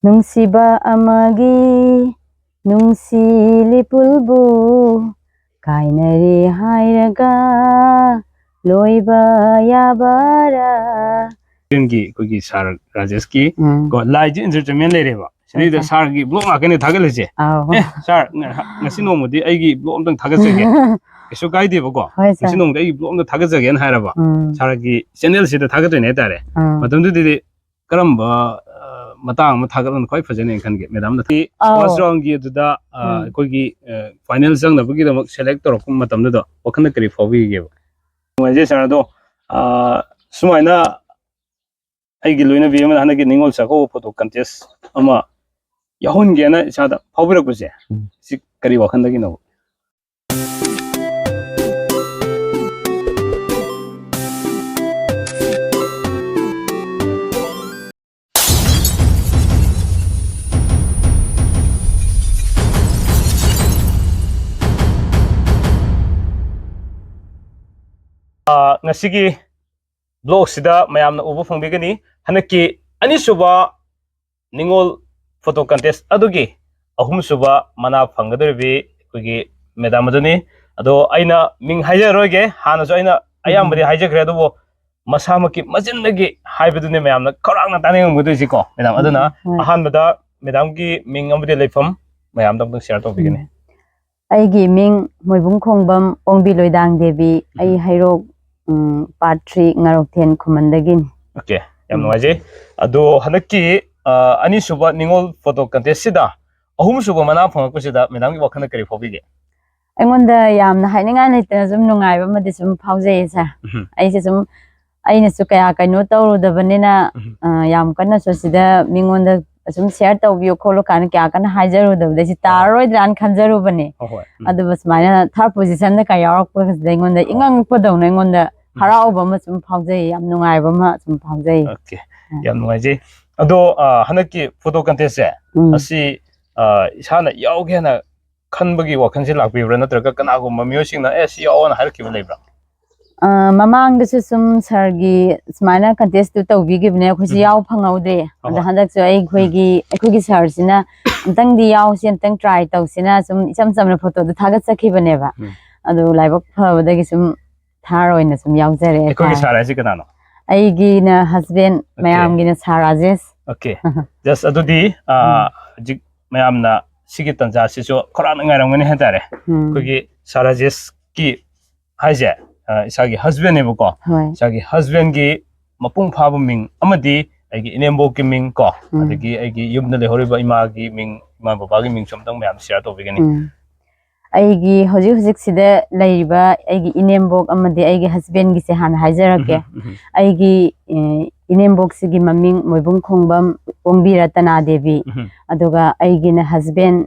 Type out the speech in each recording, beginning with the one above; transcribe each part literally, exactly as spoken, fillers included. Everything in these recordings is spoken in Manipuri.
ꯅꯨꯡꯁꯤꯕ ꯑꯃꯒꯤ ꯅꯨꯡꯁꯤ ꯂꯤꯄꯨꯜꯕꯨ ꯀꯥꯏꯅꯔꯦ ꯍꯥꯏꯔꯒ ꯂꯣꯏꯕ ꯌꯥꯕꯔꯥ? ꯒꯤ ꯑꯩꯈꯣꯏꯒꯤ ꯁꯥꯔ ꯔꯥꯖꯦꯁꯀꯤ ꯎꯝ. ꯀꯣ ꯂꯥꯏꯁꯦ ꯏꯟꯇꯔꯇꯦꯟꯃꯦꯟ ꯂꯩꯔꯦꯕ ꯁꯤꯗꯩꯗ ꯍꯣꯏ, ꯁꯥꯔꯒꯤ ꯕ꯭ꯂꯣꯛ ꯉꯥꯛꯇꯅꯦ ꯊꯥꯒꯠꯂꯤꯁꯦ꯫ ꯑꯥꯎ. ꯑꯦ ꯁꯥꯔ ꯉ- ꯉꯁꯤ ꯅꯣꯡꯃꯗꯤ ꯑꯩꯒꯤ ꯕ꯭ꯂꯣꯛ ꯑꯝꯇꯪ ꯊꯥꯒꯠꯆꯒꯦ, ꯀꯩꯁꯨ ꯀꯥꯏꯗꯦꯕꯀꯣ꯫ ꯍꯣꯏ ꯉꯁꯤ ꯁꯥꯔ. ꯅꯣꯡꯃꯗꯤ ꯑꯩꯒꯤ ꯕ꯭ꯂꯣꯛ ꯑꯝꯇ ꯊꯥꯒꯠꯆꯒꯦꯅ ꯍꯥꯏꯔꯕ ꯎꯝ. ꯁꯥꯔꯒꯤ ꯆꯦꯅꯦꯜꯁꯤꯗ ꯊꯥꯒꯠꯇꯣꯏꯅꯦ ꯍꯥꯏꯇꯥꯔꯦ꯫ ꯎꯝ. ꯃꯇꯝꯗꯨꯗꯗꯤ ꯀꯔꯝꯕ ꯑ, ꯃꯇꯥꯡ ꯑꯃ ꯊꯥꯒꯠꯂꯝꯕ ꯈ꯭ꯋꯥꯏ ꯐꯖꯅꯦꯅ ꯈꯟꯒꯦ ꯃꯦꯗꯥꯝꯅ? ꯑꯧ. ꯐꯥꯔꯁ ꯔꯥꯎꯟꯒꯤ ꯑꯗꯨꯗ ꯑ, ꯎꯝ. ꯑꯩꯈꯣꯏꯒꯤ ꯐꯥꯏꯅꯦꯜ ꯆꯪꯅꯕꯒꯤꯗꯃꯛ ꯁꯦꯂꯦꯛ ꯇꯧꯔꯛꯄ ꯃꯇꯝꯗꯨꯗ ꯋꯥꯈꯜꯗ ꯀꯔꯤ ꯐꯥꯎꯕꯤꯒꯦꯕ? ꯅꯨꯡꯉꯥꯏꯖꯩ ꯁꯥꯔ, ꯑꯗꯣ ꯑ, ꯁꯨꯃꯥꯏꯅ ꯑꯩꯒꯤ ꯂꯣꯏꯅꯕꯤ ꯑꯃꯅ ꯍꯟꯗꯛꯀꯤ ꯅꯤꯉꯣꯜ ꯆꯥꯛꯀꯧꯕ ꯐꯣꯇꯣ ꯀꯟꯇꯦꯁ ꯑꯃ ꯌꯥꯎꯍꯟꯒꯦꯅ ꯏꯁꯥꯗ ꯐꯥꯎꯕꯤꯔꯛꯄꯁꯦ, ꯎꯝ. ꯁꯤ ꯀꯔꯤ ꯋꯥꯈꯜꯗꯒꯤꯅꯣ? ꯑ, ꯉꯁꯤꯒꯤ ꯕ꯭ꯂꯣꯛꯁꯤꯗ ꯃꯌꯥꯝꯅ ꯎꯕ ꯐꯪꯕꯤꯒꯅꯤ ꯍꯟꯗꯛꯀꯤ ꯑꯅꯤꯁꯨꯕ ꯅꯤꯉꯣꯜ ꯐꯣꯇꯣ ꯀꯟꯇꯦꯁ ꯑꯗꯨꯒꯤ ꯑꯍꯨꯝꯁꯨꯕ ꯃꯅꯥ ꯐꯪꯒꯗꯧꯔꯤꯕꯤ ꯑꯩꯈꯣꯏꯒꯤ ꯃꯦꯗꯥꯝ ꯑꯗꯨꯅꯤ꯫ ꯑꯗꯣ ꯑꯩꯅ ꯃꯤꯡ ꯍꯥꯏꯖꯔꯔꯣꯏꯒꯦ, ꯍꯥꯟꯅꯁꯨ ꯑꯩꯅ ꯑꯌꯥꯝꯕꯗꯤ ꯍꯥꯏꯖꯈ꯭ꯔꯦ, ꯑꯗꯨꯕꯨ ꯃꯁꯥꯃꯛꯀꯤ ꯃꯆꯤꯟꯗꯒꯤ ꯍꯥꯏꯕꯗꯨꯅꯤ ꯃꯌꯥꯝꯅ ꯈꯧꯔꯥꯡꯅ ꯇꯥꯅꯤꯡꯉꯝꯒꯗꯣꯏꯁꯤꯀꯣ ꯃꯦꯗꯥꯝ꯫ ꯑꯗꯨꯅ ꯍꯣꯏ. ꯑꯍꯥꯟꯕꯗ ꯃꯦꯗꯥꯝꯒꯤ ꯃꯤꯡ ꯑꯃꯗꯤ ꯂꯩꯐꯝ ꯃꯌꯥꯝꯗ ꯑꯃꯨꯛꯇꯪ ꯁꯤꯌꯥꯔ ꯇꯧꯕꯤꯒꯅꯤ꯫ ꯎꯝ. ꯑꯩꯒꯤ ꯃꯤꯡ ꯃꯣꯏꯕꯨꯡ ꯈꯣꯡꯕꯝ ꯑꯣꯡꯕꯤ ꯂꯣꯏꯗꯥꯡ ꯗꯦꯕꯤ꯫ ꯑꯩ ꯍꯩꯔꯣꯛ, ꯎꯝ, ꯄꯥꯔꯠ ꯊ꯭ꯔꯤ ꯉꯥꯔꯣꯛꯊꯦꯟ ꯈꯨꯃꯟꯗꯒꯤꯅꯤ꯫ ꯑꯣꯀꯦ, ꯌꯥꯝ ꯎꯝ. ꯅꯨꯡꯉꯥꯏꯖꯩ꯫ ꯑꯗꯣ ꯍꯟꯗꯛꯀꯤ ꯑ, ꯑꯅꯤꯁꯨꯕ ꯅꯤꯉꯣꯜ ꯐꯣꯇꯣ ꯀꯟꯇꯦꯁꯁꯤꯗ ꯑꯍꯨꯝꯁꯨꯕ ꯃꯅꯥ ꯐꯪꯉꯛꯄꯁꯤꯗ ꯃꯦꯗꯥꯝꯒꯤ ꯋꯥꯈꯜꯗ ꯀꯔꯤ ꯐꯥꯎꯕꯤꯒꯦ? ꯑꯩꯉꯣꯟꯗ ꯌꯥꯝꯅ ꯍꯥꯏꯅꯤꯡꯉꯥꯏ ꯂꯩꯇꯅ ꯁꯨꯝ ꯅꯨꯡꯉꯥꯏꯕ ꯑꯃꯗꯤ ꯁꯨꯝ ꯐꯥꯎꯖꯩꯌꯦ ꯁꯥꯔ꯫ ꯎꯝ. ꯑꯩꯁꯦ ꯁꯨꯝ ꯑꯩꯅꯁꯨ ꯀꯌꯥ ꯀꯩꯅꯣ ꯇꯧꯔꯨꯗꯕꯅꯤꯅ, ꯎꯝ. ꯑ, ꯌꯥꯝ ꯀꯟꯅꯁꯨ ꯁꯤꯗ ꯃꯤꯉꯣꯟꯗ ꯁꯨꯝ ꯁꯤꯌꯥꯔ ꯇꯧꯕꯤꯌꯨ ꯈꯣꯠꯂꯨ ꯀꯥꯏꯅ ꯀꯌꯥ ꯀꯟꯅ ꯍꯥꯏꯖꯔꯨꯗꯕꯗ ꯑꯩꯁꯦ ꯇꯥꯔꯔꯣꯏꯗ꯭ꯔꯥꯅ ꯈꯟꯖꯔꯨꯕꯅꯦ꯫ ꯍꯣꯏ, ꯍꯣꯏ. ꯎꯝ. ꯑꯗꯨꯕꯨ ꯁꯨꯃꯥꯏꯅ ꯊꯥꯔꯠ ꯄꯣꯖꯤꯁꯟꯗ ꯀꯌꯥ ꯌꯥꯎꯔꯛꯄꯁꯤꯗ ꯑꯩꯉꯣꯟꯗ ꯍꯣꯏ. ꯏꯉꯛꯄꯗꯧꯅ ꯑꯩꯉꯣꯟꯗ ꯎꯝ. ꯍꯔꯥꯎꯕ ꯑꯃ ꯁꯨꯝ ꯐꯥꯎꯖꯩ, ꯌꯥꯝ ꯅꯨꯡꯉꯥꯏꯕ ꯑꯃ ꯁꯨꯝ ꯐꯥꯎꯖꯩ꯫ ꯑꯣꯀꯦ, ꯌꯥꯝ ꯅꯨꯡꯉꯥꯏꯖꯩ꯫ ꯑꯗꯣ ꯑ, ꯍꯟꯗꯛꯀꯤ ꯐꯣꯇꯣ ꯀꯟꯇꯦꯁꯁꯦ ꯎꯝ. ꯑꯁꯤ ꯑ, ꯏꯁꯥꯅ ꯌꯥꯎꯒꯦꯅ ꯈꯟꯕꯒꯤ ꯋꯥꯈꯜꯁꯦ ꯂꯥꯛꯄꯤꯕ꯭ꯔꯥ, ꯅꯠꯇ꯭ꯔꯒ ꯀꯅꯥꯒꯨꯝꯕ ꯃꯤꯑꯣꯏꯁꯤꯡꯅ ꯑꯦ ꯁꯤ ꯌꯥꯎꯑꯣꯅ ꯍꯥꯏꯔꯛꯈꯤꯕ ꯂꯩꯕ꯭ꯔꯥ? ꯑ, ꯃꯃꯥꯡꯗꯁꯨ ꯁꯨꯝ ꯁꯥꯔꯒꯤ ꯁꯨꯃꯥꯏꯅ ꯀꯟꯇꯦꯁꯇꯨ ꯇꯧꯕꯤꯈꯤꯕꯅꯦ, ꯑꯩꯈꯣꯏꯁꯨ ꯎꯝ꯫ ꯌꯥꯎ ꯐꯪꯍꯧꯗ꯭ꯔꯦ꯫ ꯍꯣꯏ, ꯑꯗꯣ ꯍꯣꯏ꯫ ꯍꯟꯗꯛꯁꯨ ꯑꯩꯈꯣꯏꯒꯤ, ꯑꯩꯈꯣꯏꯒꯤ ꯁꯥꯔꯁꯤꯅ ꯑꯝꯇꯪꯗꯤ ꯌꯥꯎꯁꯤ, ꯑꯝꯇꯪ ꯇ꯭ꯔꯥꯏ ꯇꯧꯁꯤꯅ ꯁꯨꯝ ꯏꯆꯝ ꯆꯝꯅ ꯐꯣꯇꯣꯗꯣ ꯊꯥꯒꯠꯆꯈꯤꯕꯅꯦꯕ꯫ ꯎꯝ꯫ ꯑꯗꯨ ꯂꯥꯏꯕꯛ ꯐꯕꯗꯒꯤ ꯁꯨꯝ ꯁꯥꯔ ꯑꯣꯏꯅ ꯁꯨꯝ ꯌꯥꯎꯖꯔꯦ ꯑꯩꯈꯣꯏꯒꯤ ꯍꯥꯏꯇꯥꯔꯦ꯫ ꯁꯥꯔ ꯍꯥꯏꯁꯤ ꯀꯅꯥꯅꯣ? ꯑꯩꯒꯤꯅ ꯍꯁꯕꯦꯟ, OK꯫ ꯃꯌꯥꯝꯒꯤꯅ ꯁꯥꯔ ꯔꯥꯖꯦꯁ꯫ OK꯫ Just ꯑꯗꯨꯗꯤ, ꯑ, ꯎꯝ꯫ ꯍꯧꯖꯤꯛ ꯃꯌꯥꯝꯅ ꯁꯤꯒꯤ ꯇꯥꯟꯖꯥꯁꯤꯁꯨ ꯈꯧꯔꯥꯡꯅ ꯉꯥꯏꯔꯝꯒꯅꯤ ꯍꯥꯏꯇꯥꯔꯦ꯫ ꯎꯝ꯫ ꯑꯩꯈꯣꯏꯒꯤ ꯁꯥꯔ ꯔꯥꯖꯦꯁꯀꯤ ꯍꯥꯏꯁꯦ, ꯑ, ꯏꯁꯥꯒꯤ ꯍꯁꯕꯦꯟꯅꯦꯕꯀꯣ꯫ ꯍꯣꯏ꯫ ꯏꯁꯥꯒꯤ ꯍꯁꯕꯦꯟꯒꯤ ꯃꯄꯨꯡ ꯐꯥꯕ ꯃꯤꯡ ꯑꯃꯗꯤ ꯑꯩꯒꯤ ꯏꯅꯦꯝꯕꯣꯛꯀꯤ ꯃꯤꯡ ꯀꯣ, ꯎꯝ꯫ ꯑꯗꯒꯤ ꯑꯩꯒꯤ ꯌꯨꯝꯗ ꯂꯩꯍꯧꯔꯤꯕ ꯏꯃꯥꯒꯤ ꯃꯤꯡ, ꯏꯃꯥ ꯕꯕꯥꯒꯤ ꯃꯤꯡꯁꯨ ꯑꯝꯇꯪ ꯃꯌꯥꯝ ꯁꯤꯌꯥꯔ ꯇꯧꯕꯤꯒꯅꯤ꯫ ꯎꯝ꯫ ꯑꯩꯒꯤ ꯍꯧꯖꯤꯛ ꯍꯧꯖꯤꯛꯁꯤꯗ ꯂꯩꯔꯤꯕ ꯑꯩꯒꯤ ꯏꯅꯦꯝꯕꯣꯛ ꯑꯃꯗꯤ ꯑꯩꯒꯤ ꯍꯁꯕꯦꯟꯒꯤꯁꯦ ꯍꯥꯟꯅ ꯍꯥꯏꯖꯔꯛꯀꯦ꯫ ꯎꯝ, ꯎꯝ꯫ ꯑꯩꯒꯤ, ꯑꯦ, ꯏꯅꯦꯝꯕꯣꯛꯁꯤꯒꯤ ꯃꯃꯤꯡ ꯃꯣꯏꯕꯨꯡ ꯈꯣꯡꯕꯝ ꯑꯣꯡꯕꯤ ꯔꯇꯅꯥ ꯗꯦꯕꯤ꯫ ꯎꯝ꯫ ꯑꯗꯨꯒ ꯑꯩꯒꯤꯅ ꯍꯁꯕꯦꯟ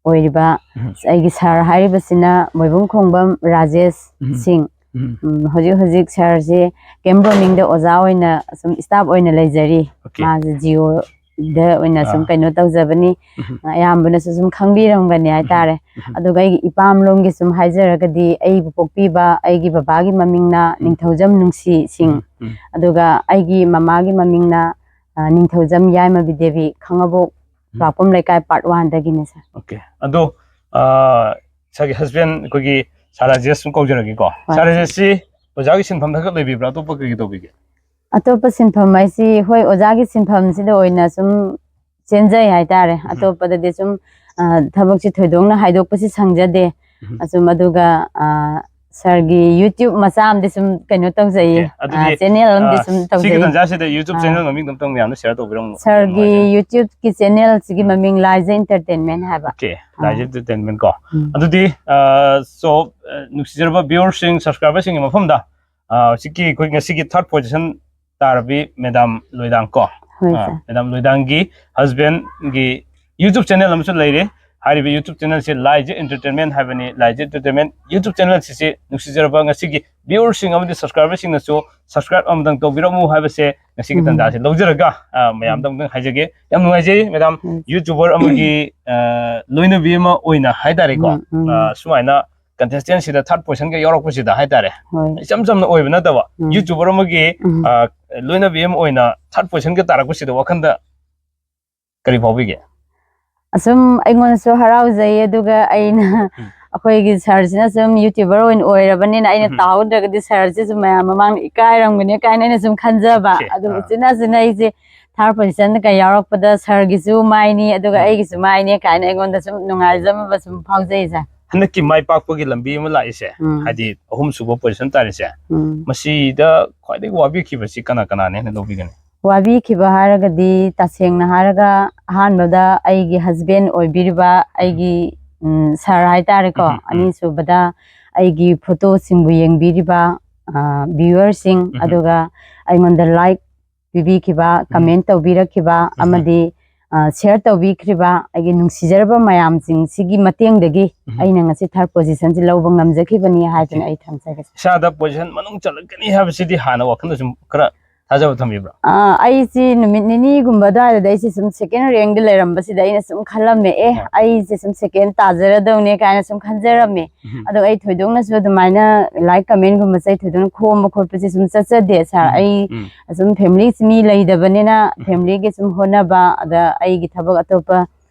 ꯑꯣꯏꯔꯤꯕ ꯎꯝ꯫ ꯑꯩꯒꯤ ꯁꯥꯔ ꯍꯥꯏꯔꯤꯕꯁꯤꯅ ꯃꯣꯏꯕꯨꯡ ꯈꯣꯡꯕꯝ ꯔꯥꯖꯦꯁ ꯎꯝ꯫ ꯁꯤꯡ꯫ ꯎꯝ꯫ ꯎꯝ, ꯍꯧꯖꯤꯛ ꯍꯧꯖꯤꯛ ꯁꯥꯔꯁꯦ ꯀꯦꯝ ꯕ꯭ꯔꯣꯅꯤꯡꯗ ꯑꯣꯖꯥ ꯑꯣꯏꯅ ꯁꯨꯝ ꯁ꯭ꯇꯥꯐ ꯑꯣꯏꯅ ꯂꯩꯖꯔꯤ꯫ OK꯫ ꯃꯥꯁꯦ ꯖꯤꯑꯣꯗ ꯑꯣꯏꯅ ꯁꯨꯝ ꯑꯥ꯫ ꯀꯩꯅꯣ ꯇꯧꯖꯕꯅꯤ꯫ ꯎꯝ꯫ ꯑꯌꯥꯝꯕꯅꯁꯨ ꯁꯨꯝ ꯈꯪꯕꯤꯔꯝꯒꯅꯤ ꯍꯥꯏꯇꯥꯔꯦ꯫ ꯎꯝ꯫ ꯑꯗꯨꯒ ꯑꯩꯒꯤ ꯏꯄꯥꯝꯂꯣꯝꯒꯤ ꯁꯨꯝ ꯍꯥꯏꯖꯔꯒꯗꯤ ꯑꯩꯕꯨ ꯄꯣꯛꯄꯤꯕ ꯑꯩꯒꯤ ꯕꯕꯥꯒꯤ ꯃꯃꯤꯡꯅ ꯎꯝ꯫ ꯅꯤꯡꯊꯧꯖꯝ ꯅꯨꯡꯁꯤ ꯁꯤꯡ꯫ ꯎꯝ, ꯎꯝ꯫ ꯑꯗꯨꯒ ꯑꯩꯒꯤ ꯃꯃꯥꯒꯤ ꯃꯃꯤꯡꯅ, ꯑ, ꯅꯤꯡꯊꯧꯖꯝ ꯌꯥꯏꯃꯕꯤ ꯗꯦꯕꯤ, ꯈꯥꯡꯉꯕꯣꯛ ꯎꯝ꯫ ꯈꯨꯂꯥꯛꯄꯝ ꯂꯩꯀꯥꯏ ꯄꯥꯔꯠ ꯋꯥꯟꯗꯒꯤꯅꯦ ꯁꯥꯔ꯫ OK꯫ ꯑꯗꯣ, ꯑ, ꯏꯁꯥꯒꯤ ꯍꯁꯕꯦꯟ ꯑꯩꯈꯣꯏꯒꯤ ꯁꯥꯔ ꯔꯥꯖꯦꯁ ꯁꯨꯝ ꯀꯧꯖꯔꯒꯦꯀꯣ꯫ ꯍꯣꯏ, ꯁꯥꯔ ꯁꯥꯔ꯫ ꯔꯥꯖꯦꯁꯁꯤ ꯑꯣꯖꯥꯒꯤ ꯁꯤꯟꯐꯝ ꯈꯛ ꯂꯩꯕꯤꯕ꯭ꯔꯥ? ꯑꯇꯣꯞꯄ ꯀꯩ ꯀꯩ ꯇꯧꯕꯤꯒꯦ? ꯑꯇꯣꯞꯄ ꯁꯤꯟꯐꯝ ꯍꯥꯏꯁꯤ, ꯍꯣꯏ, ꯑꯣꯖꯥꯒꯤ ꯁꯤꯟꯐꯝꯁꯤꯗ ꯑꯣꯏꯅ ꯁꯨꯝ ꯆꯦꯟꯖꯩ ꯍꯥꯏꯇꯥꯔꯦ꯫ ꯎꯝ꯫ ꯑꯇꯣꯞꯄꯗꯗꯤ ꯁꯨꯝ, ꯑ, ꯊꯕꯛꯁꯤ ꯊꯣꯏꯗꯣꯛꯅ ꯍꯥꯏꯗꯣꯛꯄꯁꯤ ꯁꯪꯖꯗꯦ꯫ ꯎꯝ꯫ ꯑꯁꯨꯝ ꯑꯗꯨꯒ, ꯑ, ꯁꯥꯔꯒꯤ YouTube ꯃꯆꯥ ꯑꯃꯗꯤ ꯁꯨꯝ ꯀꯩꯅꯣ ꯇꯧꯖꯩꯌꯦ꯫ OK꯫ ꯑꯗꯨꯗꯤ, ꯑ, ꯆꯦꯅꯦꯜ ꯑꯃꯗꯤ ꯑ, ꯁꯨꯝ ꯁꯤꯒꯤ ꯇꯧꯖꯩ꯫ ꯇꯥꯟꯖꯥꯁꯤꯗ YouTube ꯑꯥ꯫ ꯆꯦꯅꯦꯜ ꯃꯃꯤꯡꯗꯣ ꯑꯝꯇꯪ ꯃꯌꯥꯝꯗ ꯁꯤꯌꯥꯔ ꯇꯧꯕꯤꯔꯝꯃꯨ꯫ ꯁꯥꯔꯒꯤ ꯅꯨꯡꯉꯥꯏꯖꯒꯅꯤ꯫ YouTubeꯀꯤ ꯆꯦꯅꯦꯜꯁꯤꯒꯤ ꯎꯝ꯫ ꯃꯃꯤꯡ ꯂꯥꯏꯖ Entertainment ꯍꯥꯏꯕ꯫ OK꯫ ꯑꯥ꯫ ꯂꯥꯏꯖ Entertainment ꯀꯣ꯫ ꯎꯝ꯫ ꯑꯗꯨꯗꯤ, ꯑ, so, ꯑ, ꯅꯨꯡꯁꯤꯖꯔꯕ viewerꯁꯤꯡ, subscriberꯁꯤꯡꯒꯤ ꯃꯐꯝꯗ, ꯑ, ꯍꯧꯖꯤꯛꯀꯤ ꯑꯩꯈꯣꯏ ꯉꯁꯤꯒꯤ third position ꯇꯥꯔꯕꯤ ꯃꯦꯗꯥꯝ ꯂꯣꯏꯗꯥꯡ ꯀꯣ꯫ ꯍꯣꯏ, ꯑ, ꯁꯥꯔ꯫ ꯃꯦꯗꯥꯝ ꯂꯣꯏꯗꯥꯡꯒꯤ ꯍꯁꯕꯦꯟꯒꯤ YouTube ꯆꯦꯅꯦꯜ ꯑꯃꯁꯨ ꯂꯩꯔꯦ꯫ ꯍꯥꯏꯔꯤꯕ YouTube ꯆꯦꯅꯦꯜꯁꯤ ꯂꯥꯏꯖ Entertainment ꯍꯥꯏꯕꯅꯤ꯫ ꯂꯥꯏꯖ Entertainment YouTube ꯆꯦꯅꯦꯜꯁꯤꯁꯤ ꯅꯨꯡꯁꯤꯖꯔꯕ ꯉꯁꯤꯒꯤ viewerꯁꯤꯡ ꯑꯃꯗꯤ subscriberꯁꯤꯡꯅꯁꯨ subscribe ꯑꯃꯇꯪ ꯇꯧꯕꯤꯔꯝꯃꯨ ꯍꯥꯏꯕꯁꯦ ꯉꯁꯤꯒꯤ ꯎꯝ꯫ ꯇꯥꯟꯖꯥꯁꯤ ꯂꯧꯖꯔꯒ, ꯑ, ꯃꯌꯥꯝꯗ ꯎꯝ꯫ ꯑꯃꯨꯛꯇꯪ ꯍꯥꯏꯖꯒꯦ꯫ ꯌꯥꯝ ꯅꯨꯡꯉꯥꯏꯖꯩ ꯃꯦꯗꯥꯝ, ꯎꯝ꯫ YouTuber ꯑꯃꯒꯤ, ꯑ, ꯂꯣꯏꯅꯕꯤ ꯑꯃ ꯑꯣꯏꯅ ꯍꯥꯏꯇꯥꯔꯦꯀꯣ꯫ ꯎꯝ, ꯎꯝ꯫ ꯑ, ꯁꯨꯃꯥꯏꯅ contestant ꯁꯤꯗ third position ꯒ ꯌꯥꯎꯔꯛꯄꯁꯤꯗ ꯍꯥꯏꯇꯥꯔꯦ, ꯍꯣꯏ꯫ ꯏꯆꯝ ꯆꯝꯅ ꯑꯣꯏꯕ ꯅꯠꯇꯕ, ꯎꯝ꯫ YouTuber ꯑꯃꯒꯤ, ꯎꯝ꯫ ꯑ, ꯂꯣꯏꯅꯕꯤ ꯑꯃ ꯑꯣꯏꯅ third position ꯒ ꯇꯥꯔꯛꯄꯁꯤꯗ ꯋꯥꯈꯟꯗ ꯀꯔꯤ ꯐꯥꯎꯕꯤꯒꯦ? ꯑꯁꯨꯝ ꯑꯩꯉꯣꯟꯗꯁꯨ ꯍꯔꯥꯎꯖꯩ, ꯑꯗꯨꯒ ꯑꯩꯅ ꯎꯝ꯫ ꯑꯩꯈꯣꯏꯒꯤ sir ꯁꯤꯅ ꯁꯨꯝ YouTuber ꯑꯣꯏꯅ ꯑꯣꯏꯔꯕꯅꯤꯅ ꯑꯩꯅ ꯎꯝ꯫ ꯇꯥꯍꯧꯗ꯭ꯔꯒꯗꯤ sir ꯁꯤꯁꯨ ꯃꯌꯥꯝ ꯃꯃꯥꯡꯗ ꯏꯀꯥꯏꯔꯝꯒꯅꯤ ꯀꯥꯏꯅ ꯑꯩꯅ ꯁꯨꯝ ꯈꯟꯖꯕ꯫ Okay꯫ ꯑꯗꯨ ꯑꯥ꯫ ꯎꯆꯤꯟ ꯅꯥꯆꯤꯟꯅ ꯑꯩꯁꯦ third position ꯗ ꯀ ꯌꯥꯎꯔꯛꯄꯗ sir ꯒꯤꯁꯨ ꯃꯥꯏꯅꯤ, ꯑꯗꯨꯒ ꯎꯝ꯫ ꯑꯩꯒꯤꯁꯨ ꯃꯥꯏꯅꯤ ꯀꯥꯏꯅ ꯑꯩꯉꯣꯟꯗ ꯁꯨꯝ ꯅꯨꯡꯉꯥꯏꯖꯕ ꯁꯨꯝ ꯐꯥꯎꯖꯩ, sir꯫ ꯍꯟꯗꯛꯀꯤ ꯃꯥꯏ ꯄꯥꯛꯄꯒꯤ ꯂꯝꯕꯤ ꯑꯃ ꯂꯥꯛꯏꯁꯦ, ꯎꯝ꯫ ꯍꯥꯏꯗꯤ ꯑꯍꯨꯝꯁꯨꯕ position ꯇꯥꯔꯤꯁꯦ, ꯎꯝ꯫ ꯃꯁꯤꯗ ꯈ꯭ꯋꯥꯏꯗꯒꯤ ꯋꯥꯕꯤꯈꯤꯕꯁꯤ ꯀꯅꯥ ꯀꯅꯥꯅ ꯍꯦꯟꯅ ꯂꯧꯕꯤꯒꯅꯤ? ꯋꯥꯕꯤꯈꯤꯕ ꯍꯥꯏꯔꯒꯗꯤ, ꯇꯁꯦꯡꯅ ꯍꯥꯏꯔꯒ, ꯑꯍꯥꯟꯕꯗ ꯑꯩꯒꯤ husband ꯑꯣꯏꯕꯤꯔꯤꯕ ꯎꯝ꯫ ꯑꯩꯒꯤ, ꯎꯝ, sir ꯍꯥꯏꯇꯥꯔꯦꯀꯣ, ꯎꯝ, ꯎꯝ꯫ ꯑꯅꯤꯁꯨꯕꯗ ꯑꯩꯒꯤ photo ꯁꯤꯡꯕꯨ ꯌꯦꯡꯕꯤꯔꯤꯕ, ꯑ, viewer ꯁꯤꯡ, ꯎꯝ꯫ ꯑꯗꯨꯒ ꯑꯩꯉꯣꯟꯗ like ꯄꯤꯕꯤꯈꯤꯕ, ꯎꯝ꯫ Comment ꯇꯧꯕꯤꯔꯛꯈꯤꯕ, ꯎꯝ꯫ ꯑꯃꯗꯤ, ꯑ, share ꯇꯧꯕꯤꯈ꯭ꯔꯤꯕ ꯑꯩꯒꯤ ꯅꯨꯡꯁꯤꯖꯔꯕ ꯃꯌꯥꯝꯁꯤꯡ ꯁꯤꯒꯤ ꯃꯇꯦꯡꯗꯒꯤ ꯎꯝ꯫ ꯑꯩꯅ ꯉꯁꯤ third position ꯁꯤ ꯂꯧꯕ ꯉꯝꯖꯈꯤꯕꯅꯤ ꯍꯥꯏꯗꯨꯅ Okay꯫ ꯑꯩ ꯊꯝꯖꯒꯦ꯫ ꯏꯁꯥꯗ position ꯃꯅꯨꯡ ꯆꯜꯂꯛꯀꯅꯤ ꯍꯥꯏꯕꯁꯤꯗꯤ ꯍꯥꯟꯅ ꯋꯥꯈꯜꯗ ꯁꯨꯝ ꯈꯔ ꯊꯥꯖꯕ ꯊꯝꯕꯤꯕ꯭ꯔꯥ? ꯑ, ꯑꯩꯁꯤ ꯅꯨꯃꯤꯠ ꯅꯤꯅꯤꯒꯨꯝꯕ ꯑꯗꯨꯋꯥꯏꯗꯨꯗ ꯑꯩꯁꯦ ꯁꯨꯝ second rank ꯗ ꯂꯩꯔꯝꯕꯁꯤꯗ ꯑꯩꯅ ꯁꯨꯝ ꯈꯜꯂꯝꯃꯦ, "ꯑꯦ, ꯍꯣꯏ꯫ ꯑꯩꯁꯦ ꯁꯨꯝ second ꯇꯥꯖꯔꯗꯧꯅꯦ" ꯀꯥꯏꯅ ꯁꯨꯝ ꯈꯟꯖꯔꯝꯃꯦ꯫ ꯎꯝ꯫ ꯑꯗꯣ ꯑꯩ ꯊꯣꯏꯗꯣꯛꯅꯁꯨ ꯑꯗꯨꯃꯥꯏꯅ like comment ꯒꯨꯝꯕꯁꯦ ꯑꯩ ꯊꯣꯏꯗꯣꯛꯅ ꯈꯣꯝꯕ ꯈꯣꯠꯄꯁꯦ ꯁꯨꯝ ꯆꯠꯆꯗꯦ, sir꯫ ꯎꯝ꯫ ꯑꯩ ꯎꯝ꯫ ꯑꯁꯨꯝ family ꯁꯤ ꯃꯤ ꯂꯩꯇꯕꯅꯤꯅ, ꯎꯝ꯫ Family ꯒꯤ ꯁꯨꯝ ꯍꯣꯠꯅꯕ, ꯑꯗ ꯑꯩꯒꯤ ꯊꯕꯛ ꯑꯇꯣꯞꯄ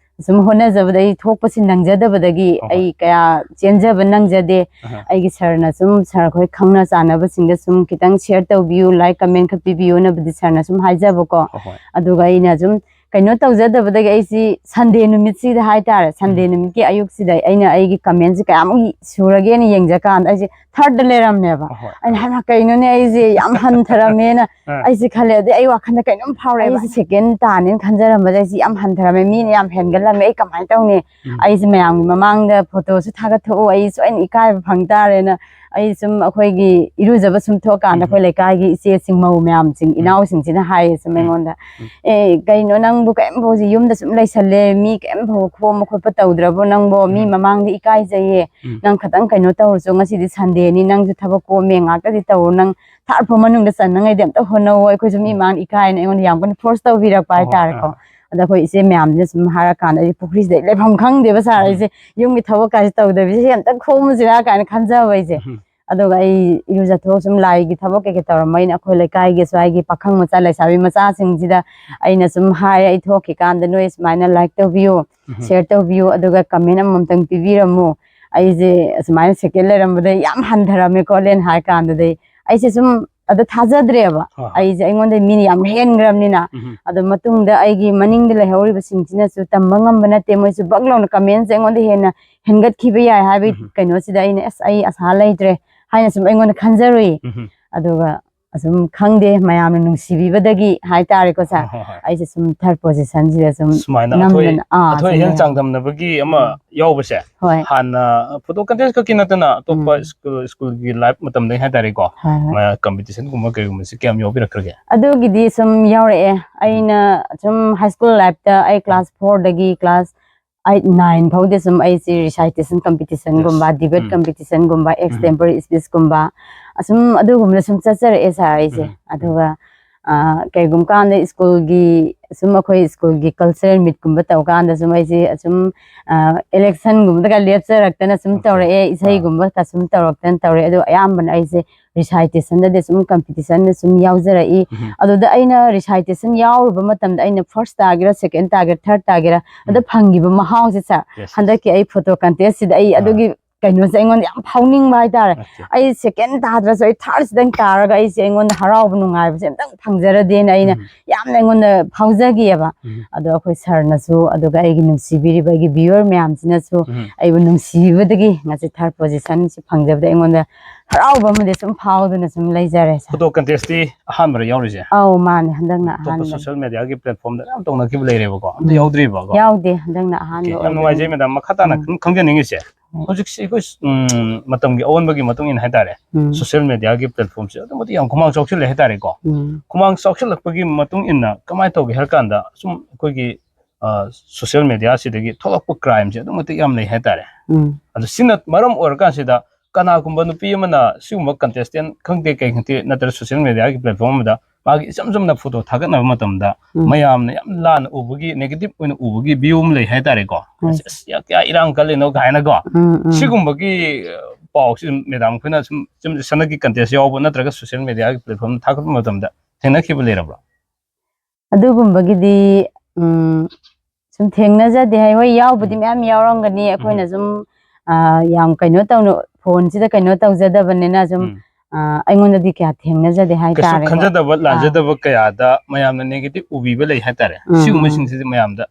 ꯁꯨꯝ ꯍꯣꯠꯅꯖꯕꯗ ꯑꯩ ꯊꯣꯛꯄꯁꯤ ꯅꯪꯖꯗꯕꯗꯒꯤ ꯍꯣꯏ, ꯍꯣꯏ꯫ ꯑꯩ ꯀꯌꯥ ꯆꯦꯟꯖꯕ ꯅꯪꯖꯗꯦ꯫ ꯑꯍ꯫ ꯑꯩꯒꯤ sir ꯅ ꯁꯨꯝ, sir ꯈꯣꯏ ꯈꯪꯅ ꯆꯥꯟꯅꯕꯁꯤꯡꯗ ꯁꯨꯝ ꯈꯤꯇꯪ share ꯇꯧꯕꯤꯌꯨ, like comment ꯈꯛ ꯄꯤꯕꯤꯌꯨꯅꯕꯨꯗꯤ sir ꯅ ꯁꯨꯝ ꯍꯥꯏꯖꯕꯀꯣ꯫ ꯍꯣꯏ, ꯍꯣꯏ꯫ ꯑꯗꯨꯒ ꯑꯩꯅ ꯁꯨꯝ ꯀꯩꯅꯣ ꯇꯧꯖꯗꯕꯗꯒꯤ ꯑꯩꯁꯤ Sunday ꯅꯨꯃꯤꯠꯁꯤꯗ ꯍꯥꯏꯇꯥꯔꯦ, Sunday ꯎꯝ꯫ ꯅꯨꯃꯤꯠꯀꯤ ꯑꯌꯨꯛꯁꯤꯗ ꯑꯩꯅ ꯑꯩꯒꯤ comment ꯁꯤ ꯀꯌꯥꯃꯨꯛ ꯁꯨꯔꯒꯦꯅ ꯌꯦꯡꯖꯀꯥꯟꯗ ꯑꯩꯁꯦ third ꯗ ꯂꯩꯔꯝꯃꯦꯕ꯫ ꯍꯣꯏ, ꯍꯣꯏ꯫ ꯑꯩꯅ, "ꯍꯩꯃꯥ, ꯀꯩꯅꯣꯅꯦ, ꯑꯩꯁꯦ ꯌꯥꯝ ꯍꯟꯊꯔꯝꯃꯦꯅ" ꯑꯥ꯫ ꯑꯩꯁꯦ ꯈꯜꯂꯦ꯫ ꯑꯗꯩ ꯑꯩ ꯋꯥꯈꯜꯗ ꯀꯩꯅꯣꯝ ꯐꯥꯎꯔꯛꯑꯦꯕ꯫ ꯑꯩꯁꯦ second ꯇꯥꯅꯦꯅ ꯈꯟꯖꯔꯝꯕꯁꯦ ꯑꯩꯁꯦ ꯌꯥꯝ ꯍꯟꯊꯔꯝꯃꯦ, ꯃꯤꯅ ꯌꯥꯝ ꯍꯦꯟꯒꯠꯂꯝꯃꯦ, ꯑꯩ ꯀꯃꯥꯏꯅ ꯇꯧꯅꯤ? ꯎꯝ꯫ ꯑꯩꯁꯦ ꯃꯌꯥꯝꯒꯤ ꯃꯃꯥꯡꯗ photo ꯁꯨ ꯊꯥꯒꯠꯊꯣꯛꯎ, ꯑꯩ ꯁꯣꯏꯅ ꯏꯀꯥꯏꯕ ꯐꯪ ꯇꯥꯔꯦꯅ ꯑꯩ ꯁꯨꯝ ꯑꯩꯈꯣꯏꯒꯤ ꯏꯔꯨꯖꯕ ꯁꯨꯝ ꯊꯣꯛꯑꯀꯥꯟꯗ ꯎꯝ꯫ ꯑꯩꯈꯣꯏ ꯂꯩꯀꯥꯏꯒꯤ ꯏꯆꯦꯁꯤꯡ, ꯃꯧ ꯃꯌꯥꯝꯁꯤꯡ, ꯎꯝ꯫ ꯏꯅꯥꯎꯁꯤꯡꯁꯤꯅ ꯍꯥꯏꯌꯦ ꯁꯨꯝ ꯎꯝ꯫ ꯑꯩꯉꯣꯟꯗ, ꯎꯝ꯫ "ꯑꯦ, ꯀꯩꯅꯣ ꯅꯪꯕꯨ ꯀꯔꯤꯝ ꯍꯧꯖꯤꯛ ꯌꯨꯝꯗ ꯁꯨꯝ ꯂꯩꯁꯜꯂꯦ, ꯃꯤ ꯀꯔꯤꯝ ꯐꯥꯎ ꯈꯣꯝꯕ ꯈꯣꯠꯄ ꯇꯧꯗ꯭ꯔꯕꯣ ꯅꯪꯕꯣ? ꯃꯤ ꯎꯝ꯫ ꯃꯃꯥꯡꯗ ꯏꯀꯥꯏꯖꯩꯌꯦ, ꯎꯝ꯫ ꯅꯪ ꯈꯤꯇꯪ ꯀꯩꯅꯣ ꯇꯧꯔꯁꯨ, ꯉꯁꯤꯗꯤ Sunday ꯅꯤ, ꯅꯪꯁꯨ ꯊꯕꯛ ꯀꯣꯝꯃꯦ, ꯉꯥꯛꯇꯗꯤ ꯇꯧꯔꯣ, ꯅꯪ third ꯐꯥꯎ ꯃꯅꯨꯡꯗ ꯆꯟꯅꯉꯩꯗꯤ ꯑꯝꯇ ꯍꯣꯠꯅꯧꯋꯣ, ꯑꯩꯈꯣꯏꯁꯨ ꯃꯤ ꯎꯝ꯫ ꯃꯃꯥꯡꯗ ꯏꯀꯥꯏꯅ" ꯑꯩꯉꯣꯟꯗ ꯌꯥꯝ ꯀꯟꯅ force ꯇꯧꯕꯤꯔꯛꯄ ꯍꯣꯏ, ꯍꯣꯏ, ꯍꯥꯏꯇꯥꯔꯦꯀꯣ꯫ ꯑꯥ꯫ ꯑꯗ ꯑꯩꯈꯣꯏ ꯏꯆꯦ ꯃꯌꯥꯝꯁꯤꯅ ꯁꯨꯝ ꯍꯥꯏꯔꯀꯥꯟꯗ ꯑꯩꯁꯦ ꯄꯨꯈ꯭ꯔꯤꯁꯤꯗ ꯑꯩ ꯂꯩꯐꯝ ꯈꯪꯗꯦꯕ ꯁꯥꯔ꯫ ꯎꯝ꯫ ꯑꯩꯁꯦ ꯌꯨꯝꯒꯤ ꯊꯕꯛ ꯀꯥꯏꯁꯦ ꯇꯧꯗꯕꯤꯁꯦ ꯑꯝꯇꯪ ꯈꯣꯝꯃꯁꯤꯔꯥ ꯀꯥꯏꯅ ꯈꯟꯖꯕ ꯑꯩꯁꯦ꯫ ꯎꯝ꯫ ꯑꯗꯨꯒ ꯑꯩ ꯏꯔꯨꯖꯊꯣꯛꯑ ꯁꯨꯝ ꯂꯥꯏꯒꯤ ꯊꯕꯛ ꯀꯩꯀꯩ ꯇꯧꯔꯝꯕ ꯑꯩꯅ ꯑꯩꯈꯣꯏ ꯂꯩꯀꯥꯏꯒꯤ ꯁ꯭ꯋꯥꯏꯒꯤ ꯄꯥꯈꯪ ꯃꯆꯥ ꯂꯩꯁꯥꯕꯤ ꯃꯆꯥꯁꯤꯡꯁꯤꯗ ꯑꯩꯅ ꯁꯨꯝ ꯍꯥꯏꯔꯦ, "ꯑꯩ ꯊꯣꯛꯈꯤꯀꯥꯟꯗ ꯅꯣꯏ ꯁꯨꯃꯥꯏꯅ like ꯇꯧꯕꯤꯌꯨ, ꯎꯝ꯫ share ꯇꯧꯕꯤꯌꯨ, ꯑꯗꯨꯒ comment ꯑꯃꯃꯝꯇꯪ ꯄꯤꯕꯤꯔꯝꯃꯨ꯫ ꯑꯩꯁꯦ ꯑꯁꯨꯃꯥꯏꯅ second ꯂꯩꯔꯝꯕꯗ ꯌꯥꯝ ꯍꯟꯊꯔꯝꯃꯦ ꯈꯣꯠꯂꯦꯅ" ꯍꯥꯏ ꯀꯥꯟꯗꯗꯤ ꯑꯩꯁꯦ ꯁꯨꯝ ꯑꯗꯨ ꯊꯥꯖꯗ꯭ꯔꯦꯕ꯫ ꯍꯣꯏ, ꯍꯣꯏ꯫ ꯑꯩꯁꯦ, ꯑꯩꯉꯣꯟꯗ ꯃꯤꯅ ꯌꯥꯝ ꯍꯦꯟꯈ꯭ꯔꯕꯅꯤꯅ꯫ ꯎꯝ꯫ ꯑꯗꯣ ꯃꯇꯨꯡꯗ ꯑꯩꯒꯤ ꯃꯅꯤꯡꯗ ꯂꯩꯍꯧꯔꯤꯕꯁꯤꯡꯁꯤꯅꯁꯨ ꯇꯝꯕ ꯉꯝꯕ ꯅꯠꯇꯦ, ꯃꯣꯏꯁꯨ ꯕꯛ ꯂꯥꯎꯅ commentꯁꯦ ꯑꯩꯉꯣꯟꯗ ꯍꯦꯟꯅ ꯍꯦꯟꯒꯠꯈꯤꯕ ꯌꯥꯏ ꯍꯥꯏꯕꯒꯤ ꯎꯝ꯫ ꯀꯩꯅꯣꯁꯤꯗ ꯑꯩꯅ, "ꯑꯁ, ꯑꯩ ꯑꯁꯥ ꯂꯩꯇ꯭ꯔꯦ" ꯍꯥꯏꯅ ꯁꯨꯝ ꯑꯩꯉꯣꯟꯗ ꯈꯟꯖꯔꯨꯏ꯫ ꯎꯝ꯫ ꯑꯗꯨꯒ ꯑꯁꯨꯝ ꯈꯪꯗꯦ, ꯃꯌꯥꯝꯅ ꯅꯨꯡꯁꯤꯕꯤꯕꯗꯒꯤ ꯍꯥꯏꯇꯥꯔꯦꯀꯣ ꯁꯥꯔ, ꯍꯣꯏ, ꯍꯣꯏ, ꯍꯣꯏ꯫ ꯑꯩꯁꯦ ꯁꯨꯝ third positionꯁꯤꯗ ꯁꯨꯝ ꯁꯨꯃꯥꯏꯅ ꯑꯊꯣꯏ-, ꯅꯝꯗꯅ, ꯑꯥ, ꯑꯊꯣꯏ ꯁꯨꯝ ꯑꯍꯦꯟ ꯂꯩ꯫ ꯆꯥꯡꯗꯝꯅꯕꯒꯤ ꯑꯃ ꯎꯝ꯫ ꯌꯥꯎꯕꯁꯦ, ꯍꯣꯏ꯫ ꯍꯥꯟꯅ photo contest ꯈꯛꯀꯤ ꯅꯠꯇꯅ ꯑꯇꯣꯞꯄ ꯎꯝ꯫ ꯁ꯭ꯀꯨꯜ, ꯁ꯭ꯀꯨꯜꯒꯤ life ꯃꯇꯝꯗꯩ ꯍꯥꯏꯇꯥꯔꯦꯀꯣ, ꯍꯣꯏ, ꯍꯣꯏ꯫ ꯃ-, competitionꯒꯨꯝꯕ ꯀꯩꯒꯨꯝꯕꯁꯦ ꯀꯌꯥꯝ ꯌꯥꯎꯕꯤꯔꯛꯈ꯭ꯔꯒꯦ? ꯑꯗꯨꯒꯤꯗꯤ ꯁꯨꯝ ꯌꯥꯎꯔꯛꯑꯦ꯫ ꯎꯝ꯫ ꯑꯩꯅ ꯁꯨꯝ high school lifeꯇ ꯑꯩ class fourꯗꯒꯤ class eight, nine ꯐꯥꯎꯗꯤ ꯁꯨꯝ ꯑꯩꯁꯦ recitation competitionꯒꯨꯝꯕ, yes, debate ꯎꯝ꯫ competitionꯒꯨꯝꯕ, ꯎꯝ꯫ extempore speechꯀꯨꯝꯕ, ꯑꯁꯨꯝ ꯑꯗꯨꯒꯨꯝꯕꯗ ꯁꯨꯝ ꯆꯠꯆꯔꯛꯑꯦ ꯁꯥꯔ ꯑꯩꯁꯦ꯫ ꯎꯝ꯫ ꯑꯗꯨꯒ, ꯑ, ꯀꯩꯒꯨꯝꯕ ꯀꯥꯟꯗ ꯁ꯭ꯀꯨꯜꯒꯤ, ꯁꯨꯝ ꯑꯩꯈꯣꯏ ꯁ꯭ꯀꯨꯜꯒꯤ cultural meetꯀꯨꯝꯕ ꯇꯧꯀꯥꯟꯗ ꯁꯨꯝ ꯑꯩꯁꯦ ꯑꯁꯨꯝ, ꯑ, electionꯒꯨꯝꯕꯗꯒ ꯂꯦꯞꯆꯔꯛꯇꯅ ꯁꯨꯝ okay꯫ ꯇꯧꯔꯛꯑꯦ, ꯑꯥ꯫ ꯏꯁꯩꯒꯨꯝꯕ ꯀ ꯁꯨꯝ ꯇꯧꯔꯛꯇꯅ ꯇꯧꯔꯛꯑꯦ꯫ ꯑꯗꯣ ꯑꯌꯥꯝꯕꯅ ꯑꯩꯁꯦ recitationꯗꯗꯤ ꯁꯨꯝ competitionꯗ ꯁꯨꯝ ꯌꯥꯎꯖꯔꯛꯏ꯫ ꯎꯝ꯫ ꯑꯗꯨꯗ ꯑꯩꯅ recitation ꯌꯥꯎꯔꯨꯕ ꯃꯇꯝꯗ ꯑꯩꯅ first ꯇꯥꯒꯦꯔꯥ, second ꯇꯥꯒꯦꯔꯥ, third ꯇꯥꯒꯦꯔꯥ, ꯑꯗ ꯎꯝ꯫ ꯐꯪꯈꯤꯕ ꯃꯍꯥꯎꯁꯦ ꯁꯥꯔ, yes, yes꯫ ꯍꯟꯗꯛꯀꯤ ꯑꯩ photo contestꯁꯤꯗ ꯑꯩ ꯑꯥ꯫ ꯑꯗꯨꯒꯤ ꯀꯩꯅꯣꯁꯦ ꯑꯩꯉꯣꯟꯗ ꯌꯥꯝ ꯐꯥꯎꯅꯤꯡꯕ ꯍꯥꯏꯇꯥꯔꯦ꯫ Okay꯫ ꯑꯩ second ꯇꯥꯗ꯭ꯔꯁꯨ ꯑꯩ thirdꯁꯤꯗꯪ ꯇꯥꯔꯒ ꯑꯩꯁꯦ ꯑꯩꯉꯣꯟꯗ ꯍꯔꯥꯎꯕ ꯅꯨꯡꯉꯥꯏꯕꯁꯦ ꯑꯝꯇꯪ ꯐꯪꯖꯔꯗꯤꯅ ꯑꯩꯅ ꯎꯝ꯫ ꯌꯥꯝꯅ ꯑꯩꯉꯣꯟꯗ ꯐꯥꯎꯖꯈꯤꯑꯕ꯫ ꯎꯝ꯫ ꯑꯗꯣ ꯑꯩꯈꯣꯏ ꯁꯥꯔꯅꯁꯨ, ꯑꯗꯨꯒ ꯑꯩꯒꯤ ꯅꯨꯡꯁꯤꯕꯤꯔꯤꯕ ꯑꯩꯒꯤ viewer ꯃꯌꯥꯝꯁꯤꯅꯁꯨ ꯎꯝ꯫ ꯑꯩꯕꯨ ꯅꯨꯡꯁꯤꯕꯤꯕꯗꯒꯤ ꯉꯁꯤ third positionꯁꯤ ꯐꯪꯖꯕꯗ ꯑꯩꯉꯣꯟꯗ ꯍꯔꯥꯎꯕ ꯑꯃꯗꯤ ꯁꯨꯝ ꯐꯥꯎꯗꯨꯅ ꯁꯨꯝ ꯂꯩꯖꯔꯦ ꯁꯥꯔ꯫ Photo contestꯇꯤ ꯑꯍꯥꯟꯕꯔ ꯌꯥꯎꯔꯤꯁꯦ? ꯑꯧ, ꯃꯥꯅꯦ, ꯍꯟꯗꯛꯅ ꯑꯇꯣꯞꯄ ꯑꯍꯥꯟꯕꯅꯦ꯫ Social mediaꯒꯤ platformꯗ ꯌꯥꯝ ꯇꯧꯅꯈꯤꯕ ꯂꯩꯔꯦꯕꯀꯣ, ꯑꯝꯇ ꯎꯝ꯫ ꯌꯥꯎꯗ꯭ꯔꯤꯕꯀꯣ? ꯌꯥꯎꯗꯦ, ꯍꯟꯗꯛꯅ ꯑꯍꯥꯟꯕ okay, ꯌꯥꯝ ꯑꯣꯏꯗꯣꯏꯅꯦ꯫ ꯅꯨꯡꯉꯥꯏꯖꯩ ꯃꯦꯗꯥꯝ꯫ ꯃꯈꯥ ꯇꯥꯅ ꯎꯝ꯫ ꯈꯪ-, ꯈꯪꯖꯅꯤꯡꯉꯤꯁꯦ, ꯎꯝ꯫ ꯍꯧꯖꯤꯛꯁꯤ ꯑꯩꯈꯣꯏ, ꯎꯝ, ꯃꯇꯝꯒꯤ ꯑꯑꯣꯟꯕꯒꯤ ꯃꯇꯨꯡ ꯏꯟꯅ ꯍꯥꯏꯇꯥꯔꯦ, ꯎꯝ꯫ Social mediaꯒꯤ platformꯁꯦ ꯑꯗꯨꯛꯀꯤ ꯃꯇꯤꯛ ꯌꯥꯝ ꯈꯨꯃꯥꯡ ꯆꯥꯎꯁꯤꯜꯂꯦ ꯍꯥꯏꯇꯥꯔꯦꯀꯣ꯫ ꯎꯝ꯫ ꯈꯨꯃꯥꯡ ꯆꯥꯎꯁꯤꯜꯂꯛꯄꯒꯤ ꯃꯇꯨꯡ ꯏꯟꯅ ꯀꯃꯥꯏꯅ ꯇꯧꯒꯦ ꯍꯥꯏꯔ ꯀꯥꯟꯗ, ꯁꯨꯝ ꯑꯩꯈꯣꯏꯒꯤ, ꯑ, social mediaꯁꯤꯗꯒꯤ ꯊꯣꯛꯂꯛꯄ crimeꯁꯦ ꯑꯗꯨꯛꯀꯤ ꯃꯇꯤꯛ ꯌꯥꯝ ꯂꯩ ꯍꯥꯏꯇꯥꯔꯦ꯫ ꯎꯝ꯫ ꯑꯗꯣ ꯁꯤꯅ ꯃꯔꯝ ꯑꯣꯏꯔꯀꯥꯟꯁꯤꯗ ꯀꯅꯥꯒꯨꯝꯕ ꯅꯨꯄꯤ ꯑꯃꯅ ꯁꯤꯒꯨꯝꯕ contestant ꯈꯪꯗꯦ, ꯀꯩ ꯈꯪꯗꯦ, ꯅꯠꯇ꯭ꯔꯒ social mediaꯒꯤ platform ꯑꯃꯗ ꯃꯥꯒꯤ ꯏꯆꯝ ꯆꯝꯅ ꯐꯣꯇꯣ ꯊꯥꯒꯠꯅꯕ ꯃꯇꯝꯗ ꯎꯝ. ꯃꯌꯥꯝꯅ ꯌꯥꯝ ꯂꯥꯟꯅ ꯎꯕꯒꯤ, ꯅꯦꯒꯦꯇꯤꯚ ꯑꯣꯏꯅ ꯎꯕꯒꯤ ꯚ꯭ꯌꯨ ꯑꯃ ꯂꯩ ꯍꯥꯏꯇꯥꯔꯦꯀꯣ꯫ ꯎꯝ. ꯑꯁ, ꯑꯁ, ꯀꯌꯥ ꯏꯔꯥꯡ ꯀꯜꯂꯤꯅꯣ ꯀꯥꯏꯅꯀꯣ꯫ ꯎꯝ, ꯎꯝ. ꯁꯤꯒꯨꯝꯕꯒꯤ ꯑ, ꯄꯥꯎꯁꯤ ꯃꯦꯗꯥꯝ ꯑꯩꯈꯣꯏꯅ ꯁꯨꯝ ꯁꯨꯝ ꯍꯟꯗꯛꯀꯤ ꯀꯟꯇꯦꯁ ꯌꯥꯎꯕ ꯅꯠꯇ꯭ꯔꯒ ꯁꯣꯁꯤꯌꯦꯜ ꯃꯦꯗꯤꯌꯥꯒꯤ ꯄ꯭ꯂꯦꯠꯐꯣꯝ ꯊꯥꯒꯠꯄ ꯃꯇꯝꯗ ꯊꯦꯡꯅꯈꯤꯕ ꯂꯩꯔꯕ꯭ꯔꯥ? ꯑꯗꯨꯒꯨꯝꯕꯒꯤꯗꯤ ꯎꯝ, ꯁꯨꯝ ꯊꯦꯡꯅꯖꯗꯦ ꯍꯥꯏ꯫ ꯍꯣꯏ, ꯌꯥꯎꯕꯨꯗꯤ ꯎꯝ. ꯃꯌꯥꯝ ꯌꯥꯎꯔꯝꯒꯅꯤ꯫ ꯑꯩꯈꯣꯏꯅ ꯁꯨꯝ ꯑ, ꯌꯥꯝ ꯀꯩꯅꯣ ꯇꯧꯅ, ꯐꯣꯟꯁꯤꯗ ꯀꯩꯅꯣ ꯇꯧꯖꯗꯕꯅꯤꯅ ꯁꯨꯝ ꯎꯝ. ꯑ, ꯑꯩꯉꯣꯟꯗꯗꯤ ꯀꯌꯥ ꯊꯦꯡꯅꯖꯗꯦ ꯀꯩꯁꯨ ꯍꯥꯏꯇꯥꯔꯦꯀꯣ꯫ ꯈꯟꯖꯗꯕ ꯑꯥ. ꯂꯥꯟꯖꯗꯕ ꯀꯌꯥꯗ ꯃꯌꯥꯝꯅ ꯅꯦꯒꯦꯇꯤꯚ ꯎꯕꯤꯕ ꯂꯩ ꯍꯥꯏꯇꯥꯔꯦ꯫ ꯎꯝ, ꯎꯝ. ꯁꯤꯒꯨꯝꯕꯁꯤꯡꯁꯤꯗꯤ ꯃꯌꯥꯝꯗ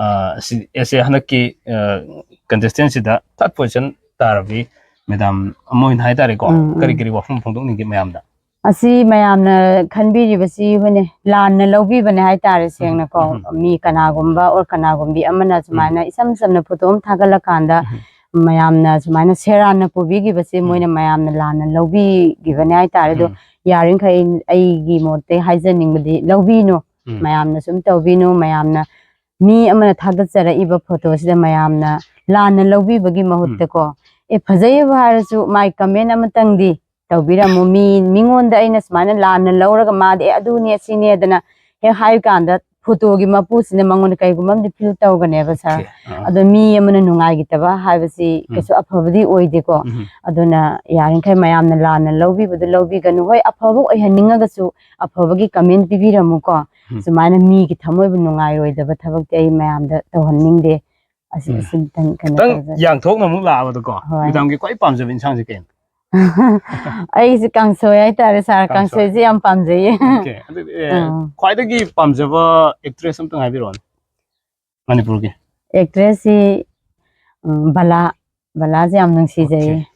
ꯑ, ꯁꯤ ꯑꯦꯁ ꯑꯦ ꯍꯟꯗꯛꯀꯤ ꯀꯟꯇꯦꯁꯇꯦꯟꯁꯤꯗ ꯊꯥꯔꯠ ꯄꯣꯖꯤꯁꯟ ꯇꯥꯔꯕꯤ ꯃꯦꯗꯥꯝ ꯑꯃ ꯑꯣꯏꯅ ꯍꯥꯏꯇꯥꯔꯦꯀꯣ꯫ ꯎꯝ, ꯎꯝ. ꯀꯔꯤ ꯀꯔꯤ ꯋꯥꯐꯝ ꯐꯣꯡꯗꯣꯛꯅꯤꯡꯒꯦ ꯃꯌꯥꯝꯗ? ꯑꯁꯤ ꯃꯌꯥꯝꯅ ꯈꯟꯕꯤꯔꯤꯕꯁꯤ ꯍꯣꯏꯅꯦ, ꯂꯥꯟꯅ ꯂꯧꯕꯤꯕꯅꯦ ꯍꯥꯏꯇꯥꯔꯦ, ꯁꯦꯡꯅꯀꯣ꯫ ꯎꯝ. ꯃꯤ ꯀꯅꯥꯒꯨꯝꯕ ꯑꯣꯔ ꯀꯅꯥꯒꯨꯝꯕꯤ ꯑꯃꯅ ꯁꯨꯃꯥꯏꯅ ꯏꯆꯝ ꯆꯝꯅ ꯐꯣꯇꯣ ꯑꯃ ꯊꯥꯒꯠꯂꯀꯥꯟꯗ ꯎꯝ. ꯃꯌꯥꯝꯅ ꯁꯨꯃꯥꯏꯅ ꯁꯦꯔꯥꯟꯅ ꯄꯨꯕꯤꯈꯤꯕꯁꯦ ꯎꯝ. ꯃꯣꯏꯅ ꯃꯌꯥꯝꯅ ꯂꯥꯟꯅ ꯂꯧꯕꯤꯈꯤꯕꯅꯦ ꯍꯥꯏꯇꯥꯔꯦ꯫ ꯑꯗꯣ ꯎꯝ. ꯌꯥꯔꯤꯈꯩ ꯑꯩꯒꯤ ꯃꯣꯠꯇ ꯍꯥꯏꯖꯅꯤꯡꯕꯗꯤ, ꯂꯧꯕꯤꯅꯨ, ꯎꯝ. ꯃꯌꯥꯝꯅ ꯁꯨꯝ ꯇꯧꯕꯤꯅꯨ, ꯃꯌꯥꯝꯅ ꯃꯤ ꯑꯃꯅ ꯊꯥꯒꯠꯆꯔꯛꯏꯕ ꯐꯣꯇꯣꯁꯤꯗ ꯃꯌꯥꯝꯅ ꯂꯥꯟꯅ ꯂꯧꯕꯤꯕꯒꯤ ꯃꯍꯨꯠꯇꯀꯣ, ꯑꯦ, ꯐꯖꯩꯕꯨ ꯍꯥꯏꯔꯁꯨ ꯃꯥꯏ ꯀꯃꯦꯟ ꯑꯃꯇꯪꯗꯤ ꯇꯧꯕꯤꯔꯝꯃꯨ꯫ ꯃꯤ ꯃꯤꯉꯣꯟꯗ ꯑꯩꯅ ꯁꯨꯃꯥꯏꯅ ꯂꯥꯟꯅ ꯂꯧꯔꯒ ꯃꯥꯗꯤ ꯑꯦ ꯑꯗꯨꯅꯦ ꯁꯤꯅꯦꯗꯅ ꯍꯦꯛ ꯍꯥꯏꯀꯥꯟꯗ ꯐꯣꯇꯣꯒꯤ ꯃꯄꯨꯁꯤꯅ ꯃꯉꯣꯟꯗ ꯀꯩꯒꯨꯝꯕ ꯑꯃꯗꯤ ꯐꯤꯜ ꯇꯧꯒꯅꯦꯕ ꯁꯥꯔ꯫ ꯑꯣꯀꯦ. ꯑꯥ. ꯑꯗꯣ ꯃꯤ ꯑꯃꯅ ꯅꯨꯡꯉꯥꯏꯈꯤꯗꯕ ꯍꯥꯏꯕꯁꯤ ꯎꯝ. ꯀꯩꯁꯨ ꯑꯐꯕꯗꯤ ꯑꯣꯏꯗꯦꯀꯣ꯫ ꯎꯝ. ꯑꯗꯨꯅ ꯌꯥꯔꯤꯈꯩ ꯃꯌꯥꯝꯅ ꯂꯥꯟꯅ ꯂꯧꯕꯤꯕꯗꯨ ꯂꯧꯕꯤꯒꯅꯨ꯫ ꯍꯣꯏ, ꯑꯐꯕ ꯑꯣꯏꯍꯟꯅꯤꯡꯉꯒꯁꯨ ꯑꯐꯕꯒꯤ ꯀꯃꯦꯟ ꯄꯤꯕꯤꯔꯝꯃꯨꯀꯣ꯫ ꯎꯝ. ꯁꯨꯃꯥꯏꯅ ꯃꯤꯒꯤ ꯊꯃꯣꯏꯕꯨ ꯅꯨꯡꯉꯥꯏꯔꯣꯏꯗꯕ ꯊꯕꯛꯇꯤ ꯑꯩ ꯃꯌꯥꯝꯗ ꯇꯧꯍꯟꯅꯤꯡꯗꯦ꯫ ꯑꯁꯤ ꯎꯝ. ꯑꯁꯤꯝꯇꯪ ꯀꯩꯅꯣ ꯈꯤꯇꯪ ꯇꯧꯖꯒꯦ꯫ ꯌꯥꯡꯊꯣꯛꯅ ꯑꯃꯨꯛ ꯂꯥꯛꯑꯕꯗꯀꯣ, ꯍꯣꯏ. ꯃꯦꯗꯥꯝꯒꯤ ꯈ꯭ꯋꯥꯏ ꯄꯥꯝꯖꯕ ꯏꯟꯁꯥꯡꯁꯦ ꯀꯩꯅꯣ? ꯑꯩꯁꯦ ꯀꯥꯡꯁꯣꯏ ꯍꯥꯏꯇꯥꯔꯦ ꯁꯥꯔ, ꯀꯥꯡꯁꯣꯏ. ꯀꯥꯡꯁꯣꯏꯁꯦ ꯌꯥꯝ ꯄꯥꯝꯖꯩꯌꯦ꯫ ꯑꯣꯀꯦ. ꯑꯗꯨꯗꯤ, ꯑꯦ, ꯑꯥ. ꯈ꯭ꯋꯥꯏꯗꯒꯤ ꯄꯥꯝꯖꯕ ꯑꯦꯛꯇ꯭ꯔꯦꯁ ꯑꯝꯇꯪ ꯍꯥꯏꯕꯤꯔꯛꯑꯣꯅꯦ, ꯃꯅꯤꯄꯨꯔꯒꯤ꯫ ꯑꯦꯛꯇ꯭ꯔꯦꯁꯁꯤ ꯎꯝ, ꯕꯂꯥ, ꯕꯂꯥꯁꯦ ꯌꯥꯝ ꯅꯨꯡꯁꯤꯖꯩꯌꯦ꯫ ꯑꯣꯀꯦ.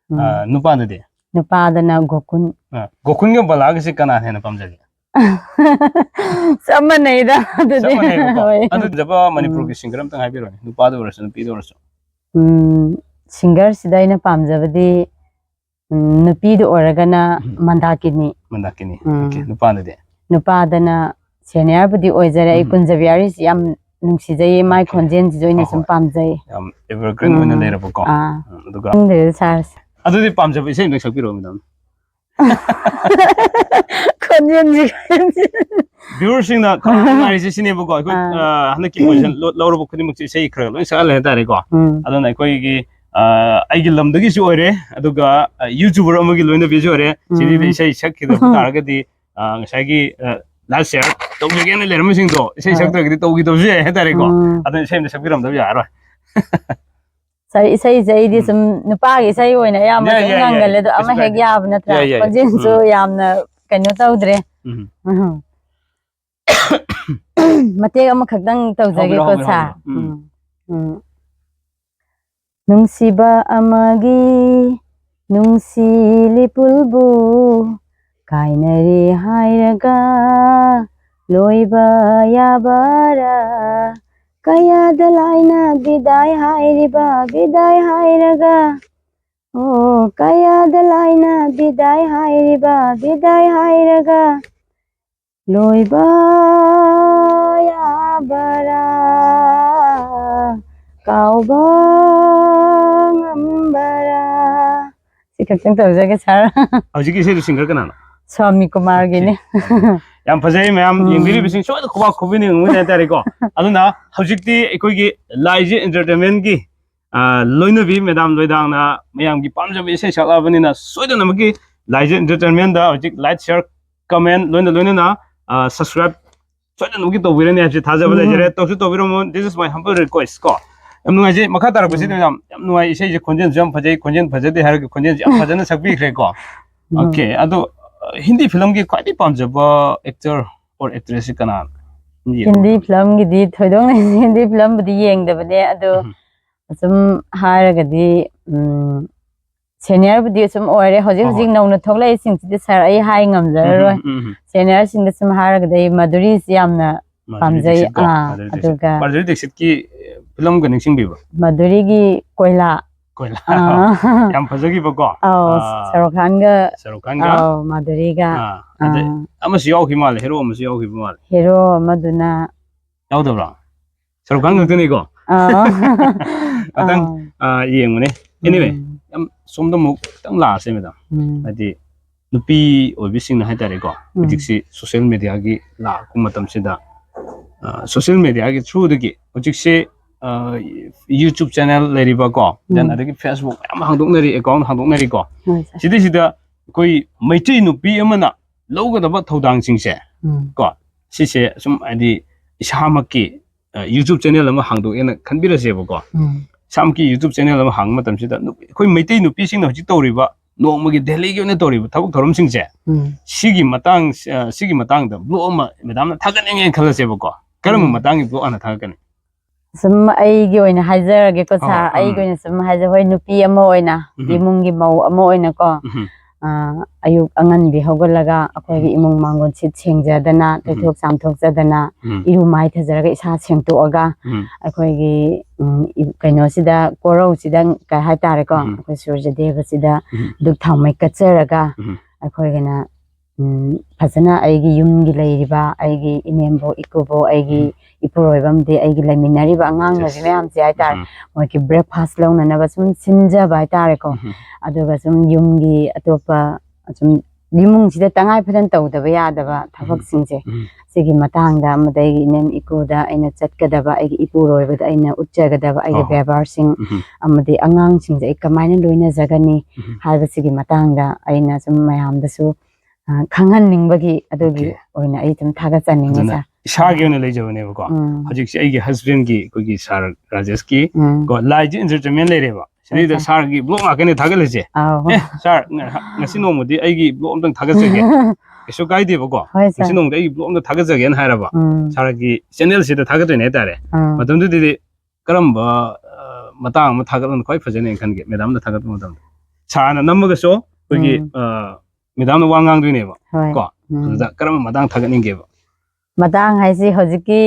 ꯎꯝ. ꯑꯥ, ꯅꯨꯄꯥꯗꯗꯤ? ꯅꯨꯄꯥꯗꯅ ꯒꯣꯀꯨꯟ꯫ ꯑꯥ, ꯒꯣꯀꯨꯟꯒ ꯕꯂꯥꯒꯁꯦ ꯀꯅꯥꯅ ꯍꯦꯟꯅ ꯄꯥꯝꯖꯒꯦ? ꯆꯞ ꯃꯥꯟꯅꯩꯗ ꯑꯗꯨꯗꯤ꯫ ꯆꯞ ꯃꯥꯟꯅꯩꯕꯀꯣ. ꯍꯣꯏ. ꯑꯗꯨꯗ ꯃꯅꯤꯄꯨꯔꯒꯤ ꯁꯤꯡꯒꯔ ꯑꯝꯇꯪ ꯍꯥꯏꯕꯤꯔꯣꯅꯦ, ꯅꯨꯄꯥꯗ ꯑꯣꯏꯔꯁꯨ ꯅꯨꯄꯤꯗ ꯑꯣꯏꯔꯁꯨ꯫ ꯎꯝ, ꯁꯤꯡꯒꯔꯁꯤꯗ ꯑꯩꯅ ꯄꯥꯝꯖꯕꯗꯤ ꯎꯝ, ꯅꯨꯄꯤꯗ ꯑꯣꯏꯔꯒꯅ ꯎꯝ. ꯃꯟꯗꯥꯀꯤꯅꯤ꯫ ꯃꯟꯗꯥꯀꯤꯅꯤ. ꯎꯝ. ꯑꯣꯀꯦ. ꯅꯨꯄꯥꯗꯗꯤ? ꯅꯨꯄꯥꯗꯅ ꯁꯦꯅꯤꯌꯔꯕꯨꯗꯤ ꯑꯣꯏꯖꯔꯦ ꯑꯩ, ꯎꯝ. ꯀꯨꯟꯖꯕꯤꯍꯥꯔꯤꯁꯤ ꯌꯥꯝ ꯅꯨꯡꯁꯤꯖꯩꯌꯦ, ꯃꯥꯏ ꯑꯣꯀꯦ. ꯈꯣꯟꯖꯦꯜꯁꯤꯁꯨ ꯑꯩꯅ ꯍꯣꯏ, ꯁꯨꯝ ꯍꯣꯏ. ꯄꯥꯝꯖꯩ꯫ ꯌꯥꯝ ꯑꯦꯚꯔꯒ꯭ꯔꯤꯟ ꯑꯣꯏꯅ ꯎꯝ. ꯂꯩꯔꯕꯀꯣ. ꯑꯥ. ꯎꯝ, ꯑꯗꯨꯒ ꯈꯪꯗꯦꯗ ꯁꯥꯔꯁꯦ꯫ ꯑꯗꯨꯗꯤ ꯄꯥꯝꯖꯕ ꯏꯁꯩ ꯑꯝꯇꯪ ꯁꯛꯄꯤꯔꯛꯑꯣ, ꯃꯦꯗꯥꯝ꯫ ꯈꯣꯟꯖꯦꯜꯁꯤ ꯈꯣꯟꯖꯦꯜ꯫ Viewerꯁꯤꯡꯅ ꯈ꯭ꯋꯥꯏ ꯅꯨꯡꯉꯥꯏꯔꯤꯁꯦ ꯁꯤꯅꯦꯕꯀꯣ, ꯑꯩꯈꯣꯏ ꯑꯥ꯫ ꯑ, ꯍꯟꯗꯛꯀꯤ position ꯂꯣ-, ꯂꯧꯔꯨꯕ ꯈꯨꯗꯤꯡꯃꯛꯁꯦ ꯏꯁꯩ ꯈꯔ ꯂꯣꯏ ꯁꯛꯍꯜꯂꯦ ꯍꯥꯏꯇꯥꯔꯦꯀꯣ꯫ ꯎꯝ꯫ ꯑꯗꯨꯅ ꯑꯩꯈꯣꯏꯒꯤ, ꯑ, ꯑꯩꯒꯤ ꯂꯝꯗꯒꯤꯁꯨ ꯑꯣꯏꯔꯦ, ꯑꯗꯨꯒ, ꯑ, YouTuber ꯑꯃꯒꯤ ꯂꯣꯏꯅꯕꯤꯁꯨ ꯑꯣꯏꯔꯦ꯫ ꯁꯤꯗꯩꯗ ꯎꯝ꯫ ꯏꯁꯩ ꯁꯛꯈꯤꯗꯕ ꯇꯥꯔꯒꯗꯤ, ꯑ, ꯉꯁꯥꯏꯒꯤ, ꯑ, like share ꯇꯧꯖꯒꯦꯅ ꯂꯩꯔꯝꯕꯁꯤꯡꯗꯣ ꯏꯁꯩ ꯍꯣꯏ꯫ ꯁꯛꯇ꯭ꯔꯒꯗꯤ ꯇꯧꯈꯤꯗꯕꯁꯨ ꯌꯥꯏ ꯍꯥꯏꯇꯥꯔꯦꯀꯣ꯫ ꯎꯝ꯫ ꯑꯗꯨꯅ ꯏꯁꯩ ꯑꯝꯇ ꯁꯛꯄꯤꯔꯝꯗꯕ ꯌꯥꯔꯔꯣꯏ꯫ ꯁꯥꯔ, ꯏꯁꯩꯁꯦ ꯑꯩꯗꯤ ꯎꯝ꯫ ꯁꯨꯝ ꯅꯨꯄꯥꯒꯤ ꯏꯁꯩ ꯑꯣꯏꯅ ꯑꯌꯥꯝꯕ ꯌꯥꯏ, ꯁꯨꯝ ꯌꯥꯏ, ꯌꯥꯏ꯫ ꯉꯪꯒꯜꯂꯦ, ꯑꯗꯣ ꯀꯩꯁꯨ ꯑꯃ ꯍꯦꯛ ꯀꯥꯏꯗꯦ꯫ ꯌꯥꯕ ꯅꯠꯇ꯭ꯔꯥ? ꯌꯥꯏ, ꯌꯥꯏ, ꯌꯥꯏ꯫ ꯈꯣꯟꯖꯦꯜꯁꯨ ꯎꯝ꯫ ꯌꯥꯝꯅ ꯀꯩꯅꯣ ꯇꯧꯗ꯭ꯔꯦ꯫ ꯎꯝ꯫ ꯎꯝ꯫ ꯃꯇꯦꯛ ꯑꯃꯈꯛꯇꯪ ꯍꯧꯕꯤꯔꯣ, ꯇꯧꯖꯒꯦꯀꯣ, ꯍꯧꯕꯤꯔꯣ, ꯁꯥꯔ꯫ ꯍꯧꯕꯤꯔꯣ꯫ ꯎꯝ꯫ ꯎꯝ꯫ ꯎꯝ꯫ ꯅꯨꯡꯁꯤꯕ ꯑꯃꯒꯤ ꯅꯨꯡꯁꯤ ꯂꯤꯄꯨꯜꯕꯨ ꯀꯥꯏꯅꯔꯦ ꯍꯥꯏꯔꯒ ꯂꯣꯏꯕ ꯌꯥꯕꯔꯥ? ꯀꯌꯥꯗ ꯂꯥꯏꯅ ꯕꯤꯗꯥꯏ ꯍꯥꯏꯔꯤꯕ, ꯕꯤꯗꯥꯏ ꯍꯥꯏꯔꯒ, ꯑꯣ, ꯀꯌꯥꯗ ꯂꯥꯏꯅ ꯕꯤꯗꯥꯏ ꯍꯥꯏꯔꯤꯕ, ꯕꯤꯗꯥꯏ ꯍꯥꯏꯔꯒ ꯂꯣꯏꯕ ꯌꯥꯕꯔꯥ, ꯀꯥꯎꯕ ꯉꯝꯕꯔꯥ? ꯁꯤ ꯈꯛꯇꯪ ꯇꯧꯖꯒꯦ, ꯁꯥꯔ꯫ ꯍꯧꯖꯤꯛꯀꯤ ꯏꯁꯩꯗꯨ singer ꯀꯅꯥꯅꯣ? ꯁ꯭ꯋꯥꯃꯤ ꯀꯨꯃꯥꯔꯒꯤꯅꯦ꯫ Okay. ꯌꯥꯝ ꯐꯖꯩ, ꯃꯌꯥꯝ ꯎꯝ꯫ ꯌꯦꯡꯕꯤꯔꯤꯕꯁꯤꯡ ꯁꯣꯏꯗꯅ ꯈꯨꯕꯥꯛ ꯈꯨꯕꯤꯅꯤꯡꯉꯝꯒꯅꯤ ꯍꯥꯏꯇꯥꯔꯦꯀꯣ꯫ ꯑꯗꯨꯅ ꯍꯧꯖꯤꯛꯇꯤ ꯑꯩꯈꯣꯏꯒꯤ ꯂꯥꯏꯖꯤ Entertainmentꯀꯤ, ꯑ, ꯂꯣꯏꯅꯕꯤ madam ꯂꯣꯏꯗꯥꯡꯅ ꯃꯌꯥꯝꯒꯤ ꯄꯥꯝꯖꯕ ꯏꯁꯩ ꯁꯛꯂꯛꯑꯕꯅꯤꯅ ꯁꯣꯏꯗꯅꯃꯛꯀꯤ ꯂꯥꯏꯖꯤ Entertainmentꯗ ꯍꯧꯖꯤꯛ like, share, comment ꯂꯣꯏꯅ ꯂꯣꯏꯅꯅ, ꯑ, subscribe ꯁꯣꯏꯗꯅꯃꯛꯀꯤ ꯇꯧꯕꯤꯔꯅꯤ ꯍꯥꯏꯕꯁꯤ ꯊꯥꯖꯕ ꯎꯝ꯫ ꯂꯩꯖꯔꯦ꯫ ꯇꯧꯁꯨ ꯇꯧꯕꯤꯔꯝꯃꯣ꯫ This is my humble request ꯀꯣ꯫ ꯌꯥꯝ ꯅꯨꯡꯉꯥꯏꯖꯩ꯫ ꯃꯈꯥ ꯇꯥꯔꯛꯄꯁꯤꯗ ꯎꯝ꯫ ꯌꯥꯝ, ꯌꯥꯝ ꯅꯨꯡꯉꯥꯏ꯫ ꯏꯁꯩꯁꯦ ꯈꯣꯟꯖꯦꯜꯁꯨ ꯌꯥꯝ ꯐꯖꯩ, ꯈꯣꯟꯖꯦꯜ ꯐꯖꯗꯦ ꯍꯥꯏꯔꯒ ꯈꯣꯟꯖꯦꯜꯁꯦ ꯌꯥꯝ ꯐꯖꯅ ꯁꯛꯄꯤꯈ꯭ꯔꯦꯀꯣ꯫ ꯎꯝ꯫ Okay, ꯑꯗꯣ, ꯑ, ꯍꯤꯟꯗꯤ filmꯒꯤ ꯈ꯭ꯋꯥꯏꯗꯒꯤ ꯄꯥꯝꯖꯕ actor or actressꯁꯤ ꯀꯅꯥꯅꯣ? ꯍꯤꯟꯗꯤ ꯌꯦꯡꯕ ꯍꯤꯟꯗꯤ ꯃꯇꯝꯗ꯫ Filmꯒꯤꯗꯤ ꯊꯣꯏꯗꯣꯛꯅ ꯍꯤꯟꯗꯤ filmꯕꯨꯗꯤ ꯌꯦꯡꯗꯕꯅꯦ, ꯑꯗꯣ ꯎꯝ꯫ ꯁꯨꯝ ꯍꯥꯏꯔꯒꯗꯤ, ꯎꯝ, seniorꯕꯨꯗꯤ ꯁꯨꯝ ꯑꯣꯏꯔꯦ꯫ ꯍꯧꯖꯤꯛ ꯍꯣꯏ, ꯍꯧꯖꯤꯛ ꯍꯣꯏ꯫ ꯅꯧꯅ ꯊꯣꯛꯂꯛꯏꯁꯤꯡꯁꯤꯗꯤ ꯁꯥꯔ ꯑꯩ ꯍꯥꯏ ꯉꯝꯖꯔꯔꯣꯏ꯫ ꯎꯝ, ꯎꯝ, ꯎꯝ, ꯎꯝ꯫ Seniorꯁꯤꯡꯗ ꯁꯨꯝ ꯍꯥꯏꯔꯒꯗꯤ ꯑꯩ ꯃꯙꯨꯔꯤꯁꯤ ꯌꯥꯝꯅ ꯃꯥꯙꯨꯔꯤ ꯄꯥꯝꯖꯩ꯫ ꯗꯤꯛꯁꯤꯠ ꯀꯣ? ꯑꯥ, ꯃꯥꯙꯨꯔꯤ ꯗꯤꯛꯁꯤꯠ꯫ ꯑꯗꯨꯒ ꯃꯥꯙꯨꯔꯤ ꯗꯤꯛꯁꯤꯠꯀꯤ, ꯑꯦ, filmꯒ ꯅꯤꯡꯁꯤꯡꯕꯤꯕ꯭ꯔꯣ? ꯃꯥꯙꯨꯔꯤꯒꯤ ꯀꯣꯏꯂꯥ꯫ ꯀꯣꯏꯂꯥ꯫ ꯑꯥ꯫ ꯌꯥꯝ ꯐꯖꯈꯤꯕꯀꯣ? ꯑꯧ, ꯑꯥ, ꯁꯥꯔꯨꯛ ꯈꯥꯟꯒ, ꯁꯥꯔꯨꯛ ꯈꯥꯟꯒ꯫ ꯑꯧ, ꯃꯥꯙꯨꯔꯤꯒ꯫ ꯑꯥ, ꯑꯗꯩ ꯑꯥ꯫ ꯑꯃꯁꯨ ꯌꯥꯎꯈꯤ ꯃꯥꯜꯂꯦ, hero ꯑꯃꯁꯨ ꯌꯥꯎꯈꯤꯕ ꯃꯥꯜꯂꯦ꯫ Hero ꯑꯃꯗꯨꯅ ꯌꯥꯎꯗꯕ꯭ꯔꯣ? ꯁꯥꯔꯨꯛ ꯈꯥꯟ ꯎꯝ꯫ ꯈꯛꯇꯅꯤꯀꯣ? ꯑꯥ꯫ ꯉꯥꯛꯇꯪ, ꯑꯥ꯫ ꯑꯥ, ꯌꯦꯡꯕꯅꯦ꯫ Anyway, ꯎꯝ꯫ ꯌꯥꯝ ꯁꯣꯝꯗ ꯑꯃꯨꯛ ꯈꯤꯇꯪ ꯂꯥꯛꯑꯁꯦ, madam꯫ ꯎꯝ꯫ ꯍꯥꯏꯗꯤ, ꯅꯨꯄꯤ ꯑꯣꯏꯕꯤꯁꯤꯡꯅ ꯍꯥꯏꯇꯥꯔꯦꯀꯣ, ꯎꯝ꯫ ꯍꯧꯖꯤꯛꯁꯤ social media ꯒꯤ ꯂꯥꯛꯄ ꯃꯇꯝꯁꯤꯗ, ꯑ, social media ꯒꯤ through ꯗꯒꯤ ꯍꯧꯖꯤꯛꯁꯤ, ꯑ, YouTube channel ꯂꯩꯔꯤꯕꯀꯣ, then ꯎꯝ꯫ ꯑꯗꯒꯤ Facebook ꯃꯌꯥꯝ ꯍꯥꯡꯗꯣꯛꯅꯔꯤ, account ꯍꯥꯡꯗꯣꯛꯅꯔꯤꯀꯣ꯫ ꯍꯣꯏ, sir꯫ ꯁꯤꯗꯩꯁꯤꯗ ꯑꯩꯈꯣꯏ ꯃꯩꯇꯩ ꯅꯨꯄꯤ ꯑꯃꯅ ꯂꯧꯒꯗꯕ ꯊꯧꯗꯥꯡꯁꯤꯡꯁꯦ ꯎꯝ꯫ ꯀꯣ, ꯁꯤꯁꯦ ꯁꯨꯝ ꯍꯥꯏꯗꯤ ꯏꯁꯥꯃꯛꯀꯤ, ꯑ, YouTube channel ꯑꯃ ꯍꯥꯡꯗꯣꯛꯑꯦꯅ ꯈꯟꯕꯤꯔꯁꯦꯕꯀꯣ꯫ ꯎꯝ꯫ ꯏꯁꯥꯃꯛꯀꯤ YouTube channel ꯑꯃ ꯍꯥꯡꯕ ꯃꯇꯝꯁꯤꯗ ꯅꯨ-, ꯑꯩꯈꯣꯏ ꯃꯩꯇꯩ ꯅꯨꯄꯤꯁꯤꯡꯅ ꯍꯧꯖꯤꯛ ꯇꯧꯔꯤꯕ ꯅꯣꯡꯃꯒꯤ daily ꯒꯤ ꯑꯣꯏꯅ ꯇꯧꯔꯤꯕ ꯊꯕꯛ ꯊꯧꯔꯝꯁꯤꯡꯁꯦ, ꯎꯝ꯫ ꯁꯤꯒꯤ ꯃꯇꯥꯡ, ꯑ, ꯁꯤꯒꯤ ꯃꯇꯥꯡꯗ blog ꯑꯃ madam ꯅ ꯊꯥꯒꯠꯅꯤꯡꯉꯦꯅ ꯈꯜꯂꯁꯦꯕꯀꯣ꯫ ꯀꯔꯝꯕ ꯎꯝ꯫ ꯃꯇꯥꯡꯒꯤ blog ꯍꯥꯟꯅ ꯊꯥꯒꯠꯀꯅꯤ? ꯁꯨꯝ ꯑꯩꯒꯤ ꯑꯣꯏꯅ ꯍꯥꯏꯖꯔꯒꯦꯀꯣ, ꯍꯣꯏ, sir꯫ ꯍꯣꯏ, ꯑꯩꯒꯤ ꯎꯝ꯫ ꯑꯣꯏꯅ ꯁꯨꯝ ꯍꯥꯏꯖ-, ꯍꯣꯏ, ꯅꯨꯄꯤ ꯑꯃ ꯑꯣꯏꯅ, ꯎꯝ꯫ ꯏꯃꯨꯡꯒꯤ ꯃꯧ ꯑꯃ ꯑꯣꯏꯅꯀꯣ, ꯎꯝ꯫ ꯑ, ꯑꯌꯨꯛ ꯑꯉꯟꯕꯤ ꯍꯧꯒꯠꯂꯒ ꯑꯩꯈꯣꯏꯒꯤ ꯎꯝ꯫ ꯏꯃꯨꯡ ꯃꯥꯡꯒꯣꯜ ꯁꯤꯠ ꯁꯦꯡꯖꯗꯅ, ꯎꯝ꯫ ꯇꯩꯊꯣꯛ ꯆꯥꯝꯊꯣꯛꯆꯗꯅ, ꯎꯝ꯫ ꯏꯔꯨ ꯃꯥꯏꯊꯖꯔꯒ, ꯏꯁꯥ ꯁꯦꯡꯇꯣꯛꯑꯒ, ꯎꯝ꯫ ꯑꯩꯈꯣꯏꯒꯤ, ꯎꯝ, ꯏ-, ꯀꯩꯅꯣꯁꯤꯗ, ꯀꯣꯔꯧꯁꯤꯗ ꯀꯩ ꯍꯥꯏꯇꯥꯔꯦꯀꯣ, ꯎꯝ꯫ ꯑꯩꯈꯣꯏ ꯁꯨꯔꯖ ꯗꯦꯕꯁꯤꯗ ꯎꯝ꯫ ꯙꯨꯞ ꯊꯥꯎꯃꯩ ꯀꯠꯆꯔꯒ, ꯎꯝ꯫ ꯑꯩꯈꯣꯏꯒꯤꯅ ꯎꯝ, ꯐꯖꯅ ꯑꯩꯒꯤ ꯌꯨꯝꯒꯤ ꯂꯩꯔꯤꯕ ꯑꯩꯒꯤ ꯏꯅꯦꯝꯕꯣꯛ, ꯏꯀꯨꯕꯣꯛ, ꯑꯩꯒꯤ ꯎꯝ꯫ ꯏꯄꯨꯔꯣꯏꯕ ꯑꯃꯗꯤ ꯑꯩꯒꯤ ꯂꯩꯃꯤꯟꯅꯔꯤꯕ ꯑꯉꯥꯡ ꯅꯨꯄꯤ ꯌꯦꯁ꯫ ꯃꯌꯥꯝꯁꯦ ꯍꯥꯏꯇꯥꯔꯦ, ꯎꯝ꯫ ꯃꯣꯏꯒꯤ breakfast ꯂꯧꯅꯅꯕ ꯁꯨꯝ ꯁꯤꯟꯖꯕ ꯍꯥꯏꯇꯥꯔꯦꯀꯣ꯫ ꯎꯝ꯫ ꯑꯗꯨꯒ ꯁꯨꯝ ꯌꯨꯝꯒꯤ ꯑꯇꯣꯞꯄ ꯁꯨꯝ ꯏꯃꯨꯡꯁꯤꯗ ꯇꯉꯥꯏ ꯐꯗꯅ ꯇꯧꯗꯕ ꯌꯥꯗꯕ ꯎꯝ꯫ ꯊꯕꯛꯁꯤꯡꯁꯦ, ꯎꯝ꯫ ꯁꯤꯒꯤ ꯃꯇꯥꯡꯗ ꯑꯃꯗꯤ ꯑꯩꯒꯤ ꯏꯅꯦꯝ ꯏꯀꯨꯗ ꯑꯩꯅ ꯆꯠꯀꯗꯕ, ꯑꯩꯒꯤ ꯏꯄꯨꯔꯣꯏꯕꯗ ꯑꯩꯅ ꯎꯠꯆꯒꯗꯕ ꯑꯩꯒꯤ ꯍꯣꯏ, ꯍꯣꯏ꯫ ꯕꯦꯕꯥꯔꯁꯤꯡ ꯎꯝ꯫ ꯑꯃꯗꯤ ꯑꯉꯥꯡꯁꯤꯡꯁꯦ ꯑꯩ ꯀꯃꯥꯏꯅ ꯂꯣꯏꯅꯖꯒꯅꯤ ꯎꯝ꯫ ꯍꯥꯏꯕꯁꯤꯒꯤ ꯃꯇꯥꯡꯗ ꯑꯩꯅ ꯁꯨꯝ ꯃꯌꯥꯝꯗꯁꯨ ꯑ, ꯈꯪꯍꯟꯅꯤꯡꯕꯒꯤ ꯑꯗꯨꯒꯤ ꯑꯣꯀꯦ꯫ ꯑꯣꯏꯅ ꯑꯩ ꯑꯗꯨꯝ ꯊꯥꯒꯠꯆꯅꯤꯡꯉꯦ, ꯑꯗꯨꯅ sir꯫ ꯏꯁꯥꯒꯤ ꯑꯣꯏꯅ ꯂꯩꯖꯕꯅꯦꯕꯀꯣ꯫ ꯎꯝ꯫ ꯍꯧꯖꯤꯛꯁꯦ ꯑꯩꯒꯤ husband ꯒꯤ ꯑꯩꯈꯣꯏꯒꯤ sir ꯔꯥꯖꯦꯁꯀꯤ ꯎꯝ꯫ ꯀꯣ, ꯂꯥꯏꯁꯦ entertainment ꯂꯩꯔꯦꯕ꯫ ꯍꯣꯏ, sir꯫ ꯁꯤꯗꯩꯗ sir ꯒꯤ blog ꯉꯥꯛꯇꯅꯦ ꯊꯥꯒꯠꯂꯤꯁꯦ꯫ ꯑꯧ꯫ "ꯑꯦ, sir, ꯉ-, ꯉꯁꯤ ꯅꯣꯡꯃꯗꯤ ꯑꯩꯒꯤ blog ꯑꯝꯇꯪ ꯊꯥꯒꯠꯆꯒꯦ꯫ ꯀꯩꯁꯨ ꯀꯥꯏꯗꯦꯕꯀꯣ꯫ ꯍꯣꯏ, sir꯫ ꯉꯁꯤ ꯅꯣꯡꯃꯗꯤ ꯑꯩꯒꯤ blog ꯑꯝꯇ ꯊꯥꯒꯠꯆꯒꯦꯅ" ꯍꯥꯏꯔꯕ꯫ ꯎꯝ꯫ Sir ꯒꯤ channel ꯁꯤꯗ ꯊꯥꯒꯠꯇꯣꯏꯅꯦ ꯍꯥꯏꯇꯥꯔꯦ꯫ ꯎꯝ꯫ ꯃꯇꯝꯗꯨꯗꯗꯤ ꯀꯔꯝꯕ, ꯑ, ꯃꯇꯥꯡ ꯑꯃ ꯊꯥꯒꯠꯂꯒ ꯈ꯭ꯋꯥꯏ ꯐꯖꯅꯦꯅ ꯈꯟꯒꯦ, madam ꯅ ꯊꯥꯒꯠꯄ ꯃꯇꯝꯗ? Sir ꯅ ꯅꯝꯃꯒꯁꯨ ꯑꯩꯈꯣꯏꯒꯤ, ꯎꯝ꯫ ꯑ, madam ꯅ ꯋꯥ ꯉꯥꯡꯗꯣꯏꯅꯦꯕ꯫ ꯍꯣꯏ꯫ ꯀꯣ? ꯎꯝ꯫ ꯑꯗꯨꯗ ꯀꯔꯝꯕ ꯃꯇꯥꯡ ꯊꯥꯒꯠꯅꯤꯡꯒꯦꯕ? ꯃꯇꯥꯡ ꯍꯥꯏꯁꯤ ꯍꯧꯖꯤꯛꯀꯤ,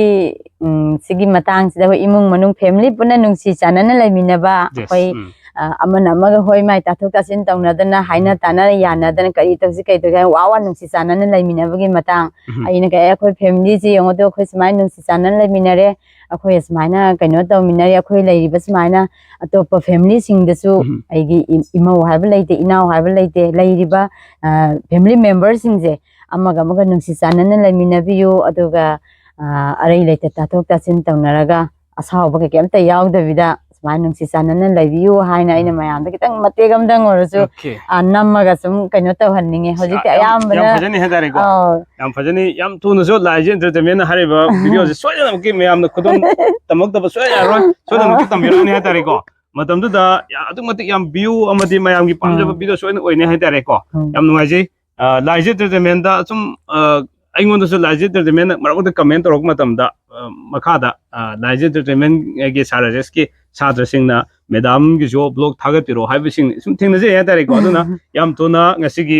ꯎꯝ, ꯁꯤꯒꯤ ꯃꯇꯥꯡꯁꯤꯗ ꯑꯩꯈꯣꯏ ꯏꯃꯨꯡ ꯃꯅꯨꯡ family ꯄꯨꯟꯅ ꯅꯨꯡꯁꯤ ꯆꯥꯟꯅꯅ ꯂꯩꯃꯤꯟꯅꯕ, ꯌꯦꯁ꯫ ꯑꯩꯈꯣꯏ, ꯎꯝ꯫ ꯑ, ꯑꯃꯅ ꯑꯃꯒ ꯍꯣꯏ ꯃꯥꯏ ꯇꯥꯊꯣꯛ ꯇꯥꯁꯤꯟ ꯇꯧꯅꯗꯅ, ꯍꯥꯏꯅ ꯇꯥꯅ ꯌꯥꯅꯗꯅ, ꯀꯔꯤ ꯇꯧꯁꯤ ꯀꯩ ꯇꯧꯁꯤ ꯍꯥꯏꯅ ꯋꯥ ꯋꯥ ꯅꯨꯡꯁꯤ ꯆꯥꯟꯅꯅ ꯂꯩꯃꯤꯟꯅꯕꯒꯤ ꯃꯇꯥꯡ꯫ ꯎꯝ꯫ ꯑꯩꯅ ꯀꯩ, ꯑꯩꯈꯣꯏ family ꯁꯤ ꯌꯦꯡꯉꯣ ꯇꯨ, ꯑꯩꯈꯣꯏ ꯁꯨꯃꯥꯏꯅ ꯅꯨꯡꯁꯤ ꯆꯥꯟꯅꯅ ꯂꯩꯃꯤꯟꯅꯔꯦ, ꯑꯩꯈꯣꯏ ꯁꯨꯃꯥꯏꯅ ꯀꯩꯅꯣ ꯇꯧꯃꯤꯟꯅꯔꯦ, ꯑꯩꯈꯣꯏ ꯂꯩꯔꯤꯕ ꯁꯨꯃꯥꯏꯅ ꯑꯇꯣꯞꯄ family ꯁꯤꯡꯗꯁꯨ ꯎꯝ꯫ ꯑꯩꯒꯤ ꯏ-, ꯏꯃꯧ ꯍꯥꯏꯕ ꯂꯩꯇꯦ, ꯏꯅꯥꯎ ꯍꯥꯏꯕ ꯂꯩꯇꯦ, ꯂꯩꯔꯤꯕ, ꯑ, family member ꯁꯤꯡꯁꯦ ꯑꯃꯒ ꯑꯃꯒ ꯅꯨꯡꯁꯤ ꯆꯥꯟꯅꯅ ꯂꯩꯃꯤꯟꯅꯕꯤꯌꯨ, ꯑꯗꯨꯒ, ꯑ, ꯑꯔꯩ ꯂꯩꯇ ꯇꯥꯊꯣꯛ ꯇꯥꯁꯤꯟ ꯇꯧꯅꯔꯒ ꯑꯁꯥꯎꯕ ꯀꯩꯀꯩ ꯑꯝꯇ ꯌꯥꯎꯗꯕꯤꯗ ꯁꯨꯃꯥꯏꯅ ꯅꯨꯡꯁꯤ ꯆꯥꯟꯅꯅ ꯂꯩꯕꯤꯌꯨ ꯍꯥꯏꯅ ꯑꯩꯅ ꯃꯌꯥꯝꯗ ꯈꯤꯇꯪ ꯃꯇꯦꯛ ꯑꯝꯗꯪ ꯑꯣꯏꯔꯁꯨ, OK꯫ ꯑ, ꯅꯝꯃꯒ ꯁꯨꯝ ꯀꯩꯅꯣ ꯇꯧꯍꯟꯅꯤꯡꯉꯦ꯫ ꯍꯧꯖꯤꯛꯇꯤ ꯌꯥꯝ, ꯌꯥꯝ ꯑꯌꯥꯝꯕꯅ ꯐꯖꯅꯤ ꯍꯥꯏꯇꯥꯔꯦꯀꯣ꯫ ꯑꯧ꯫ ꯌꯥꯝ ꯐꯖꯅꯤ꯫ ꯌꯥꯝ ꯊꯨꯅꯁꯨ ꯂꯥꯏꯖꯦ Entertainment ꯅ ꯍꯥꯏꯔꯤꯕ video ꯁꯦ ꯁꯣꯏꯗꯅꯃꯛꯀꯤ ꯃꯌꯥꯝꯅ ꯈꯨꯗꯝ ꯇꯝꯃꯛꯇꯕ ꯁꯨꯡꯌꯥ ꯌꯥꯔꯣꯏ꯫ ꯁꯣꯏꯗꯅꯃꯛꯀꯤ ꯑꯧ꯫ ꯇꯝꯕꯤꯔꯛꯑꯅꯤ ꯍꯥꯏꯇꯥꯔꯦꯀꯣ꯫ ꯃꯇꯝꯗꯨꯗ ꯌꯥ-, ꯑꯗꯨꯛ ꯃꯇꯤꯛ ꯌꯥꯝ view ꯑꯃꯗꯤ ꯃꯌꯥꯝꯒꯤ ꯄꯥꯝꯖꯕ ꯎꯝ꯫ Video ꯁꯣꯏꯗꯅ ꯑꯣꯏꯅꯤ ꯍꯥꯏꯇꯥꯔꯦꯀꯣ꯫ ꯎꯝ꯫ ꯌꯥꯝ ꯅꯨꯡꯉꯥꯏꯖꯩ꯫ ꯑ, ꯂꯥꯏꯖꯦ Entertainment ꯗ ꯁꯨꯝ, ꯑ, ꯑꯩꯉꯣꯟꯗꯁꯨ ꯂꯥꯏꯖꯦ Entertainment ꯅ ꯃꯔꯛ ꯃꯔꯛꯇ comment ꯇꯧꯔꯛꯄ ꯃꯇꯝꯗ, ꯑ, ꯃꯈꯥꯗ, ꯑ, ꯂꯥꯏꯖꯦ Entertainment ꯒꯤ ꯁꯥꯔ ꯔꯥꯖꯦꯁꯀꯤ ꯁꯥꯇ꯭ꯔꯁꯤꯡꯅ madam ꯒꯤꯁꯨ vlog ꯊꯥꯒꯠꯄꯤꯔꯛꯑꯣ ꯍꯥꯏꯕꯁꯤꯡ ꯁꯨꯝ ꯊꯦꯡꯅꯖꯩ ꯍꯥꯏꯇꯥꯔꯦꯀꯣ꯫ ꯑꯗꯨꯅ ꯌꯥꯝ ꯊꯨꯅ ꯉꯁꯤꯒꯤ,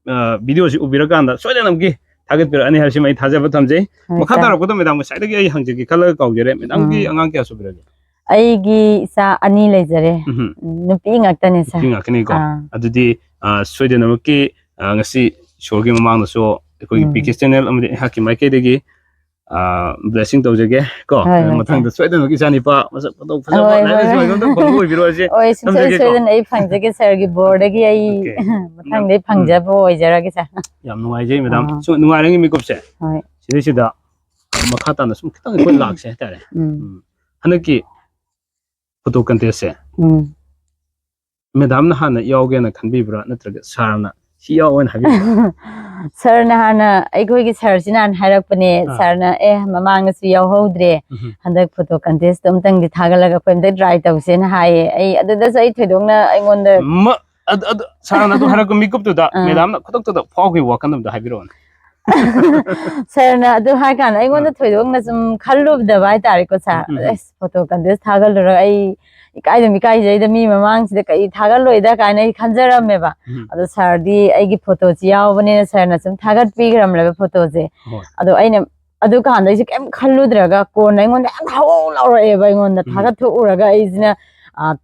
ꯑ, video ꯁꯤ ꯎꯕꯤꯔꯀꯥꯟꯗ ꯁꯣꯏꯗꯅꯃꯛꯀꯤ ꯊꯥꯒꯠꯄꯤꯔꯛꯑꯅꯤ ꯍꯥꯏꯕꯁꯤꯃ ꯑꯩ ꯊꯥꯖꯕ ꯊꯝꯖꯩ꯫ ꯍꯣꯏ, ꯃꯈꯥ ꯁꯥꯔ꯫ ꯇꯥꯔꯛꯄꯗ madam ꯉꯁꯥꯏꯗꯒꯤ ꯑꯩ ꯍꯪꯖꯒꯦ ꯈꯜꯂꯒ ꯀꯥꯎꯖꯔꯦ꯫ Madam ꯒꯤ ꯎꯝ꯫ ꯑꯉꯥꯡ ꯀꯌꯥ ꯁꯨꯕꯤꯔꯒꯦ? ꯑꯩꯒꯤ ꯏꯆꯥ ꯑꯅꯤ ꯂꯩꯖꯔꯦ꯫ ꯎꯝꯍꯨꯝ꯫ ꯎꯝ, ꯅꯨꯄꯤ ꯉꯥꯛꯇꯅꯦ, ꯁꯥꯔ꯫ ꯅꯨꯄꯤ ꯉꯥꯛꯇꯅꯤꯀꯣ꯫ ꯑꯥ꯫ ꯑꯗꯨꯗꯤ, ꯑ, ꯁꯣꯏꯗꯅꯃꯛꯀꯤ, ꯑ, ꯉꯁꯤ ꯏꯁꯣꯔꯒꯤ ꯃꯃꯥꯡꯗꯁꯨ ꯑꯩꯈꯣꯏꯒꯤ ꯎꯝ꯫ P K channel ꯑꯃꯗꯤ ꯑꯩꯍꯥꯛꯀꯤ ꯃꯥꯏꯀꯩꯗꯒꯤ, ꯑ, blessing ꯇꯧꯖꯒꯦ ꯀꯣ꯫ ꯍꯣꯏ, ꯍꯣꯏ, ꯃꯊꯪꯗ ꯁꯥꯔ꯫ ꯁꯣꯏꯗꯅꯃꯛꯀꯤ ꯏꯆꯥꯅꯤꯄꯥ ꯃꯁꯛ ꯐꯖꯕ ꯍꯣꯏ, ꯂꯥꯏꯅ ꯍꯣꯏ, ꯁꯨꯃꯥꯏꯅ ꯍꯣꯏ꯫ ꯑꯝꯇꯪ ꯐꯪꯕ ꯑꯣꯏꯕꯤꯔꯣ ꯍꯥꯏꯁꯦ ꯍꯣꯏ, ꯁꯨꯡꯁꯣꯏ ꯊꯝꯖꯒꯦꯀꯣ꯫ ꯁꯣꯏꯗꯅ ꯑꯩ ꯐꯪꯖꯒꯦ, ꯁꯥꯔꯒꯤ ꯕꯣꯔꯗꯒꯤ ꯑꯩ OK꯫ ꯃꯊꯪꯗ ꯑꯩ ꯎꯝ꯫ ꯐꯪꯖꯕ ꯑꯣꯏꯖꯔꯒꯦ, ꯁꯥꯔ꯫ ꯌꯥꯝ ꯅꯨꯡꯉꯥꯏꯖꯩ, madam꯫ ꯑꯥ꯫ ꯁꯨꯝ ꯅꯨꯡꯉꯥꯏꯔꯦ ꯃꯤꯀꯨꯞꯁꯦ꯫ ꯍꯣꯏ꯫ ꯁꯤꯗꯩꯁꯤꯗ ꯃꯈꯥ ꯇꯥꯅ ꯁꯨꯝ ꯈꯤꯇꯪ ꯑꯩꯈꯣꯏ ꯂꯥꯛꯁꯦ ꯍꯥꯏꯇꯥꯔꯦ꯫ ꯎꯝ꯫ ꯎꯝ꯫ ꯍꯟꯗꯛꯀꯤ photo contest ꯁꯦ ꯎꯝ꯫ Madam ꯅ ꯍꯥꯟꯅ ꯌꯥꯎꯒꯦꯅ ꯈꯟꯕꯤꯕ꯭ꯔꯥ, ꯅꯠꯇ꯭ꯔꯒ sir ꯅ "ꯁꯤ ꯌꯥꯎ" ꯍꯥꯏꯅ ꯍꯥꯏꯕꯤꯕ꯭ꯔꯥ? Sir ꯅ ꯍꯥꯟꯅ, ꯑꯩꯈꯣꯏꯒꯤ sir ꯁꯤꯅ ꯍꯥꯟꯅ ꯍꯥꯏꯔꯛꯄꯅꯦ꯫ ꯑꯥ꯫ Sir ꯅ, "ꯑꯦ, ꯃꯃꯥꯡꯗꯁꯨ ꯌꯥꯎꯍꯧꯗ꯭ꯔꯦ, ꯎꯝꯍꯨꯝ꯫ ꯍꯟꯗꯛ photo contest ꯇꯣ ꯑꯝꯇꯪꯗꯤ ꯊꯥꯒꯠꯂꯒ ꯑꯩꯈꯣꯏ ꯑꯝꯇ try ꯇꯧꯁꯦꯅ" ꯍꯥꯏꯌꯦ꯫ ꯑꯩ ꯑꯗꯨꯗꯁꯨ ꯑꯩ ꯊꯣꯏꯗꯣꯛꯅ ꯑꯩꯉꯣꯟꯗ ꯃ-, ꯑꯗ-, ꯑꯗ-, sir ꯅ ꯑꯗꯨ ꯍꯥꯏꯔꯛꯄ ꯃꯤꯀꯨꯞꯇꯨꯗ ꯑꯥ꯫ Madam ꯅ ꯈꯨꯗꯛꯇꯨꯗ ꯐꯥꯎꯈꯤꯕ ꯋꯥꯈꯜ ꯑꯝꯇ ꯍꯥꯏꯕꯤꯔꯛꯑꯣꯅꯦ꯫ Sir ꯅ ꯑꯗꯨ ꯍꯥꯏ ꯀꯥꯟꯗ ꯑꯩꯉꯣꯟꯗ ꯑꯥ꯫ ꯊꯣꯏꯗꯣꯛꯅ ꯁꯨꯝ ꯈꯜꯂꯨꯗꯕ ꯍꯥꯏꯇꯥꯔꯦꯀꯣ, sir꯫ ꯎꯝ, ꯎꯝ, ꯎꯝ꯫ ꯑꯁ, photo contest ꯊꯥꯒꯠꯂꯨꯔꯒ ꯑꯩ ꯏꯀꯥꯏꯗꯨꯝ ꯏꯀꯥꯏꯖꯩꯗ, ꯃꯤ ꯃꯃꯥꯡꯁꯤꯗ ꯀꯔꯤ ꯊꯥꯒꯠꯂꯣꯏꯗ ꯀꯥꯏꯅ ꯑꯩ ꯈꯟꯖꯔꯝꯃꯦꯕ꯫ ꯎꯝ꯫ ꯑꯗꯣ sir ꯗꯤ ꯑꯩꯒꯤ photo ꯁꯤ ꯌꯥꯎꯕꯅꯤꯅ sir ꯅ ꯁꯨꯝ ꯊꯥꯒꯠꯄꯤꯈ꯭ꯔꯝꯂꯦꯕ photo ꯁꯦ꯫ ꯍꯣꯏ꯫ ꯑꯗꯣ ꯑꯩꯅ ꯑꯗꯨꯀꯥꯟꯗ ꯑꯩꯁꯦ ꯀꯩꯝ ꯈꯜꯂꯨꯗ꯭ꯔꯒ ꯀꯣꯟꯅ ꯑꯩꯉꯣꯟꯗ ꯌꯥꯝ ꯍꯧ ꯂꯥꯎꯔꯛꯑꯦꯕ, ꯑꯩꯉꯣꯟꯗ ꯎꯝ꯫ ꯊꯥꯒꯠꯊꯣꯛꯎꯔꯒ ꯑꯩꯁꯤꯅ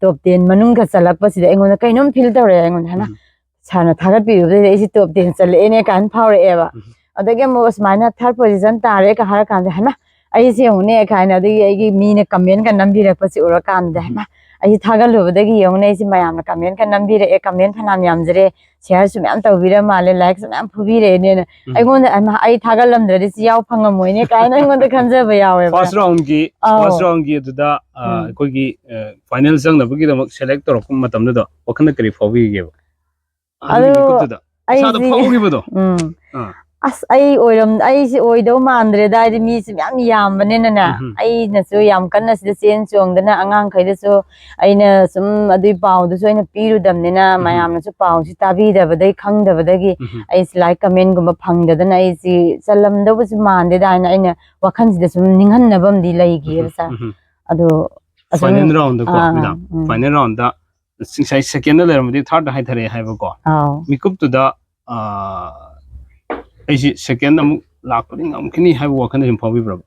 ꯇꯣꯞ ꯇꯦꯟ ꯃꯅꯨꯡꯗ ꯆꯜꯂꯛꯄꯁꯤꯗ ꯑꯩꯉꯣꯟꯗ ꯀꯩꯅꯣꯝ ꯐꯤꯜ ꯇꯧꯔꯛꯑꯦ ꯑꯩꯉꯣꯟꯗ, ꯍꯥꯏꯅ ꯎꯝ. ꯁꯥꯔꯅ ꯊꯥꯒꯠꯄꯤꯔꯨꯕꯗꯩꯗꯤ ꯑꯩꯁꯦ ꯇꯣꯞ ꯇꯦꯟ ꯆꯜꯂꯛꯑꯦꯅꯦ ꯀꯥꯏꯅ ꯐꯥꯎꯔꯛꯑꯦꯕ꯫ ꯎꯝ. ꯑꯗꯒꯤ ꯑꯃꯨꯛ ꯁꯨꯃꯥꯏꯅ ꯊꯥꯔꯠ ꯄꯣꯖꯤꯁꯟ ꯇꯥꯔꯦꯒ ꯍꯥꯏꯔ ꯀꯥꯟꯗ, ꯍꯥꯏꯃ, ꯑꯩꯁꯦ ꯌꯦꯡꯉꯨꯅꯦ ꯀꯥꯏꯅ, ꯑꯗꯒꯤ ꯑꯩꯒꯤ ꯃꯤꯅ ꯀꯃꯦꯟꯒ ꯅꯝꯕꯤꯔꯛꯄꯁꯦ ꯎꯔꯀꯥꯟꯗ, ꯎꯝ. ꯍꯥꯏꯃ, ꯑꯩꯁꯦ ꯊꯥꯒꯠꯂꯨꯕꯗꯒꯤ ꯌꯦꯡꯉꯨꯅꯦ, ꯑꯩꯁꯦ ꯃꯌꯥꯝꯅ ꯀꯃꯦꯟꯒ ꯅꯝꯕꯤꯔꯛꯑꯦ, ꯀꯃꯦꯟ ꯐꯅꯌꯥꯝ ꯌꯥꯝꯖꯔꯦ, ꯁꯤꯌꯥꯔꯁꯨ ꯃꯌꯥꯝ ꯇꯧꯕꯤꯔ ꯃꯥꯜꯂꯦ, ꯂꯥꯏꯛꯁꯨ ꯃꯌꯥꯝ ꯐꯨꯕꯤꯔꯛꯑꯦꯅꯦꯅ꯫ ꯎꯝ. ꯑꯩꯉꯣꯟꯗ, "ꯑꯩꯃ, ꯑꯩ ꯊꯥꯒꯠꯂꯝꯗ꯭ꯔꯗꯤ ꯁꯤ ꯌꯥꯎ ꯐꯪꯉꯝꯃꯣꯏꯅꯦ" ꯀꯥꯏꯅ ꯑꯩꯉꯣꯟꯗ ꯈꯟꯖꯕ ꯌꯥꯎꯋꯦꯕ꯫ ꯐꯥꯔꯁ ꯔꯥꯎꯟꯒꯤ ꯑꯧ. ꯐꯥꯔꯁ ꯔꯥꯎꯟꯒꯤ ꯑꯗꯨꯗ ꯑ, ꯎꯝ. ꯑꯩꯈꯣꯏꯒꯤ ꯐꯥꯏꯅꯦꯜ ꯆꯪꯅꯕꯒꯤꯗꯃꯛ ꯁꯦꯂꯦꯛ ꯇꯧꯔꯛꯄ ꯃꯇꯝꯗꯨꯗ ꯋꯥꯈꯜꯗ ꯀꯔꯤ ꯐꯥꯎꯕꯤꯒꯦꯕ? ꯑꯗꯨꯒꯤ ꯑꯗꯣ ꯃꯤꯀꯨꯞꯇꯨꯗ ꯏꯁꯥꯗ ꯑꯩꯁꯤ- ꯐꯥꯎꯈꯤꯕꯗꯣ? ꯎꯝ. ꯑꯥ. ꯑꯁ, ꯑꯩ ꯑꯣꯏꯔꯝ ꯑꯩꯁꯤ ꯑꯣꯏꯗꯧ ꯃꯥꯟꯗ꯭ꯔꯦꯗ, ꯍꯥꯏꯗꯤ ꯃꯤꯁꯦ ꯃꯌꯥꯝ ꯌꯥꯝꯕꯅꯤꯅꯅꯦ꯫ ꯎꯝ. ꯑꯩꯅꯁꯨ ꯌꯥꯝ ꯀꯟꯅ ꯁꯤꯗ ꯆꯦꯟ ꯆꯣꯡꯗꯅ, ꯑꯉꯥꯡꯈꯩꯗꯁꯨ ꯑꯩꯅ ꯁꯨꯝ ꯑꯗꯨꯒꯤ ꯄꯥꯎꯗꯨꯁꯨ ꯑꯩꯅ ꯄꯤꯔꯨꯗꯕꯅꯤꯅ, ꯎꯝ. ꯃꯌꯥꯝꯅꯁꯨ ꯄꯥꯎꯁꯤ ꯇꯥꯕꯤꯗꯕꯗꯩ, ꯈꯪꯗꯕꯗꯒꯤ ꯎꯝ. ꯑꯩꯁꯤ ꯂꯥꯏꯛ ꯀꯃꯦꯟꯒꯨꯝꯕ ꯐꯪꯗꯗꯅ ꯑꯩꯁꯤ ꯆꯜꯂꯝꯗꯧꯕꯁꯨ ꯃꯥꯟꯗꯦꯗ ꯍꯥꯏꯅ ꯑꯩꯅ ꯋꯥꯈꯜꯁꯤꯗ ꯁꯨꯝ ꯅꯤꯡꯍꯟꯅꯕ ꯑꯃꯗꯤ ꯂꯩꯈꯤꯑꯕ, ꯁꯥꯔ꯫ ꯎꯝ. ꯑꯗꯣ ꯑꯁꯨꯝ- ꯐꯥꯏꯅꯦꯜ ꯔꯥꯎꯟꯗꯀꯣ, ꯑꯥ, ꯃꯦꯗꯥꯝ, ꯎꯝ. ꯐꯥꯏꯅꯦꯜ ꯔꯥꯎꯟꯗ ꯉꯁꯥꯏ ꯁꯦꯀꯦꯟꯗ ꯂꯩꯔꯝꯕꯗꯤ ꯊꯥꯔꯗ ꯍꯥꯏꯊꯔꯛꯑꯦ ꯍꯥꯏꯕꯀꯣ꯫ ꯑꯥꯎ. ꯃꯤꯀꯨꯞꯇꯨꯗ ꯑ, ꯑꯩꯁꯤ ꯁꯦꯀꯦꯟꯗ ꯑꯃꯨꯛ ꯂꯥꯛꯄꯗꯤ ꯉꯝꯈꯤꯅꯤ ꯍꯥꯏꯕ ꯋꯥꯈꯜꯗ ꯁꯨꯝ ꯐꯥꯎꯕꯤꯕ꯭ꯔꯕ?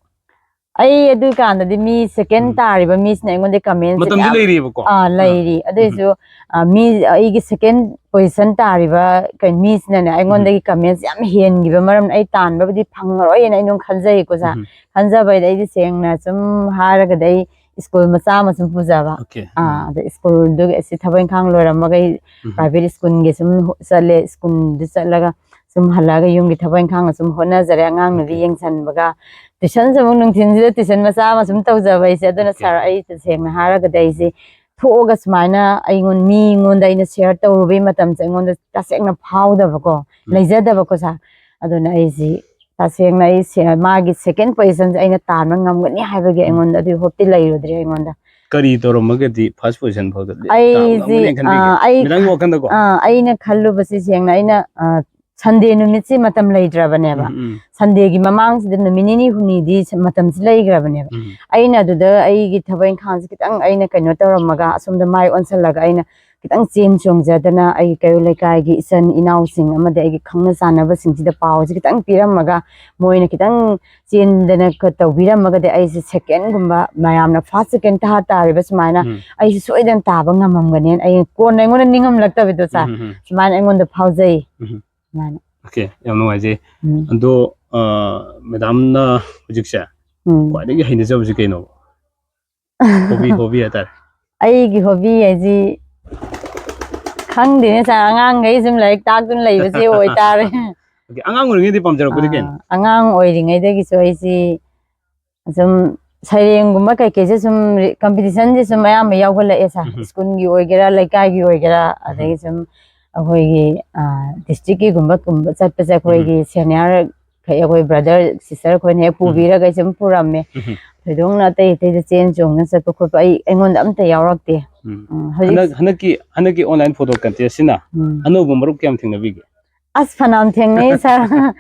ꯑꯩ ꯑꯗꯨꯀꯥꯟꯗꯗꯤ ꯃꯤ ꯁꯦꯀꯦꯟ ꯎꯝ. ꯇꯥꯔꯤꯕ ꯃꯤꯁꯤꯅ ꯑꯩꯉꯣꯟꯗ ꯀꯃꯦꯟꯁꯦ ꯃꯇꯝꯗꯤ ꯃꯌꯥꯝ- ꯂꯩꯔꯤꯕꯀꯣ? ꯑꯥ, ꯂꯩꯔꯤ꯫ ꯑꯗꯨꯏꯁꯨ, ꯑ, ꯃꯤ, ꯑꯩꯒꯤ ꯁꯦꯀꯦꯟ ꯄꯣꯖꯤꯁꯟ ꯇꯥꯔꯤꯕ ꯀꯩ-, ꯃꯤꯁꯤꯅꯅꯦ ꯑꯩꯉꯣꯟꯗꯒꯤ ꯀꯃꯦꯟꯁꯦ ꯌꯥꯝ ꯍꯦꯟꯈꯤꯕ ꯃꯔꯝꯅ ꯑꯩ ꯇꯥꯟꯕꯕꯨꯗꯤ ꯐꯪꯉꯔꯣꯏꯅ ꯑꯩ ꯑꯗꯨꯝ ꯈꯟꯖꯩꯀꯣ, ꯁꯥꯔ꯫ ꯎꯝ. ꯈꯟꯖꯕꯩꯗ ꯑꯩꯗꯤ ꯁꯦꯡꯅ ꯁꯨꯝ ꯍꯥꯏꯔꯒꯗꯤ ꯑꯩ ꯁ꯭ꯀꯨꯜ ꯃꯆꯥ ꯑꯃ ꯁꯨꯝ ꯄꯨꯖꯕ꯫ Okay. ꯑꯥ, ꯑꯗ ꯁ꯭ꯀꯨꯜꯗꯨꯒꯤ ꯑꯁꯤ ꯊꯕꯛ ꯏꯪꯈꯥꯡ ꯂꯣꯏꯔꯝꯃꯒ ꯑꯩ ꯎꯝ. ꯄ꯭ꯔꯥꯏꯚꯦꯠ ꯁ꯭ꯀꯨꯜꯒꯤ ꯁꯨꯝ ꯍꯣ-, ꯆꯠꯂꯦ꯫ ꯁ꯭ꯀꯨꯜꯗ ꯆꯠꯂꯒ ꯁꯨꯝ ꯍꯜꯂꯛꯑꯒ ꯌꯨꯝꯒꯤ ꯊꯕꯛ ꯏꯪꯈꯥꯡ ꯁꯨꯝ ꯍꯣꯠꯅꯖꯔꯦ꯫ ꯑꯉꯥꯡ ꯅꯨꯕꯤ Okay. ꯌꯦꯡꯁꯟꯕꯒ, ꯇ꯭ꯌꯨꯁꯟꯁꯨ ꯑꯃꯨꯛ ꯅꯨꯡꯊꯤꯟꯁꯤꯗ ꯇ꯭ꯌꯨꯁꯟ ꯃꯆꯥ ꯑꯃ ꯁꯨꯝ ꯇꯧꯖꯕ ꯑꯩꯁꯦ꯫ ꯑꯗꯨꯅ Okay. ꯁꯥꯔ, ꯑꯩ ꯇꯁꯦꯡꯅ ꯍꯥꯏꯔꯒꯗꯤ ꯑꯩꯁꯦ ꯊꯣꯛꯑꯒ ꯁꯨꯃꯥꯏꯅ ꯑꯩꯉꯣꯟ-, ꯃꯤꯉꯣꯟꯗ ꯑꯩꯅ ꯁꯤꯌꯔ ꯇꯧꯔꯨꯕꯩ ꯃꯇꯝꯁꯦ ꯑꯩꯉꯣꯟꯗ ꯇꯁꯦꯡꯅ ꯐꯥꯎꯗꯕꯀꯣ, ꯎꯝ. ꯂꯩꯖꯗꯕꯀꯣ, ꯁꯥꯔ꯫ ꯑꯗꯨꯅ ꯑꯩꯁꯤ ꯇꯁꯦꯡꯅ ꯑꯩ ꯁꯦ-, ꯃꯥꯒꯤ ꯁꯦꯀꯦꯟ ꯄꯣꯖꯤꯁꯟꯁꯦ ꯑꯩꯅ ꯇꯥꯟꯕ ꯉꯝꯒꯅꯤ ꯍꯥꯏꯕꯒꯤ ꯎꯝ. ꯑꯩꯉꯣꯟꯗ ꯑꯗꯨꯒꯤ ꯍꯣꯞꯇꯤ ꯂꯩꯔꯨꯗ꯭ꯔꯦ ꯑꯩꯉꯣꯟꯗ꯫ ꯀꯔꯤ ꯇꯧꯔꯝꯃꯒꯗꯤ ꯐꯥꯔꯁ ꯄꯣꯖꯤꯁꯟ ꯐꯥꯎꯗ ꯂꯦꯞ-, ꯑꯩꯁꯤ, ꯇꯥꯕ ꯉꯝꯒꯅꯤ ꯈꯟꯕꯤꯒꯦ? ꯑꯥ, ꯑꯩ- ꯃꯦꯗꯥꯝꯒꯤ ꯋꯥꯈꯜꯗꯀꯣ? ꯑꯥ, ꯑꯩꯅ ꯈꯜꯂꯨꯕꯁꯤ ꯁꯦꯡꯅ ꯑꯩꯅ, ꯑꯥ, ꯁꯟꯗꯦ ꯅꯨꯃꯤꯠꯁꯤ ꯃꯇꯝ ꯂꯩꯇ꯭ꯔꯕꯅꯦꯕ꯫ ꯎꯝ, ꯎꯝ. ꯁꯟꯗꯦꯒꯤ ꯃꯃꯥꯡꯁꯤꯗ ꯅꯨꯃꯤꯠ ꯅꯤꯅꯤ ꯍꯨꯝꯅꯤꯗꯤ ꯁ-, ꯃꯇꯝꯁꯤ ꯂꯩꯈ꯭ꯔꯕꯅꯦꯕ꯫ ꯎꯝ. ꯑꯩꯅ ꯑꯗꯨꯗ ꯑꯩꯒꯤ ꯊꯕꯛ ꯏꯪꯈꯥꯡꯁꯤ ꯈꯤꯇꯪ ꯑꯩꯅ ꯀꯩꯅꯣ ꯇꯧꯔꯝꯃꯒ, ꯑꯁꯣꯝꯗ ꯃꯥꯏ ꯑꯣꯟꯁꯤꯜꯂꯒ ꯑꯩꯅ ꯈꯤꯇꯪ ꯆꯦꯟ ꯆꯣꯡꯖꯗꯅ ꯑꯩꯒꯤ ꯀꯩꯔꯣꯜ ꯂꯩꯀꯥꯏꯒꯤ ꯏꯆꯟ ꯏꯅꯥꯎꯁꯤꯡ ꯑꯃꯗꯤ ꯑꯩꯒꯤ ꯈꯪꯅ ꯆꯥꯟꯅꯕꯁꯤꯡꯁꯤꯗ ꯄꯥꯎꯁꯤ ꯈꯤꯇꯪ ꯄꯤꯔꯝꯃꯒ, ꯃꯣꯏꯅ ꯈꯤꯇꯪ ꯆꯦꯟꯗꯅ ꯈ-, ꯇꯧꯕꯤꯔꯝꯃꯒꯗꯤ ꯑꯩꯁꯦ second ꯒꯨꯝꯕ, ꯃꯌꯥꯝꯅ first second ꯇꯥ ꯇꯥꯔꯤꯕ ꯁꯨꯃꯥꯏꯅ ꯎꯝ꯫ ꯑꯩꯁꯦ ꯁꯣꯏꯗꯅ ꯇꯥꯕ ꯉꯝꯃꯝꯒꯅꯦꯅ ꯑꯩ ꯀꯣꯟꯅ ꯑꯩꯉꯣꯟꯗ ꯅꯤꯡꯉꯝꯂꯛꯇꯕꯗꯣ, ꯁꯥꯔ꯫ ꯎꯝ, ꯎꯝ, ꯎꯝ꯫ ꯁꯨꯃꯥꯏꯅ ꯑꯩꯉꯣꯟꯗ ꯐꯥꯎꯖꯩ꯫ ꯎꯝ꯫ ꯁꯨꯃꯥꯏꯅ꯫ Okay, ꯌꯥꯝ ꯅꯨꯡꯉꯥꯏꯖꯩ꯫ ꯎꯝ꯫ ꯑꯗꯣ, ꯑ, ꯃꯦꯗꯥꯝꯅ ꯍꯧꯖꯤꯛꯁꯦ ꯎꯝ꯫ ꯈ꯭ꯋꯥꯏꯗꯒꯤ ꯍꯩꯅꯖꯕꯁꯤ ꯀꯩꯅꯣ? Hobby, hobby ꯍꯥꯏꯇꯥꯔꯦ꯫ ꯑꯩꯒꯤ hobby ꯍꯥꯏꯁꯤ ꯈꯪꯗꯦꯅꯦ, ꯁꯥꯔ, ꯑꯉꯥꯡꯈꯩ ꯁꯨꯝ ꯂꯥꯏꯔꯤꯛ ꯇꯥꯛꯇꯨꯅ ꯂꯩꯕꯁꯦ ꯑꯣꯏꯇꯥꯔꯦ꯫ Okay, ꯑꯉꯥꯡ ꯑꯣꯏꯔꯤꯉꯩꯗꯤ ꯄꯥꯝꯖꯔꯛꯄꯗꯤ ꯀꯩꯅꯣ? ꯑꯥ, ꯑꯉꯥꯡ ꯑꯣꯏꯔꯤꯉꯩꯗꯒꯤꯁꯨ ꯑꯩꯁꯤ ꯁꯨꯝ ꯁꯩꯔꯦꯡꯒꯨꯝꯕ ꯀꯩꯀꯩꯁꯦ ꯁꯨꯝ ꯔꯤ-, competition ꯁꯦ ꯁꯨꯝ ꯑꯌꯥꯝꯕ ꯌꯥꯎꯒꯠꯂꯛꯑꯦ, ꯁꯥꯔ꯫ ꯎꯝ꯫ School ꯒꯤ ꯑꯣꯏꯒꯦꯔꯥ, ꯂꯩꯀꯥꯏꯒꯤ ꯑꯣꯏꯒꯦꯔꯥ, ꯎꯝ꯫ ꯑꯗꯒꯤ ꯁꯨꯝ ꯑꯩꯈꯣꯏꯒꯤ, ꯑꯥ, district ꯀꯤꯒꯨꯝꯕ ꯀꯨꯝꯕ ꯆꯠꯄꯁꯦ ꯎꯝ꯫ ꯑꯩꯈꯣꯏꯒꯤ senior ꯈꯩ, ꯑꯩꯈꯣꯏ brother, sister ꯈꯣꯏꯅ ꯍꯦꯛ ꯎꯝ꯫ ꯄꯨꯕꯤꯔꯒ ꯑꯩꯁꯦ ꯑꯗꯨꯝ ꯄꯨꯔꯝꯃꯦ꯫ ꯎꯝ꯫ ꯊꯣꯏꯗꯣꯛꯅ ꯑꯇꯩ ꯑꯇꯩꯗ ꯆꯦꯟ ꯆꯣꯡꯅ ꯆꯠꯄ ꯈꯣꯠꯄ ꯑꯩ, ꯑꯩꯉꯣꯟꯗ ꯑꯝꯇ ꯌꯥꯎꯔꯛꯇꯦ꯫ ꯎꯝ꯫ ꯎꯝ, ꯍꯧꯖꯤꯛ ꯍꯟꯗꯛ, ꯍꯟꯗꯛꯀꯤ, ꯍꯟꯗꯛꯀꯤ online photo contest ꯁꯤꯅ ꯎꯝ꯫ ꯑꯅꯧꯕ ꯃꯔꯨꯞ ꯀꯌꯥꯝ ꯊꯦꯡꯅꯕꯤꯒꯦ? ꯑꯁ, ꯐꯅꯌꯥꯝ ꯊꯦꯡꯅꯩ, ꯁꯥꯔ꯫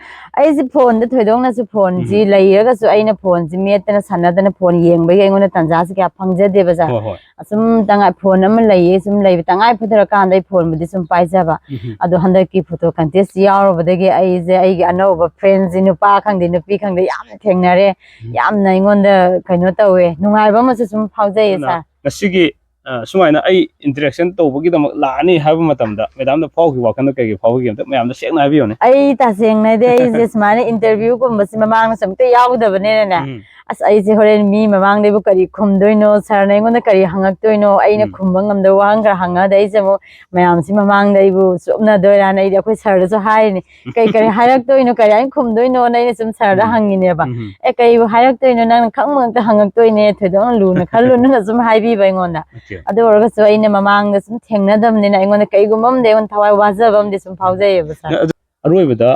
ꯑꯩꯁꯦ ꯐꯣꯟꯗ ꯊꯣꯏꯗꯣꯛꯅꯁꯨ ꯐꯣꯟꯁꯤ ꯎꯝ꯫ ꯂꯩꯔꯒꯁꯨ ꯑꯩꯅ ꯐꯣꯟꯁꯤ ꯃꯦꯠꯇꯅ ꯁꯥꯟꯅꯗꯅ ꯐꯣꯟ ꯌꯦꯡꯕꯒꯤ ꯑꯩꯉꯣꯟꯗ ꯇꯥꯟꯖꯥꯁꯤ ꯀꯌꯥ ꯐꯪꯖꯗꯦꯕ, ꯁꯥꯔ꯫ ꯍꯣꯏ, ꯍꯣꯏ꯫ ꯑꯁꯨꯝ ꯇꯉꯥꯏ-, ꯐꯣꯟ ꯑꯃ ꯂꯩꯌꯦ, ꯁꯨꯝ ꯂꯩꯕ ꯇꯉꯥꯏ ꯐꯗ꯭ꯔꯀꯥꯟꯗ ꯑꯩ ꯐꯣꯟꯕꯨꯗꯤ ꯁꯨꯝ ꯄꯥꯏꯖꯕ꯫ ꯎꯝ꯫ ꯑꯗꯣ ꯍꯟꯗꯛꯀꯤ photo contest ꯌꯥꯎꯔꯨꯕꯗꯒꯤ ꯑꯩꯁꯦ ꯑꯩꯒꯤ ꯑꯅꯧꯕ friends ꯁꯤ ꯅꯨꯄꯥ ꯈꯪꯗꯦ, ꯅꯨꯄꯤ ꯈꯪꯗꯦ, ꯌꯥꯝ ꯊꯦꯡꯅꯔꯦ꯫ ꯎꯝ꯫ ꯌꯥꯝꯅ ꯑꯩꯉꯣꯟꯗ ꯀꯩꯅꯣ ꯇꯧꯋꯦ, ꯅꯨꯡꯉꯥꯏꯕ ꯑꯃꯁꯨ ꯁꯨꯝ ꯐꯥꯎꯖꯩꯌꯦ, ꯑꯗꯨꯅ ꯁꯥꯔ꯫ ꯉꯁꯤꯒꯤ, ꯑ, ꯁꯨꯃꯥꯏꯅ ꯑꯩ interaction ꯇꯧꯕꯒꯤꯗꯃꯛ ꯂꯥꯛꯑꯅꯤ ꯍꯥꯏꯕ ꯃꯇꯝꯗ ꯃꯦꯗꯥꯝꯅ ꯐꯥꯎꯈꯤꯕ ꯋꯥꯈꯜꯗꯣ ꯀꯩꯀꯩ ꯐꯥꯎꯈꯤꯒꯦ ꯑꯝꯇ ꯃꯌꯥꯝꯗ ꯁꯦꯡꯅ ꯍꯥꯏꯕꯤꯌꯨꯅꯦ꯫ ꯑꯩ ꯇꯁꯦꯡꯅꯗꯤ ꯑꯩꯁꯦ ꯁꯨꯃꯥꯏꯅ interview ꯒꯨꯝꯕꯁꯤ ꯃꯃꯥꯡꯗꯁꯨ ꯑꯝꯇ ꯌꯥꯎꯗꯕꯅꯤꯅꯅꯦ, ꯎꯝ꯫ ꯑꯁ, ꯑꯩꯁꯦ ꯍꯣꯔꯦꯟ ꯃꯤ ꯃꯃꯥꯡꯗ ꯑꯩꯕꯨ ꯀꯔꯤ ꯈꯨꯝꯗꯣꯏꯅꯣ, ꯁꯥꯔꯅ ꯑꯩꯉꯣꯟꯗ ꯀꯔꯤ ꯍꯪꯉꯛꯇꯣꯏꯅꯣ, ꯑꯩꯅ ꯎꯝ꯫ ꯈꯨꯝꯕ ꯉꯝꯗꯕ ꯋꯥꯍꯪ ꯈꯔ ꯍꯪꯉꯛꯑꯗꯤ ꯑꯩꯁꯦ ꯑꯃꯨꯛ ꯃꯌꯥꯝꯁꯤ ꯃꯃꯥꯡꯗ ꯑꯩꯕꯨ ꯆꯣꯞꯅꯗꯣꯏꯔꯥꯅ ꯑꯩꯗꯤ ꯑꯩꯈꯣꯏ ꯁꯥꯔꯗꯁꯨ ꯍꯥꯏꯔꯤꯅꯤ꯫ ꯀꯩ ꯀꯔꯤ ꯍꯥꯏꯔꯛꯇꯣꯏꯅꯣ, ꯀꯔꯤ ꯍꯥꯏꯅ ꯈꯨꯝꯗꯣꯏꯅꯣꯅ ꯑꯩꯅ ꯁꯨꯝ ꯁꯥꯔꯗ ꯎꯝ꯫ ꯍꯪꯉꯤꯅꯦꯕ꯫ ꯎꯝ꯫ "ꯑꯦ, ꯀꯩꯕꯨ ꯍꯥꯏꯔꯛꯇꯣꯏꯅꯣ, ꯅꯪꯅ ꯈꯪꯕ ꯉꯥꯛꯇ ꯍꯪꯉꯛꯇꯣꯏꯅꯦ, ꯊꯣꯏꯗꯣꯛꯅ ꯂꯨꯅ ꯈꯜꯂꯨꯅꯨꯅ" ꯁꯨꯝ ꯍꯥꯏꯕꯤꯕ ꯑꯩꯉꯣꯟꯗ꯫ Okay꯫ ꯑꯗꯨ ꯑꯣꯏꯔꯒꯁꯨ ꯑꯩꯅ ꯃꯃꯥꯡꯗ ꯁꯨꯝ ꯊꯦꯡꯅꯗꯕꯅꯤꯅ ꯑꯩꯉꯣꯟꯗ ꯀꯩꯒꯨꯝꯕ ꯑꯃꯗꯤ ꯑꯩꯉꯣꯟꯗ ꯊꯋꯥꯏ ꯋꯥꯖꯕ ꯑꯃꯗꯤ ꯁꯨꯝ ꯐꯥꯎꯖꯩꯌꯦꯕ, ꯁꯥꯔ꯫ ꯑꯗꯨ ꯑꯔꯣꯏꯕꯗ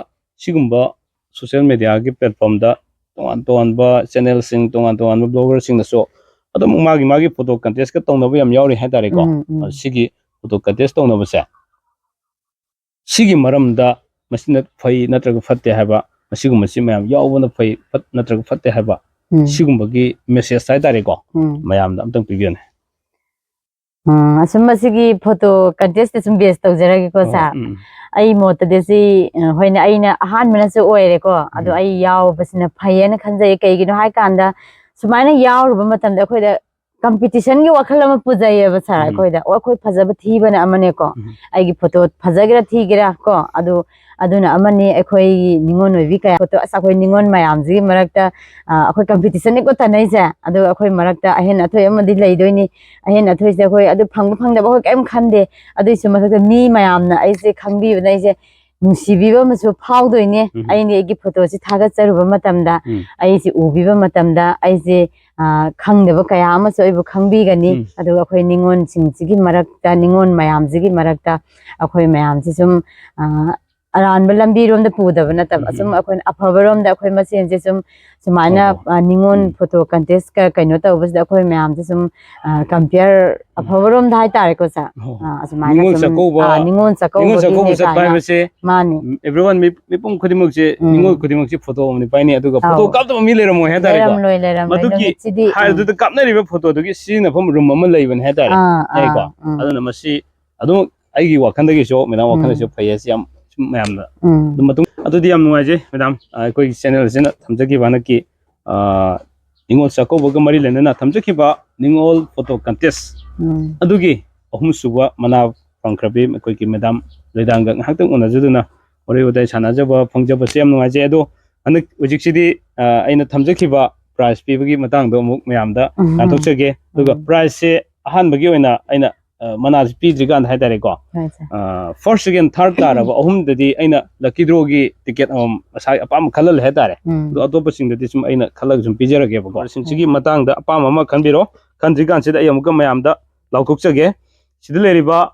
ꯁꯤꯒꯨꯝꯕ social media ꯒꯤ platform ꯗ ꯇꯣꯉꯥꯟ ꯇꯣꯉꯥꯟꯕ channel ꯁꯤꯡ, ꯇꯣꯉꯥꯟ ꯇꯣꯉꯥꯟꯕ blogger ꯁꯤꯡꯅꯁꯨ ꯑꯗꯨꯝ ꯃꯥꯒꯤ ꯃꯥꯒꯤ photo contest ꯀ ꯇꯧꯅꯕ ꯌꯥꯝ ꯌꯥꯎꯔꯤ ꯍꯥꯏꯇꯥꯔꯦꯀꯣ꯫ ꯎꯝ, ꯎꯝ꯫ ꯑꯗꯨ ꯁꯤꯒꯤ photo contest ꯇꯧꯅꯕꯁꯦ ꯁꯤꯒꯤ ꯃꯔꯝꯗ ꯃꯁꯤꯅ ꯐꯩ ꯅꯠꯇ꯭ꯔꯒ ꯐꯠꯇꯦ ꯍꯥꯏꯕ, ꯃꯁꯤꯒꯨꯝꯕꯁꯤ ꯃꯌꯥꯝ ꯌꯥꯎꯕꯅ ꯐꯩ, ꯐꯠ-, ꯅꯠꯇ꯭ꯔꯒ ꯐꯠꯇꯦ ꯍꯥꯏꯕ, ꯎꯝ꯫ ꯁꯤꯒꯨꯝꯕꯒꯤ message ꯍꯥꯏꯇꯥꯔꯦꯀꯣ, ꯎꯝ꯫ ꯃꯌꯥꯝꯗ ꯑꯝꯇꯪ ꯄꯤꯕꯤꯌꯨꯅꯦ꯫ ꯎꯝ, ꯑꯁꯨꯝ ꯃꯁꯤꯒꯤ ꯐꯣꯇꯣ ꯀꯟꯇꯦꯁꯇ ꯁꯨꯝ ꯕꯦꯁ ꯇꯧꯖꯔꯒꯦꯀꯣ, ꯁꯥꯔ꯫ ꯑꯩ ꯃꯣꯠꯇꯗꯤ ꯁꯤ, ꯑ, ꯍꯣꯏꯅꯦ, ꯑꯩꯅ ꯑꯍꯥꯟꯕꯅꯁꯨ ꯑꯣꯏꯔꯦꯀꯣ, ꯑꯗꯣ ꯑꯩ ꯌꯥꯎꯕꯁꯤꯅ ꯐꯩꯌꯦꯅ ꯈꯟꯖꯩ꯫ ꯀꯩꯒꯤꯅꯣ ꯍꯥꯏ ꯀꯥꯟꯗ, ꯁꯨꯃꯥꯏꯅ ꯌꯥꯎꯔꯨꯕ ꯃꯇꯝꯗ ꯑꯩꯈꯣꯏꯗ ꯀꯝꯄꯤꯇꯤꯁꯟꯒꯤ ꯋꯥꯈꯜ ꯑꯃ ꯄꯨꯖꯩꯌꯦꯕ, ꯁꯥꯔ꯫ ꯑꯩꯈꯣꯏꯗ, "ꯑꯣ, ꯑꯩꯈꯣꯏ ꯐꯖꯕ ꯊꯤꯕꯅ ꯑꯃꯅꯦꯀꯣ, ꯑꯩꯒꯤ ꯐꯣꯇꯣ ꯐꯖꯒꯦꯔꯥ ꯊꯤꯒꯦꯔꯥ ꯀꯣ, ꯑꯗꯨ, ꯑꯗꯨꯅ ꯑꯃꯅꯤ꯫ ꯑꯩꯈꯣꯏ ꯅꯤꯉꯣꯜ ꯑꯣꯏꯕꯤ ꯀꯌꯥ ꯐꯣꯇꯣ, ꯑꯁ, ꯑꯩꯈꯣꯏ ꯅꯤꯉꯣꯜ ꯃꯌꯥꯝꯁꯤꯒꯤ ꯃꯔꯛꯇ, ꯑ, ꯑꯩꯈꯣꯏ ꯀꯝꯄꯤꯇꯤꯁꯟꯅꯤꯀꯣ ꯇꯥꯟꯅꯩꯁꯦ, ꯑꯗꯨꯒ ꯑꯩꯈꯣꯏ ꯃꯔꯛꯇ ꯑꯍꯦꯟ ꯑꯊꯣꯏ ꯑꯃꯗꯤ ꯂꯩꯗꯣꯏꯅꯤ꯫ ꯑꯍꯦꯟ ꯑꯊꯣꯏꯁꯦ ꯑꯩꯈꯣꯏ ꯑꯗꯨ ꯐꯪꯕ ꯐꯪꯗꯕ ꯑꯩꯈꯣꯏ ꯀꯔꯤꯝ ꯈꯟꯗꯦ꯫ ꯑꯗꯨꯏꯁꯨ ꯃꯊꯛꯇ ꯃꯤ ꯃꯌꯥꯝꯅ ꯑꯩꯁꯦ ꯈꯪꯕꯤꯕꯅ ꯑꯩꯁꯦ ꯅꯨꯡꯁꯤꯕꯤꯕ ꯑꯃꯁꯨ ꯐꯥꯎꯗꯣꯏꯅꯦ꯫ ꯑꯩꯅ ꯑꯩꯒꯤ ꯐꯣꯇꯣꯁꯤ ꯊꯥꯒꯠꯆꯔꯨꯕ ꯃꯇꯝꯗ, ꯑꯩꯁꯦ ꯎꯕꯤꯕ ꯃꯇꯝꯗ ꯑꯩꯁꯦ, ꯑ, ꯈꯪꯗꯕ ꯀꯌꯥ ꯑꯃꯁꯨ ꯑꯩꯕꯨ ꯈꯪꯕꯤꯒꯅꯤ꯫ ꯑꯗꯨꯒ ꯑꯩꯈꯣꯏ ꯅꯤꯉꯣꯜꯁꯤꯡꯁꯤꯒꯤ ꯃꯔꯛꯇ, ꯅꯤꯉꯣꯜ ꯃꯌꯥꯝꯁꯤꯒꯤ ꯃꯔꯛꯇ ꯑꯩꯈꯣꯏ ꯃꯌꯥꯝꯁꯤ ꯁꯨꯝ, ꯑ, ꯑꯔꯥꯟꯕ ꯂꯝꯕꯤꯔꯣꯝꯗ ꯄꯨꯗꯕ ꯅꯠꯇꯕ, ꯁꯨꯝ ꯑꯩꯈꯣꯏꯅ ꯑꯐꯕꯔꯣꯝꯗ ꯑꯩꯈꯣꯏ ꯃꯁꯦꯟꯁꯦ ꯁꯨꯝ ꯁꯨꯃꯥꯏꯅ, ꯑ, ꯅꯤꯉꯣꯜ ꯐꯣꯇꯣ ꯀꯟꯇꯦꯁ ꯀꯩꯅꯣ ꯇꯧꯕꯁꯤꯗ ꯑꯩꯈꯣꯏ ꯃꯌꯥꯝꯁꯦ ꯁꯨꯝ, ꯑ, ꯀꯝꯄꯤꯌꯔ ꯑꯐꯕꯔꯣꯝꯗ ꯍꯥꯏꯇꯥꯔꯦꯀꯣ, ꯁꯥꯔ꯫ ꯑ, ꯑꯁꯨꯃꯥꯏꯅ ꯅꯤꯉꯣꯜ ꯁꯨꯝ, ꯆꯥꯛꯀꯧꯕ, ꯑ, ꯅꯤꯉꯣꯜ ꯅꯤꯉꯣꯜ ꯆꯥꯛꯀꯧꯕꯒꯤꯅꯦ ꯆꯥꯛꯀꯧꯕ ꯆꯠꯄ ꯀꯥꯏꯅ꯫ ꯍꯥꯏꯕꯁꯦ, ꯃꯥꯅꯤ꯫ ꯎꯝ, everyone, ꯃꯤ-, ꯃꯤꯄꯨꯝ ꯈꯨꯗꯤꯡꯃꯛꯁꯦ, ꯎꯝ꯫ ꯅꯤꯉꯣꯜ ꯈꯨꯗꯤꯡꯃꯛꯁꯦ ꯐꯣꯇꯣ ꯑꯃꯗꯤ ꯄꯥꯏꯅꯤ, ꯑꯗꯨꯒ ꯐꯣꯇꯣ ꯑꯧ꯫ ꯀꯥꯞꯇꯕ ꯃꯤ ꯂꯩꯔꯝꯃꯣꯏ ꯍꯥꯏꯇꯥꯔꯦꯀꯣ꯫ ꯂꯩꯔꯝꯂꯣꯏ, ꯂꯩꯔꯝꯂꯣꯏ꯫ ꯃꯗꯨꯒꯤ ꯅꯨꯃꯤꯠꯁꯤꯗꯤ, ꯎꯝ꯫ ꯍꯥꯏꯔꯗꯨꯗ ꯀꯥꯞꯅꯔꯤꯕ ꯐꯣꯇꯣꯗꯨꯒꯤ ꯁꯤꯖꯤꯟꯅꯐꯝ ꯔꯨꯝ ꯑꯃ ꯂꯩꯕꯅꯦ ꯍꯥꯏꯇꯥꯔꯦ꯫ ꯑꯥ, ꯑꯥ, ꯌꯥꯏꯀꯣ? ꯎꯝ꯫ ꯑꯗꯨꯅ ꯃꯁꯤ ꯑꯗꯨꯝ ꯑꯩꯒꯤ ꯋꯥꯈꯜꯗꯒꯤꯁꯨ, ꯃꯦꯗꯥꯝ ꯎꯝ꯫ ꯋꯥꯈꯜꯗꯁꯨ ꯐꯩ ꯍꯥꯏꯁꯤ ꯌꯥꯝ ꯁꯨꯝ ꯃꯌꯥꯝꯅ ꯎꯝ꯫ ꯑꯗꯨꯝ ꯃꯇꯨꯡ, ꯑꯗꯨꯗꯤ ꯌꯥꯝ ꯅꯨꯡꯉꯥꯏꯖꯩ, ꯃꯦꯗꯥꯝ, ꯑ, ꯑꯩꯈꯣꯏꯒꯤ ꯆꯦꯅꯦꯜꯁꯤꯅ ꯊꯝꯖꯈꯤꯕ ꯍꯟꯗꯛꯀꯤ, ꯑ, ꯅꯤꯉꯣꯜ ꯆꯥꯛꯀꯧꯕꯒ ꯃꯔꯤ ꯂꯩꯅꯅ ꯊꯝꯖꯈꯤꯕ ꯅꯤꯉꯣꯜ ꯐꯣꯇꯣ ꯀꯟꯇꯦꯁ ꯎꯝ꯫ ꯑꯗꯨꯒꯤ ꯑꯍꯨꯝꯁꯨꯕ ꯃꯅꯥ ꯐꯪꯈ꯭ꯔꯕꯤ ꯑꯩꯈꯣꯏꯒꯤ ꯃꯦꯗꯥꯝ ꯂꯣꯏꯗꯥꯡꯒ ꯉꯥꯏꯍꯥꯛꯇꯪ ꯎꯅꯖꯗꯨꯅ ꯋꯥꯔꯤ ꯋꯥꯇꯥꯏ ꯁꯥꯟꯅꯖꯕ ꯐꯪꯖꯕꯁꯦ ꯌꯥꯝ ꯅꯨꯡꯉꯥꯏꯖꯩ꯫ ꯑꯗꯣ ꯍꯟꯗꯛ ꯍꯧꯖꯤꯛꯁꯤꯗꯤ, ꯑ, ꯑꯩꯅ ꯊꯝꯖꯈꯤꯕ ꯄ꯭ꯔꯥꯏꯖ ꯄꯤꯕꯒꯤ ꯃꯇꯥꯡꯗꯣ ꯑꯃꯨꯛ ꯃꯌꯥꯝꯗ ꯎꯝ꯫ ꯉꯥꯡꯊꯣꯛꯆꯒꯦ꯫ ꯑꯗꯨꯒ ꯎꯝ꯫ ꯄ꯭ꯔꯥꯏꯖꯁꯦ ꯑꯍꯥꯟꯕꯒꯤ ꯑꯣꯏꯅ ꯑꯩꯅ, ꯑ, ꯃꯅꯥꯁꯦ ꯄꯤꯗ꯭ꯔꯤꯀꯥꯟꯗ ꯍꯥꯏꯇꯥꯔꯦꯀꯣ, ꯍꯣꯏ, ꯁꯥꯔ꯫ ꯑ, first, second, third ꯇꯥꯔꯕ ꯑꯍꯨꯝꯗꯗꯤ ꯑꯩꯅ lucky drawꯒꯤ ticket ꯑꯃꯃꯝ ꯃꯁꯥꯒꯤ ꯑꯄꯥꯝꯕ ꯈꯜꯍꯜꯂꯦ ꯍꯥꯏꯇꯥꯔꯦ꯫ ꯎꯝ꯫ ꯑꯗꯣ ꯑꯇꯣꯞꯄꯁꯤꯡꯗꯗꯤ ꯁꯨꯝ ꯑꯩꯅ ꯈꯜꯂꯒ ꯁꯨꯝ ꯄꯤꯖꯔꯒꯦꯕꯀꯣ꯫ ꯁꯤꯡꯁꯤꯒꯤ ꯎꯝ꯫ ꯃꯇꯥꯡꯗ ꯑꯄꯥꯝꯕ ꯑꯃ ꯈꯟꯕꯤꯔꯣ꯫ ꯈꯟꯗ꯭ꯔꯤꯀꯥꯟꯁꯤꯗ ꯑꯩ ꯑꯃꯨꯛꯀ ꯃꯌꯥꯝꯗ ꯂꯥꯎꯊꯣꯛꯆꯒꯦ꯫ ꯁꯤꯗ ꯂꯩꯔꯤꯕ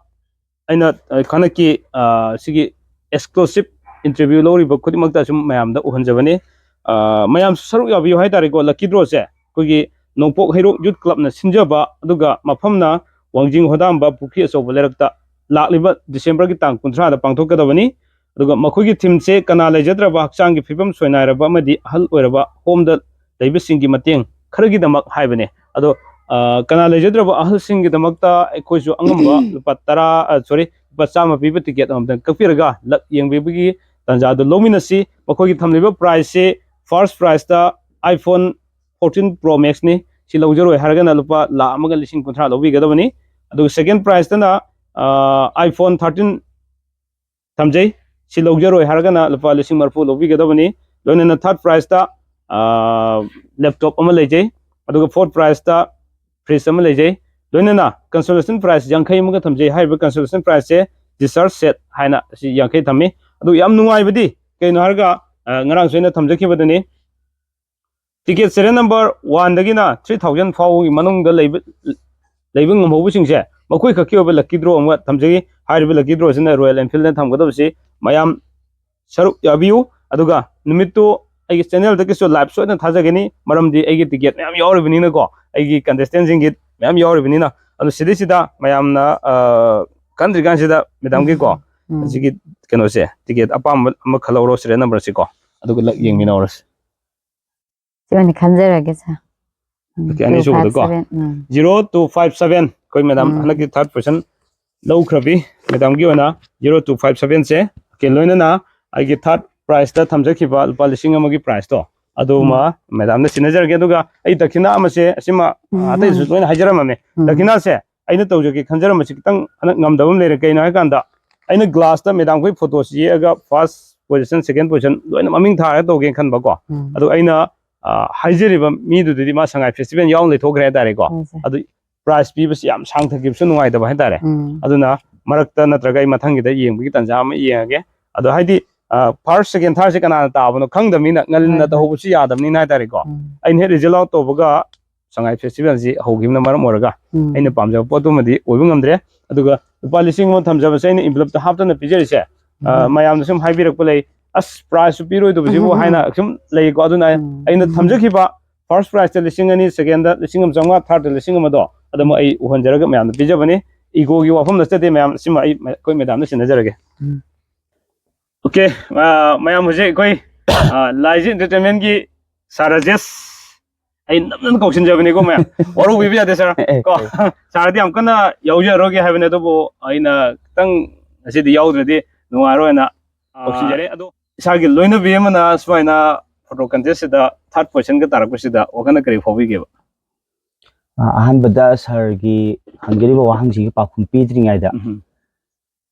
ꯑꯩꯅ, ꯑ, ꯍꯟꯗꯛꯀꯤ, ꯑ, ꯁꯤꯒꯤ exclusive interview ꯂꯧꯔꯤꯕ ꯈꯨꯗꯤꯡꯃꯛꯇ ꯁꯨꯝ ꯃꯌꯥꯝꯗ ꯎꯍꯟꯖꯕꯅꯤ꯫ ꯑ, ꯃꯌꯥꯝꯁꯨ ꯁꯔꯨꯛ ꯌꯥꯕꯤꯌꯨ ꯍꯥꯏꯇꯥꯔꯦꯀꯣ꯫ Lucky drawꯁꯦ ꯑꯩꯈꯣꯏꯒꯤ ꯅꯣꯡꯄꯣꯛ ꯍꯩꯔꯣꯛ Youth Clubꯅ ꯁꯤꯟꯖꯕ, ꯑꯗꯨꯒ ꯃꯐꯝꯅ ꯋꯥꯡꯖꯤꯡ ꯍꯣꯗꯥꯝꯕ ꯄꯨꯈ꯭ꯔꯤ ꯑꯆꯧꯕ ꯂꯩꯔꯛꯇ ꯂꯥꯛꯂꯤꯕ Decemberꯒꯤ ꯇꯥꯡ ꯀꯨꯟꯊ꯭ꯔꯥꯗ ꯄꯥꯡꯊꯣꯛꯀꯗꯕꯅꯤ꯫ ꯑꯗꯨꯒ ꯃꯈꯣꯏꯒꯤ themeꯁꯦ ꯀꯅꯥ ꯂꯩꯖꯗ꯭ꯔꯕ, ꯍꯛꯆꯥꯡꯒꯤ ꯐꯤꯕꯝ ꯁꯣꯏꯅꯥꯏꯔꯕ ꯑꯃꯗꯤ ꯑꯍꯜ ꯑꯣꯏꯔꯕ homeꯗ ꯂꯩꯕꯁꯤꯡꯒꯤ ꯃꯇꯦꯡ ꯈꯔꯒꯤꯗꯃꯛ ꯍꯥꯏꯕꯅꯦ꯫ ꯑꯗꯣ ꯑ, ꯀꯅꯥ ꯂꯩꯖꯗ꯭ꯔꯕ ꯑꯍꯜꯁꯤꯡꯒꯤꯗꯃꯛꯇ ꯑꯩꯈꯣꯏꯁꯨ ꯑꯉꯝꯕ ꯂꯨꯄꯥ ꯇꯔꯥ, ꯑ, sorry, ꯂꯨꯄꯥ ꯆꯥꯝꯃ ꯄꯤꯕ ꯇꯤꯀꯦꯠ ꯑꯃꯃꯝꯇꯪ ꯀꯛꯄꯤꯔꯒ ꯂꯛ ꯌꯦꯡꯕꯤꯕꯒꯤ ꯇꯥꯟꯖꯥꯗꯨ ꯂꯧꯃꯤꯟꯅꯁꯤ꯫ ꯃꯈꯣꯏꯒꯤ ꯊꯝꯂꯤꯕ prizeꯁꯤ, first prizeꯇ iPhone fourteen Pro Maxꯅꯤ꯫ ꯁꯤ ꯂꯧꯖꯔꯣꯏ ꯍꯥꯏꯔꯒꯅ ꯂꯨꯄꯥ ꯂꯥꯈ ꯑꯃꯒ ꯂꯤꯁꯤꯡ ꯀꯨꯟꯊ꯭ꯔꯥ ꯂꯧꯕꯤꯒꯗꯕꯅꯤ꯫ ꯑꯗꯨꯒ second prizeꯇꯅ, ꯑ, iPhone thirteen ꯊꯝꯖꯩ꯫ ꯁꯤ ꯂꯧꯖꯔꯣꯏ ꯍꯥꯏꯔꯒꯅ ꯂꯨꯄꯥ ꯂꯤꯁꯤꯡ ꯃꯔꯤꯐꯨ ꯂꯧꯕꯤꯒꯗꯕꯅꯤ꯫ ꯂꯣꯏꯅꯅ third prizeꯇ, ꯑ, laptop ꯑꯃ ꯂꯩꯖꯩ꯫ ꯑꯗꯨꯒ fourth prizeꯇ fridge ꯑꯃ ꯂꯩꯖꯩ꯫ ꯂꯣꯏꯅꯅ consolation prize ꯌꯥꯡꯈꯩ ꯑꯃꯒ ꯊꯝꯖꯩ꯫ ꯍꯥꯏꯔꯤꯕ consolation prizeꯁꯦ discharge set ꯍꯥꯏꯅ ꯁꯤ ꯌꯥꯡꯈꯩ ꯊꯝꯃꯤ꯫ ꯑꯗꯨ ꯌꯥꯝ ꯅꯨꯡꯉꯥꯏꯕꯗꯤ ꯀꯩꯅꯣ ꯍꯥꯏꯔꯒ, ꯑ, ꯉꯔꯥꯡꯁꯨ ꯑꯩꯅ ꯊꯝꯖꯈꯤꯕꯗꯨꯅꯤ꯫ Ticket serial number oneꯗꯒꯤꯅ three thousand ꯐꯥꯎꯕꯒꯤ ꯃꯅꯨꯡꯗ ꯂꯩꯕ, ꯂꯩꯕ ꯉꯝꯍꯧꯕꯁꯤꯡꯁꯦ ꯃꯈꯣꯏ ꯈꯛꯀꯤ ꯑꯣꯏꯕ lucky draw ꯑꯃ ꯊꯝꯖꯒꯦ꯫ ꯍꯥꯏꯔꯤꯕ lucky drawꯁꯤꯅ Royal Enfieldꯅ ꯊꯝꯒꯗꯕꯁꯤ ꯃꯌꯥꯝ ꯁꯔꯨꯛ ꯌꯥꯕꯤꯌꯨ꯫ ꯑꯗꯨꯒ ꯅꯨꯃꯤꯠꯇꯨ ꯑꯩꯒꯤ channelꯗꯒꯤꯁꯨ live ꯁꯣꯏꯗꯅ ꯊꯥꯖꯒꯅꯤ, ꯃꯔꯝꯗꯤ ꯑꯩꯒꯤ ticket ꯃꯌꯥꯝ ꯌꯥꯎꯔꯤꯕꯅꯤꯅꯀꯣ, ꯑꯩꯒꯤ contestantꯁꯤꯡꯒꯤ ꯃꯌꯥꯝ ꯌꯥꯎꯔꯤꯕꯅꯤꯅ꯫ ꯑꯗꯨ ꯁꯤꯗꯩꯁꯤꯗ ꯃꯌꯥꯝꯅ, ꯑ, ꯀꯟꯗ꯭ꯔꯤꯀꯥꯟꯁꯤꯗ madamꯒꯤꯀꯣ, ꯎꯝ꯫ ꯑꯁꯤꯒꯤ ꯀꯩꯅꯣꯁꯦ, ticket ꯑꯄꯥꯝꯕ ꯑꯃ ꯈꯜꯍꯧꯔꯣ, serial numberꯁꯤꯀꯣ, ꯑꯗꯨꯒ ꯂꯛ ꯎꯝ꯫ ꯌꯦꯡꯃꯤꯟꯅꯧꯔꯁꯤ꯫ ꯁꯤ ꯑꯣꯏꯅ ꯈꯟꯖꯔꯒꯦ, sir꯫ ꯎꯝ, ꯑꯣꯀꯦ, ꯑꯅꯤꯁꯨꯕꯗꯀꯣ꯫ Two five seven, ꯎꯝ꯫ Zero two five seven, ꯑꯩꯈꯣꯏ madam ꯎꯝ꯫ ꯍꯟꯗꯛꯀꯤ third position ꯂꯧꯈ꯭ꯔꯕꯤ madamꯒꯤ ꯑꯣꯏꯅ zero two five sevenꯁꯦ, ꯑꯣꯀꯦ, ꯂꯣꯏꯅꯅ ꯑꯩꯒꯤ third prizeꯇ ꯊꯝꯖꯈꯤꯕ ꯂꯨꯄꯥ ꯂꯤꯁꯤꯡ ꯑꯃꯒꯤ prizeꯇꯣ ꯑꯗꯨꯃ ꯎꯝ꯫ Madamꯅ ꯁꯤꯟꯅꯖꯔꯒꯦ꯫ ꯑꯗꯨꯒ ꯑꯩ ꯗꯈꯤꯅ ꯑꯃꯁꯦ ꯑꯁꯤꯃ, ꯎꯝ꯫ ꯑꯇꯩꯁꯨ ꯂꯣꯏꯅ ꯍꯥꯏꯖꯔꯝꯃꯕꯅꯦ꯫ ꯎꯝ꯫ ꯗꯈꯤꯅꯥꯁꯦ ꯑꯩꯅ ꯇꯧꯖꯒꯦ ꯈꯟꯖꯔꯝꯕꯁꯤ ꯈꯤꯇꯪ ꯍꯟꯗꯛ ꯉꯝꯗꯕ ꯑꯃ ꯂꯩꯔꯦ꯫ ꯀꯩꯅꯣ ꯍꯥꯏꯀꯥꯟꯗ, ꯑꯩꯅ glassꯇ madamꯈꯣꯏ photoꯁꯤ ꯌꯦꯛꯑꯒ first position, second position ꯂꯣꯏꯅ ꯃꯃꯤꯡ ꯊꯥꯔꯒ ꯇꯧꯒꯦꯅ ꯈꯟꯕꯀꯣ꯫ ꯎꯝ꯫ ꯑꯗꯨ ꯑꯩꯅ, ꯑ, ꯍꯥꯏꯖꯔꯤꯕ ꯃꯤꯗꯨꯗꯨꯗꯤ ꯃꯥ ꯁꯉꯥꯏ festival ꯌꯥꯎꯅ ꯂꯩꯊꯣꯛꯈ꯭ꯔꯦ ꯍꯥꯏꯇꯥꯔꯦꯀꯣ꯫ ꯍꯣꯏ, sir꯫ ꯑꯗꯨ prize ꯄꯤꯕꯁꯤ ꯌꯥꯝ ꯁꯥꯡꯊꯈꯤꯕꯁꯨ ꯅꯨꯡꯉꯥꯏꯇꯕ ꯍꯥꯏꯇꯥꯔꯦ꯫ ꯎꯝ꯫ ꯑꯗꯨꯅ ꯃꯔꯛꯇ ꯅꯠꯇ꯭ꯔꯒ ꯑꯩ ꯃꯊꯪꯒꯤꯗ ꯌꯦꯡꯕꯒꯤ ꯇꯥꯟꯖꯥ ꯑꯃ ꯌꯦꯡꯉꯒꯦ꯫ ꯑꯗꯣ ꯍꯥꯏꯗꯤ, ꯑ, first, second, thirdꯁꯦ ꯀꯅꯥꯅ ꯇꯥꯕꯅꯣ ꯈꯪꯗꯕꯅꯤꯅ ꯉꯜꯂꯤꯟꯅ ꯍꯣꯏ, ꯍꯣꯏ꯫ ꯇꯧꯍꯧꯕꯁꯨ ꯌꯥꯗꯕꯅꯤꯅ ꯍꯥꯏꯇꯥꯔꯦꯀꯣ꯫ ꯎꯝ꯫ ꯑꯩꯅ ꯍꯦꯛ result out ꯇꯧꯕꯒ ꯁꯉꯥꯏ festivalꯁꯤ ꯍꯧꯈꯤꯕꯅ ꯃꯔꯝ ꯑꯣꯏꯔꯒ ꯎꯝ꯫ ꯑꯩꯅ ꯄꯥꯝꯖꯕ ꯄꯣꯠꯇꯨꯃꯗꯤ ꯑꯣꯏꯕ ꯉꯝꯗ꯭ꯔꯦ꯫ ꯑꯗꯨꯒ ꯂꯨꯄꯥ ꯂꯤꯁꯤꯡ ꯑꯃ ꯊꯝꯖꯕꯁꯦ ꯑꯩꯅ envelopeꯇ ꯍꯥꯞꯇꯅ ꯄꯤꯖꯔꯤꯁꯦ, ꯑ, ꯎꯝ꯫ ꯃꯌꯥꯝꯅ ꯁꯨꯝ ꯍꯥꯏꯕꯤꯔꯛꯄ ꯂꯩ, "ꯑꯁ, prizeꯁꯨ ꯄꯤꯔꯣꯏꯗꯕꯁꯤꯕꯨ" ꯎꯝ꯫ ꯍꯥꯏꯅ ꯁꯨꯝ ꯂꯩꯀꯣ꯫ ꯑꯗꯨꯅ ꯎꯝ꯫ ꯑꯩꯅ ꯊꯝꯖꯈꯤꯕ first prizeꯇ ꯂꯤꯁꯤꯡ ꯑꯅꯤ, secondꯗ ꯂꯤꯁꯤꯡ ꯑꯃ ꯆꯥꯝꯃꯉꯥ, thirdꯇ ꯂꯤꯁꯤꯡ ꯑꯃꯗꯣ, ꯑꯗꯨꯃꯛ ꯑꯩ ꯎꯍꯟꯖꯔꯒ ꯃꯌꯥꯝꯗ ꯄꯤꯖꯕꯅꯤ꯫ Egoꯒꯤ ꯋꯥꯐꯝ ꯅꯠꯆꯗꯦ ꯃꯌꯥꯝ, ꯁꯤꯃ ꯑꯩ, ꯑꯩꯈꯣꯏ madamꯗ ꯁꯤꯟꯅꯖꯔꯒꯦ꯫ ꯎꯝ꯫ ꯑꯣꯀꯦ, ꯑ, ꯃꯌꯥꯝ ꯍꯧꯖꯤꯛ ꯑꯩꯈꯣꯏ, ꯑ, ꯂꯥꯏꯖꯤ entertainmentꯀꯤ sir ꯔꯥꯖꯦꯁ ꯑꯩ ꯅꯝꯗꯅ ꯀꯧꯁꯤꯟꯖꯕꯅꯤꯀꯣ ꯃꯌꯥꯝ꯫ ꯋꯥꯔꯧꯕꯤꯕ ꯌꯥꯗꯦ ꯁꯥꯔ꯫ ꯀꯣ, ꯁꯥꯔꯗꯤ ꯌꯥꯝ ꯀꯟꯅ ꯌꯥꯎꯖꯔꯣꯏꯒꯦ ꯍꯥꯏꯕꯅꯦ, ꯑꯗꯨꯕꯨ ꯑꯩꯅ ꯈꯤꯇꯪ ꯉꯁꯤꯗꯤ ꯌꯥꯎꯗ꯭ꯔꯗꯤ ꯅꯨꯡꯉꯥꯏꯔꯣꯏꯅ, ꯑꯥ, ꯀꯧꯁꯤꯟꯖꯔꯦ꯫ ꯑꯗꯣ ꯏꯁꯥꯒꯤ ꯂꯣꯏꯅꯕꯤ ꯑꯃꯅ ꯁꯨꯃꯥꯏꯅ ꯐꯣꯇꯣ ꯀꯟꯇꯦꯁꯁꯤꯗ ꯊꯥꯔꯠ ꯄꯣꯖꯤꯁꯟꯒ ꯇꯥꯔꯛꯄꯁꯤꯗ ꯋꯥꯈꯜꯅ ꯀꯔꯤ ꯐꯥꯎꯕꯤꯒꯦꯕ? ꯑ, ꯑꯍꯥꯟꯕꯗ ꯁꯥꯔꯒꯤ ꯍꯪꯖꯔꯤꯕ ꯋꯥꯍꯪꯁꯤꯒꯤ ꯄꯥꯎꯈꯨꯝ ꯄꯤꯗ꯭ꯔꯤꯉꯩꯗ, ꯎꯝ꯫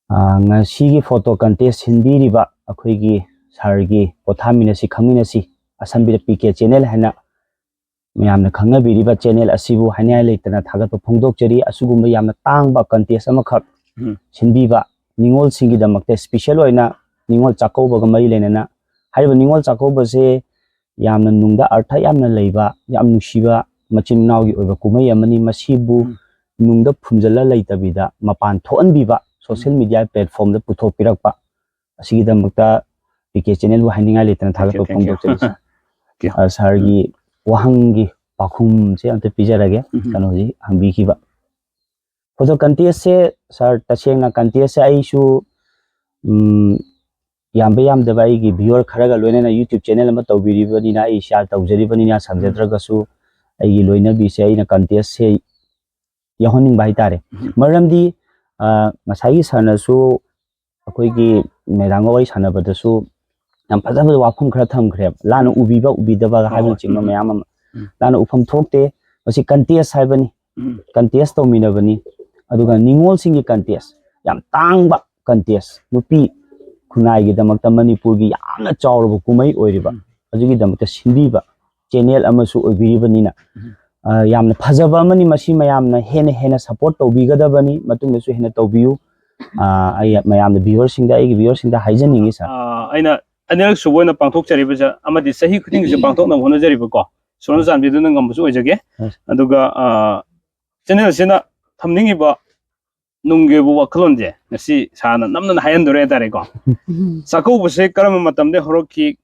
ꯑ, ꯉꯁꯤꯒꯤ ꯐꯣꯇꯣ ꯀꯟꯇꯦꯁ ꯁꯤꯟꯕꯤꯔꯤꯕ ꯑꯩꯈꯣꯏꯒꯤ ꯁꯥꯔꯒꯤ ꯄꯣꯊꯥꯃꯤꯟꯅꯁꯤ ꯈꯪꯃꯤꯟꯅꯁꯤ ꯑꯁꯝꯕꯤꯗ ꯄꯤ ꯀꯦ ꯆꯦꯅꯦꯜ ꯍꯥꯏꯅ ꯃꯌꯥꯝꯅ ꯈꯪꯅꯕꯤꯔꯤꯕ ꯆꯦꯅꯦꯜ ꯑꯁꯤꯕꯨ ꯍꯥꯏꯅꯤꯡꯉꯥꯏ ꯂꯩꯇꯅ ꯊꯥꯒꯠꯄ ꯐꯣꯡꯗꯣꯛꯆꯔꯤ꯫ ꯑꯁꯤꯒꯨꯝꯕ ꯌꯥꯝꯅ ꯇꯥꯡꯕ ꯀꯟꯇꯦꯁ ꯑꯃꯈꯛ ꯎꯝ꯫ ꯁꯤꯟꯕꯤꯕ, ꯅꯤꯉꯣꯜꯁꯤꯡꯒꯤꯗꯃꯛꯇ ꯏꯁꯄꯤꯁꯦꯜ ꯑꯣꯏꯅ ꯅꯤꯉꯣꯜ ꯆꯥꯛꯀꯧꯕꯒ ꯃꯔꯤ ꯂꯩꯅꯅ, ꯍꯥꯏꯔꯤꯕ ꯅꯤꯉꯣꯜ ꯆꯥꯛꯀꯧꯕꯁꯦ ꯌꯥꯝꯅ ꯅꯨꯡꯗ ꯑꯔꯊ ꯌꯥꯝꯅ ꯂꯩꯕ, ꯌꯥꯝ ꯅꯨꯡꯁꯤꯕ ꯃꯆꯤꯟ ꯃꯅꯥꯎꯒꯤ ꯑꯣꯏꯕ ꯀꯨꯝꯍꯩ ꯑꯃꯅꯤ꯫ ꯃꯁꯤꯕꯨ ꯎꯝ꯫ ꯅꯨꯡꯗ ꯐꯨꯝꯖꯤꯜꯂ ꯂꯩꯇꯕꯤꯗ ꯃꯄꯥꯟ ꯊꯣꯛꯍꯟꯕꯤꯕ, ꯁꯣꯁꯤꯌꯦꯜ ꯃꯤꯗꯤꯌꯥ ꯄ꯭ꯂꯦꯠꯐꯣꯔꯝꯗ ꯄꯨꯊꯣꯛꯄꯤꯔꯛꯄ, ꯑꯁꯤꯒꯤꯗꯃꯛꯇ ꯄꯤ ꯀꯦ ꯆꯦꯅꯦꯜꯕꯨ ꯍꯥꯏꯅꯤꯡꯉꯥꯏ ꯂꯩꯇꯅ ꯊꯥꯒꯠꯄ ꯐꯣꯡꯗꯣꯛꯆꯔꯤ, ꯁꯥꯔ꯫ ꯇꯦꯡꯀ꯭ꯌꯨ꯫ ꯑ, ꯁꯥꯔꯒꯤ ꯋꯥꯍꯪꯒꯤ ꯄꯥꯎꯈꯨꯝꯁꯦ ꯑꯝꯇ ꯄꯤꯖꯔꯒꯦ꯫ ꯎꯝ꯫ ꯀꯩꯅꯣꯁꯤ ꯍꯪꯕꯤꯈꯤꯕ ꯐꯣꯇꯣ ꯀꯟꯇꯦꯁꯁꯦ, ꯁꯥꯔ, ꯇꯁꯦꯡꯅ ꯀꯟꯇꯦꯁꯁꯦ ꯑꯩꯁꯨ, ꯎꯝ, ꯌꯥꯝꯕ ꯌꯥꯝꯗꯕ ꯑꯩꯒꯤ ꯚ꯭ꯌꯨꯋꯔ ꯈꯔꯒ ꯂꯣꯏꯅꯅ YouTube ꯆꯦꯅꯦꯜ ꯑꯃ ꯇꯧꯕꯤꯔꯤꯕꯅꯤꯅ, ꯑꯩ ꯁꯤꯌꯥꯔ ꯇꯧꯖꯔꯤꯕꯅꯤꯅ, ꯎꯝ꯫ ꯁꯪꯖꯗ꯭ꯔꯒꯁꯨ ꯑꯩꯒꯤ ꯂꯣꯏꯅꯕꯤꯁꯦ ꯑꯩꯅ ꯀꯟꯇꯦꯁꯁꯦ ꯌꯥꯎꯍꯟꯅꯤꯡꯕ ꯍꯥꯏꯇꯥꯔꯦ꯫ ꯎꯝ꯫ ꯃꯔꯝꯗꯤ, ꯑ, ꯉꯁꯥꯏꯒꯤ ꯁꯥꯔꯅꯁꯨ ꯑꯩꯈꯣꯏꯒꯤ ꯃꯦꯗꯥꯝꯒ ꯋꯥꯔꯤ ꯁꯥꯟꯅꯕꯗꯁꯨ ꯌꯥꯝ ꯐꯖ ꯐꯖꯕ ꯋꯥꯐꯝ ꯈꯔ ꯊꯝꯈ꯭ꯔꯦꯕ, ꯂꯥꯟꯅ ꯎꯕꯤꯕ ꯎꯕꯤꯗꯕ ꯍꯥꯏꯕꯅꯆꯤꯡꯕ ꯃꯌꯥꯝ ꯑꯃ꯫ ꯎꯝ꯫ ꯂꯥꯟꯅ ꯎꯐꯝ ꯊꯣꯛꯇꯦ꯫ ꯃꯁꯤ ꯀꯟꯇꯦꯁ ꯍꯥꯏꯕꯅꯤ꯫ ꯎꯝ꯫ ꯀꯟꯇꯦꯁ ꯇꯧꯃꯤꯟꯅꯕꯅꯤ꯫ ꯑꯗꯨꯒ ꯅꯤꯉꯣꯜꯁꯤꯡꯒꯤ ꯀꯟꯇꯦꯁ, ꯌꯥꯝ ꯇꯥꯡꯕ ꯀꯟꯇꯦꯁ, ꯅꯨꯄꯤ ꯈꯨꯟꯅꯥꯏꯒꯤꯗꯃꯛꯇ ꯃꯅꯤꯄꯨꯔꯒꯤ ꯌꯥꯝꯅ ꯆꯥꯎꯔꯕ ꯀꯨꯝꯍꯩ ꯑꯣꯏꯔꯤꯕ, ꯎꯝ꯫ ꯑꯗꯨꯒꯤꯗꯃꯛꯇ ꯁꯤꯟꯕꯤꯕ ꯆꯦꯅꯦꯜ ꯑꯃꯁꯨ ꯑꯣꯏꯕꯤꯔꯤꯕꯅꯤꯅ, ꯎꯝ꯫ ꯑ, ꯌꯥꯝꯅ ꯐꯖꯕ ꯑꯃꯅꯤ꯫ ꯃꯁꯤ ꯃꯌꯥꯝꯅ ꯍꯦꯟꯅ ꯍꯦꯟꯅ ꯁꯞꯄꯣꯔꯠ ꯇꯧꯕꯤꯒꯗꯕꯅꯤ, ꯃꯇꯨꯡꯗꯁꯨ ꯍꯦꯟꯅ ꯇꯧꯕꯤꯌꯨ꯫ ꯑ, ꯑꯩ ꯃꯌꯥꯝꯗ, ꯚ꯭ꯌꯨꯋꯔꯁꯤꯡꯗ, ꯑꯩꯒꯤ ꯚ꯭ꯌꯨꯋꯔꯁꯤꯡꯗ ꯍꯥꯏꯖꯅꯤꯡꯉꯤ, ꯁꯥꯔ꯫ ꯑ, ꯑꯩꯅ ꯑꯅꯤꯔꯛ ꯁꯨꯕ ꯑꯣꯏꯅ ꯄꯥꯡꯊꯣꯛꯆꯔꯤꯕꯁꯦ, ꯑꯃꯗꯤ ꯆꯍꯤ ꯈꯨꯗꯤꯡꯒꯤꯁꯨ ꯄꯥꯡꯊꯣꯛꯅꯕ ꯍꯣꯠꯅꯖꯔꯤꯕꯀꯣ, ꯁꯣꯔꯅ ꯆꯥꯟꯕꯤꯗꯨꯅ ꯉꯝꯕꯁꯨ ꯑꯣꯏꯖꯒꯦ꯫ ꯑꯁ꯫ ꯑꯗꯨꯒ, ꯑ, ꯆꯦꯅꯦꯜꯁꯤꯅ ꯊꯝꯅꯤꯡꯉꯤꯕ ꯅꯨꯡꯒꯤ ꯑꯣꯏꯕ ꯋꯥꯈꯜꯂꯣꯟꯁꯦ ꯉꯁꯤ ꯁꯥꯔꯅ ꯅꯝꯗꯅ ꯍꯥꯏꯍꯟꯗꯣꯔꯦ ꯍꯥꯏꯇꯥꯔꯦꯀꯣ꯫ ꯎꯝ꯫ ꯆꯥꯛꯀꯧꯕꯁꯦ ꯀꯔꯝꯕ ꯃꯇꯝꯗ ꯍꯧꯔꯛꯈꯤ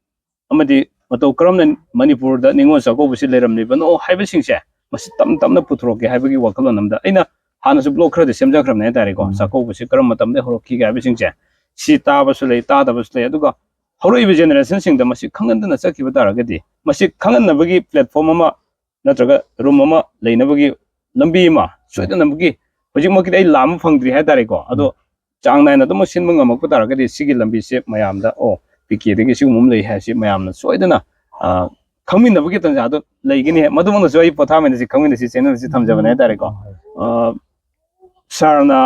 ꯑꯃꯗꯤ ꯃꯇꯧ ꯀꯔꯝꯅ ꯃꯅꯤꯄꯨꯔꯗ ꯅꯤꯉꯣꯜ ꯆꯥꯛꯀꯧꯕꯁꯤ ꯂꯩꯔꯝꯂꯤꯕꯅꯣ ꯍꯥꯏꯕꯁꯤꯡꯁꯦ ꯃꯁꯤ ꯇꯞ ꯇꯞꯅ ꯄꯨꯊꯣꯔꯛꯀꯦ ꯍꯥꯏꯕꯒꯤ ꯋꯥꯈꯜꯂꯣꯟ ꯑꯃꯗ ꯑꯩꯅ ꯍꯥꯟꯅꯁꯨ ꯕ꯭ꯂꯣꯒ ꯈꯔꯗꯤ ꯁꯦꯝꯖꯈ꯭ꯔꯕꯅꯦ ꯍꯥꯏꯇꯥꯔꯦꯀꯣ꯫ ꯎꯝ꯫ ꯆꯥꯛꯀꯧꯕꯁꯤ ꯀꯔꯝꯕ ꯃꯇꯝꯗ ꯍꯧꯔꯛꯈꯤꯒꯦ ꯍꯥꯏꯕꯁꯤꯡꯁꯦ ꯁꯤ ꯇꯥꯕꯁꯨ ꯂꯩ, ꯇꯥꯗꯕꯁꯨ ꯂꯩ꯫ ꯑꯗꯨꯒ ꯍꯧꯔꯛꯏꯕ ꯖꯦꯅꯦꯔꯦꯁꯟꯁꯤꯡꯗ ꯃꯁꯤ ꯈꯪꯍꯟꯗꯅ ꯆꯠꯈꯤꯕ ꯇꯥꯔꯒꯗꯤ ꯃꯁꯤ ꯈꯪꯍꯟꯅꯕꯒꯤ ꯄ꯭ꯂꯦꯠꯐꯣꯝ ꯑꯃ ꯅꯠꯇ꯭ꯔꯒ ꯔꯨꯝ ꯑꯃ ꯂꯩꯅꯕꯒꯤ ꯂꯝꯕꯤ ꯑꯃ ꯁꯣꯏꯗꯅꯃꯛꯀꯤ, ꯍꯧꯖꯤꯛꯃꯛꯀꯤꯗꯤ ꯑꯩ ꯂꯥꯝꯕ ꯐꯪꯗ꯭ꯔꯤ ꯍꯥꯏꯇꯥꯔꯦꯀꯣ, ꯑꯗꯣ ꯆꯥꯡ ꯅꯥꯏꯅ ꯑꯗꯨꯃꯛ ꯁꯤꯟꯕ ꯉꯝꯃꯛꯄ ꯇꯥꯔꯒꯗꯤ ꯁꯤꯒꯤ ꯂꯝꯕꯤꯁꯦ ꯃꯌꯥꯝꯗ, ꯑꯣ, ꯄꯤ ꯀꯦꯗꯒꯤ ꯁꯤꯒꯨꯝꯕ ꯑꯃ ꯂꯩ ꯍꯥꯏꯁꯤ ꯃꯌꯥꯝꯅ ꯁꯣꯏꯗꯅ, ꯑ, ꯈꯪꯃꯤꯟꯅꯕꯒꯤ ꯇꯥꯟꯖꯥꯗꯣ ꯂꯩꯒꯅꯤ꯫ ꯃꯗꯨꯃꯛꯅꯁꯨ ꯑꯩ ꯄꯣꯊꯥꯃꯤꯟꯅꯁꯤ ꯈꯪꯃꯤꯟꯅꯁꯤ ꯆꯦꯅꯦꯜꯁꯤ ꯊꯝꯖꯕꯅꯦ ꯍꯥꯏꯇꯥꯔꯦꯀꯣ꯫ ꯑ, ꯁꯥꯔꯅ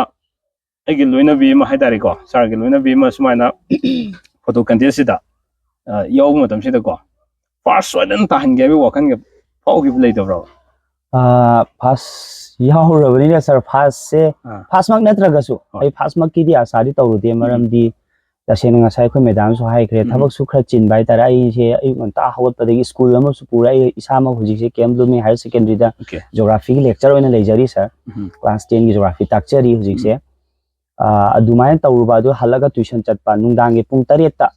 ꯑꯩꯒꯤ ꯂꯣꯏꯅꯕꯤ ꯑꯃ ꯍꯥꯏꯇꯥꯔꯦꯀꯣ, ꯁꯥꯔꯒꯤ ꯂꯣꯏꯅꯕꯤ ꯑꯃ ꯁꯨꯃꯥꯏꯅ ꯐꯣꯇꯣ ꯀꯟꯇꯦꯁꯁꯤꯗ, ꯑ, ꯌꯥꯎꯕ ꯃꯇꯝꯁꯤꯗꯀꯣ, ꯐꯥꯔꯁ ꯁꯣꯏꯗꯅ ꯇꯥꯍꯟꯒꯦ ꯍꯥꯏꯕꯒꯤ ꯋꯥꯈꯜꯒ ꯐꯥꯎꯈꯤꯕ ꯂꯩꯇꯕ꯭ꯔꯣ? ꯐꯥꯔꯁ ꯌꯥꯎꯔꯕꯅꯤꯅ ꯁꯥꯔ, ꯐꯥꯔꯁꯁꯦ ꯑꯥ. ꯐꯥꯔꯁꯃꯛ ꯅꯠꯇ꯭ꯔꯒꯁꯨ ꯍꯣꯏ. ꯑꯩ ꯐꯥꯔꯁꯃꯛꯀꯤꯗꯤ ꯑꯥꯁꯥꯗꯤ ꯇꯧꯔꯨꯗꯦ꯫ ꯃꯔꯝꯗꯤ ꯇꯁꯦꯡꯅ ꯉꯁꯥꯏ ꯑꯩꯈꯣꯏ ꯃꯦꯗꯥꯝꯁꯨ ꯍꯥꯏꯈ꯭ꯔꯦ, ꯎꯝ. ꯊꯕꯛꯁꯨ ꯈꯔ ꯆꯤꯟꯕ ꯍꯥꯏꯇꯥꯔꯦ꯫ ꯑꯩꯁꯦ ꯑꯌꯨꯛ ꯉꯟꯇꯥ ꯍꯧꯒꯠꯄꯗꯒꯤ ꯁ꯭ꯀꯨꯜ ꯑꯃꯁꯨ ꯄꯨꯔꯦ꯫ ꯑꯩ ꯏꯁꯥꯃꯛ ꯍꯧꯖꯤꯛꯁꯦ ꯀꯦ ꯑꯦꯝ ꯕ꯭ꯂꯨꯃꯤꯡ ꯍꯥꯌꯔ ꯁꯦꯀꯦꯟꯗꯔꯤꯗ Okay. ꯖꯣꯒ꯭ꯔꯥꯐꯤꯒꯤ ꯂꯦꯛꯆꯔ ꯑꯣꯏꯅ ꯂꯩꯖꯔꯤ ꯁꯥꯔ꯫ ꯎꯝ. ꯀ꯭ꯂꯥꯁ ꯇꯦꯟꯒꯤ ꯖꯣꯒ꯭ꯔꯥꯐꯤ ꯇꯥꯛꯆꯔꯤ ꯍꯧꯖꯤꯛꯁꯦ꯫ ꯑꯥ, ꯑꯗꯨꯃꯥꯏꯅ ꯇꯧꯔꯨꯕ ꯑꯗꯨ ꯍꯜꯂꯒ ꯇ꯭ꯋꯤꯁꯟ ꯆꯠꯄ, ꯅꯨꯡꯗꯥꯡꯒꯤ ꯄꯨꯡ ꯇꯔꯦꯠꯇ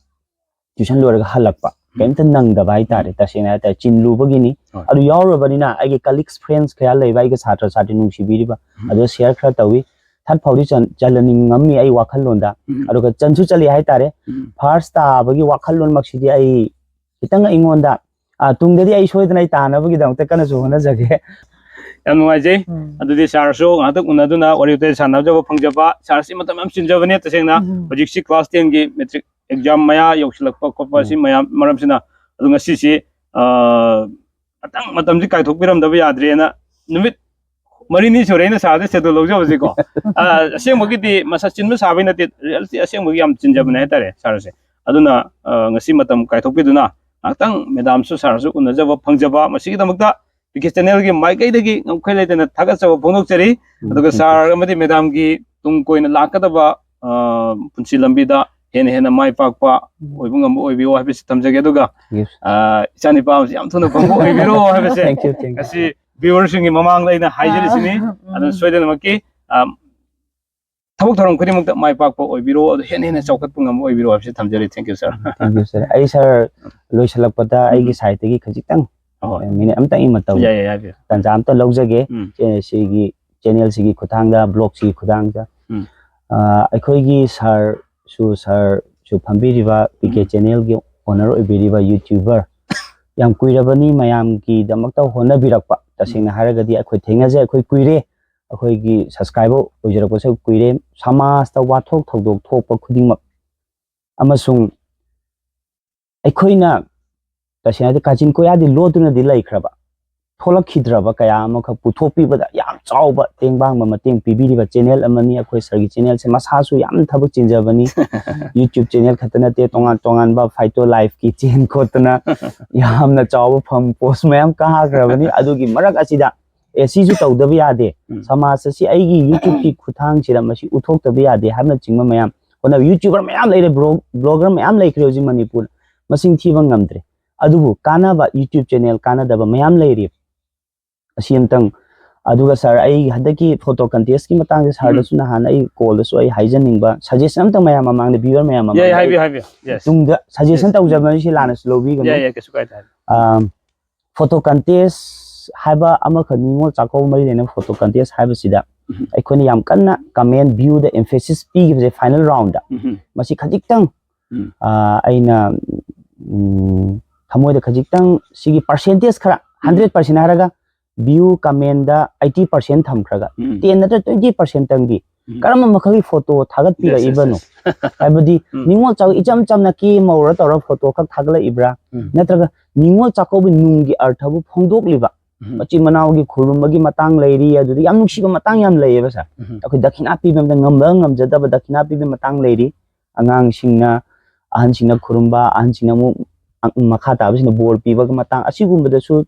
ꯇ꯭ꯋꯤꯁꯟ ꯂꯣꯏꯔꯒ ꯍꯜꯂꯛꯄ, ꯀꯩꯝꯇ ꯅꯪꯗꯕ ꯍꯥꯏꯇꯥꯔꯦ꯫ ꯇꯁꯦꯡꯅ ꯍꯥꯏꯇꯥꯔꯦ, ꯆꯤꯟꯂꯨꯕꯒꯤꯅꯤ꯫ ꯍꯣꯏ. ꯑꯗꯨ ꯌꯥꯎꯔꯨꯔꯕꯅꯤꯅ ꯑꯩꯒꯤ ꯀꯂꯤꯛꯁ, ꯐ꯭ꯔꯦꯟꯁ ꯀꯌꯥ ꯂꯩꯕ, ꯑꯩꯒꯤ ꯁꯥꯇ꯭ꯔ ꯁꯥꯇ꯭ꯔꯤ ꯅꯨꯡꯁꯤꯕꯤꯔꯤꯕ, ꯎꯝ. ꯑꯗꯣ ꯁꯤꯌꯔ ꯈꯔ ꯇꯧꯏ꯫ ꯊꯠ ꯐꯥꯎꯗꯤ ꯆꯟ- ꯆꯜꯍꯟꯅꯤꯡꯉꯝꯃꯤ ꯑꯩ ꯋꯥꯈꯜꯂꯣꯟꯗ꯫ ꯎꯝ. ꯑꯗꯨꯒ ꯆꯟꯁꯨ ꯆꯜꯂꯤ ꯍꯥꯏꯇꯥꯔꯦ꯫ ꯎꯝ. ꯐꯥꯔꯁ ꯇꯥꯕꯒꯤ ꯋꯥꯈꯜꯂꯣꯟꯃꯛꯁꯤꯗꯤ ꯑꯩ ꯈꯤꯇꯪ ꯑꯩꯉꯣꯟꯗ, ꯑꯥ, ꯇꯨꯡꯗꯗꯤ ꯑꯩ ꯁꯣꯏꯗꯅ ꯑꯩ ꯇꯥꯅꯕꯒꯤꯗꯃꯛꯇ ꯀꯟꯅꯁꯨ ꯍꯣꯠꯅꯖꯒꯦ꯫ ꯌꯥꯝ ꯅꯨꯡꯉꯥꯏꯖꯩ꯫ ꯎꯝ. ꯑꯗꯨꯗꯤ ꯁꯥꯔꯁꯨ ꯉꯥꯏꯍꯥꯛꯇꯪ ꯎꯅꯗꯨꯅ ꯋꯥꯔꯤ ꯋꯥꯇꯥꯏ ꯁꯥꯟꯅꯖꯕ ꯐꯪꯖꯕ꯫ ꯁꯥꯔꯁꯤ ꯃꯇꯝ ꯌꯥꯝ ꯆꯤꯟꯖꯕꯅꯦ ꯇꯁꯦꯡꯅ꯫ ꯎꯝ. ꯍꯧꯖꯤꯛꯁꯤ ꯀ꯭ꯂꯥꯁ ꯇꯦꯟꯒꯤ ꯃꯦꯇ꯭ꯔꯤꯛ ꯑꯦꯛꯖꯥꯝ ꯃꯌꯥ ꯌꯧꯁꯤꯜꯂꯛꯄ ꯈꯣꯠꯄ ꯑꯁꯤ ꯃꯌꯥꯝ ꯃꯔꯝꯁꯤꯅ, ꯑꯗꯨ ꯉꯁꯤꯁꯤ, ꯑ, ꯉꯥꯛꯇꯪ ꯃꯇꯝꯁꯤ ꯀꯥꯏꯊꯣꯛꯄꯤꯔꯝꯗꯕ ꯌꯥꯗ꯭ꯔꯦꯅ, ꯅꯨꯃꯤꯠ ꯃꯔꯤꯅꯤ ꯁꯨꯔꯦ ꯑꯩꯅ ꯁꯥꯔꯗ ꯁꯦꯗꯨꯜ ꯂꯧꯖꯕꯁꯤꯀꯣ꯫ ꯑ, ꯑꯁꯦꯡꯕꯒꯤꯗꯤ ꯃꯁꯥ ꯆꯤꯟꯕ ꯁꯥꯕꯩ ꯅꯠꯇꯦ, ꯔꯤꯌꯦꯜꯁꯤ ꯑꯁꯦꯡꯕꯒꯤ ꯌꯥꯝ ꯆꯤꯟꯖꯕꯅꯦ ꯍꯥꯏꯇꯥꯔꯦ ꯁꯥꯔꯁꯦ꯫ ꯑꯗꯨꯅ, ꯑ, ꯉꯁꯤ ꯃꯇꯝ ꯀꯥꯏꯊꯣꯛꯄꯤꯗꯨꯅ ꯉꯥꯏꯍꯥꯛꯇꯪ ꯃꯦꯗꯥꯝꯁꯨ ꯁꯥꯔꯁꯨ ꯎꯅꯖꯕ ꯐꯪꯖꯕ, ꯃꯁꯤꯒꯤꯗꯃꯛꯇ ꯄꯤ ꯀꯦ ꯆꯦꯅꯦꯜꯒꯤ ꯃꯥꯏꯀꯩꯗꯒꯤ ꯉꯝꯈꯩ ꯂꯩꯇꯅ ꯊꯥꯒꯠꯆꯕ ꯐꯣꯡꯗꯣꯛꯆꯔꯤ꯫ ꯑꯗꯨꯒ ꯁꯥꯔ ꯑꯃꯗꯤ ꯃꯦꯗꯥꯝꯒꯤ ꯇꯨꯡ ꯀꯣꯏꯅ ꯂꯥꯛꯀꯗꯕ, ꯑ, ꯄꯨꯟꯁꯤ ꯂꯝꯕꯤꯗ ꯍꯦꯟꯅ ꯍꯦꯟꯅ ꯃꯥꯏ ꯄꯥꯛꯄ ꯑꯣꯏꯕ ꯉꯝꯕ ꯑꯣꯏꯕꯤꯌꯨ ꯍꯥꯏꯕꯁꯤ ꯊꯝꯖꯒꯦ꯫ ꯑꯗꯨꯒ, Yes. ꯑ, ꯏꯆꯥ ꯅꯤꯄꯥ ꯑꯃꯁꯨ ꯌꯥꯝ ꯊꯨꯅ ꯐꯪꯕ ꯑꯣꯏꯕꯤꯔꯣ ꯍꯥꯏꯕꯁꯦ Thank you, thank you. ꯉꯁꯤ ꯚ꯭ꯌꯨꯋꯔꯁꯤꯡꯒꯤ ꯃꯃꯥꯡꯗ ꯑꯩꯅ ꯍꯥꯏꯖꯔꯤꯁꯤꯅꯤ꯫ ꯑꯥ, ꯎꯝ. ꯑꯗꯨꯅ ꯁꯣꯏꯗꯅꯃꯛꯀꯤ, ꯑ, ꯊꯕꯛ ꯊꯧꯔꯝ ꯈꯨꯗꯤꯡꯃꯛꯇ ꯃꯥꯏ ꯄꯥꯛꯄ ꯑꯣꯏꯕꯤꯔꯣ, ꯑꯗꯨ ꯍꯦꯟꯅ ꯍꯦꯟꯅ ꯆꯥꯎꯈꯠꯄ ꯉꯝꯕ ꯑꯣꯏꯕꯤꯔꯣ ꯍꯥꯏꯕꯁꯤ ꯊꯝꯖꯔꯤ꯫ Thank you, sir. Thank you, sir. ꯑꯩ ꯁꯥꯔ, ꯂꯣꯏꯁꯤꯜꯂꯛꯄꯗ ꯑꯩꯒꯤ ꯁꯥꯏꯠꯇꯒꯤ ꯈꯖꯤꯛꯇꯪ, ꯍꯣꯏ. ꯃꯤꯅꯤꯠ ꯑꯃꯇꯪ ꯃꯇꯧ ꯌꯥꯏ, ꯌꯥꯏ, ꯍꯥꯏꯕꯤꯌꯨ꯫ ꯇꯥꯟꯖꯥ ꯑꯝꯇ ꯂꯧꯖꯒꯦ꯫ ꯎꯝ. ꯁꯤ- ꯁꯤꯒꯤ ꯆꯦꯅꯦꯜꯁꯤꯒꯤ ꯈꯨꯊꯥꯡꯗ, ꯕ꯭ꯂꯣꯒꯁꯤꯒꯤ ꯈꯨꯊꯥꯡꯗ, ꯎꯝ. ꯑ, ꯑꯩꯈꯣꯏꯒꯤ ꯁꯥꯔꯁꯨ, ꯁꯥꯔꯁꯨ ꯐꯝꯕꯤꯔꯤꯕ ꯄꯤ ꯀꯦ ꯎꯝ. ꯆꯦꯅꯦꯜꯒꯤ ꯑꯣꯅꯔ ꯑꯣꯏꯕꯤꯔꯤꯕ ꯌꯨꯇ꯭ꯌꯨꯕꯔ ꯌꯥꯝ ꯀꯨꯏꯔꯕꯅꯤ ꯃꯌꯥꯝꯒꯤꯗꯃꯛꯇ ꯍꯣꯠꯅꯕꯤꯔꯛꯄ꯫ ꯇꯁꯦꯡꯅ ꯍꯥꯏꯔꯒꯗꯤ ꯑꯩꯈꯣꯏ ꯊꯦꯡꯅꯖꯩ, ꯑꯩꯈꯣꯏ ꯀꯨꯏꯔꯦ, ꯑꯩꯈꯣꯏꯒꯤ subscriber ꯑꯣꯏꯖꯔꯛꯄꯁꯦ ꯀꯨꯏꯔꯦ꯫ ꯁꯃꯥꯖꯇ ꯋꯥꯊꯣꯛ ꯊꯧꯗꯣꯛ ꯊꯣꯛꯄ ꯈꯨꯗꯤꯡꯃꯛ ꯑꯃꯁꯨꯡ ꯑꯩꯈꯣꯏꯅ ꯇꯁꯦꯡꯅꯗꯤ ꯀꯥꯆꯤꯟ ꯀꯣꯌꯥꯗꯤ ꯂꯣꯠꯇꯨꯅꯗꯤ ꯂꯩꯈ꯭ꯔꯕ, ꯊꯣꯛꯂꯛꯈꯤꯗ꯭ꯔꯕ ꯀꯌꯥ ꯑꯃꯈꯛ ꯄꯨꯊꯣꯛꯄꯤꯕꯗ ꯌꯥꯝ ꯆꯥꯎꯕ ꯇꯦꯡꯕꯥꯡꯕ ꯃꯇꯦꯡ ꯄꯤꯕꯤꯔꯤꯕ channel ꯑꯃꯅꯤ꯫ ꯑꯩꯈꯣꯏ ꯁꯥꯔꯒꯤ channelꯁꯦ ꯃꯁꯥꯁꯨ ꯌꯥꯝ ꯊꯕꯛ ꯆꯤꯟꯖꯕꯅꯤ꯫ YouTube channel ꯈꯛꯇ ꯅꯠꯇꯦ, ꯇꯣꯉꯥꯟ ꯇꯣꯉꯥꯟꯕ phyto lifeꯀꯤ ꯆꯦꯟ ꯈꯣꯠꯇꯅ ꯌꯥꯝꯅ ꯆꯥꯎꯕ ꯐꯝ post ꯃꯌꯥꯝ ꯀꯥꯈ꯭ꯔꯕꯅꯤ꯫ ꯑꯗꯨꯒꯤ ꯃꯔꯛ ꯑꯁꯤꯗ ꯑꯦ, ꯁꯤꯁꯨ ꯇꯧꯗꯕ ꯌꯥꯗꯦ, ꯎꯝ꯫ ꯁꯃꯥꯖ ꯑꯁꯤ ꯑꯩꯒꯤ YouTubeꯀꯤ ꯈꯨꯠꯊꯥꯡꯁꯤꯗ ꯃꯁꯤ ꯎꯠꯊꯣꯛꯇꯕ ꯌꯥꯗꯦ ꯍꯥꯏꯕꯅꯆꯤꯡꯕ ꯃꯌꯥꯝ ꯍꯣꯠꯅꯕ꯫ YouTuber ꯃꯌꯥꯝ ꯂꯩꯔꯦ, bro-, blogger ꯃꯌꯥꯝ ꯂꯩꯈ꯭ꯔꯦ ꯍꯧꯖꯤꯛ ꯃꯅꯤꯄꯨꯔꯗ, ꯃꯁꯤꯡ ꯊꯤꯕ ꯉꯝꯗ꯭ꯔꯦ꯫ ꯑꯗꯨꯕꯨ ꯀꯥꯟꯅꯕ YouTube channel ꯀꯥꯟꯅꯗꯕ ꯃꯌꯥꯝ ꯂꯩꯔꯤ꯫ ꯑꯁꯤ ꯑꯃꯇꯪ, ꯑꯗꯨꯒ ꯁꯥꯔ, ꯑꯩ ꯍꯟꯗꯛꯀꯤ photo contestꯀꯤ ꯃꯇꯥꯡꯗ ꯁꯥꯔꯗꯁꯨ ꯅꯍꯥꯟ ꯑꯩ callꯗꯁꯨ ꯑꯩ ꯍꯥꯏꯖꯅꯤꯡꯕ suggestion ꯑꯝꯇꯪ ꯃꯌꯥꯝ ꯃꯃꯥꯡꯗ, viewer ꯃꯌꯥꯝ ꯌꯥꯏ, ꯃꯃꯥꯡꯗ, ꯍꯥꯏꯕꯤꯌꯨ, ꯍꯥꯏꯕꯤꯌꯨ꯫ Yes꯫ ꯇꯨꯡꯗ suggestion Yes꯫ ꯇꯧꯖꯕꯅꯤ, ꯁꯤ ꯂꯥꯟꯅꯁꯨ ꯂꯧꯕꯤꯒꯅꯨ꯫ ꯌꯥꯏ, ꯌꯥꯏ, ꯀꯩꯁꯨ ꯀꯥꯏꯗꯦ, ꯍꯥꯏꯕꯤꯌꯨ꯫ ꯑꯥ, photo contest ꯍꯥꯏꯕ ꯑꯃꯈꯛ, ꯅꯤꯉꯣꯜ ꯆꯥꯛꯀꯧꯕ ꯃꯔꯤ ꯂꯩꯅꯕ photo contest ꯍꯥꯏꯕꯁꯤꯗ ꯎꯝ꯫ ꯑꯩꯈꯣꯏꯅ ꯌꯥꯝ ꯀꯟꯅ comment viewꯗ emphasis ꯄꯤꯈꯤꯕꯁꯦ final roundꯗ꯫ ꯎꯝ꯫ ꯃꯁꯤ ꯈꯖꯤꯛꯇꯪ, ꯎꯝ꯫ ꯑꯥ, ꯑꯩꯅ, ꯎꯝ, ꯊꯃꯣꯏꯗ ꯈꯖꯤꯛꯇꯪ ꯁꯤꯒꯤ percentage ꯈꯔ, ꯎꯝ꯫ Hundred percent ꯍꯥꯏꯔꯒ view commentꯗ eighty percent ꯊꯝꯈ꯭ꯔꯒ, ꯎꯝ꯫ Ten ꯅꯠꯇ꯭ꯔ twenty percentꯇꯪꯗꯤ ꯎꯝ꯫ ꯀꯔꯝꯕ ꯃꯈꯜꯒꯤ photo ꯊꯥꯒꯠꯄꯤꯔꯛꯏꯕꯅꯣ? Yes, yes, yes꯫ ꯍꯥꯏꯕꯗꯤ ꯎꯝ꯫ ꯅꯤꯉꯣꯜ ꯆꯥꯛ ꯏꯆꯝ ꯆꯝꯅ ꯀꯦ ꯃꯧꯔ ꯇꯧꯔ photo ꯈꯛ ꯊꯥꯒꯠꯂꯛꯏꯕ꯭ꯔꯥ? ꯎꯝ꯫ ꯅꯠꯇ꯭ꯔꯒ ꯅꯤꯉꯣꯜ ꯆꯥꯛꯀꯧꯕ ꯅꯨꯡꯒꯤ ꯑꯔꯊꯕꯨ ꯐꯣꯡꯗꯣꯛꯂꯤꯕ ꯎꯝ꯫ ꯃꯆꯤꯟ ꯃꯅꯥꯎꯒꯤ ꯈꯨꯔꯨꯝꯕꯒꯤ ꯃꯇꯥꯡ ꯂꯩꯔꯤ, ꯑꯗꯨꯗ ꯌꯥꯝ ꯅꯨꯡꯁꯤꯕ ꯃꯇꯥꯡ ꯌꯥꯝ ꯂꯩꯌꯦꯕ ꯁꯥꯔ꯫ ꯎꯝ꯫ ꯑꯩꯈꯣꯏ ꯗꯈꯤꯅꯥ ꯄꯤꯕ ꯑꯃꯗ ꯉꯝꯕ ꯉꯝꯖꯗꯕ ꯗꯈꯤꯅꯥ ꯄꯤꯕꯒꯤ ꯃꯇꯥꯡ ꯂꯩꯔꯤ꯫ ꯑꯉꯥꯡꯁꯤꯡꯅ ꯑꯍꯟꯁꯤꯡꯅ ꯈꯨꯔꯨꯝꯕ, ꯑꯍꯟꯁꯤꯡꯅ ꯑꯃꯨꯛ ꯃꯈꯥ ꯇꯥꯕꯁꯤꯡꯅ ꯕꯣꯔ ꯄꯤꯕꯒꯤ ꯃꯇꯥꯡ, ꯑꯁꯤꯒꯨꯝꯕꯗꯗꯤ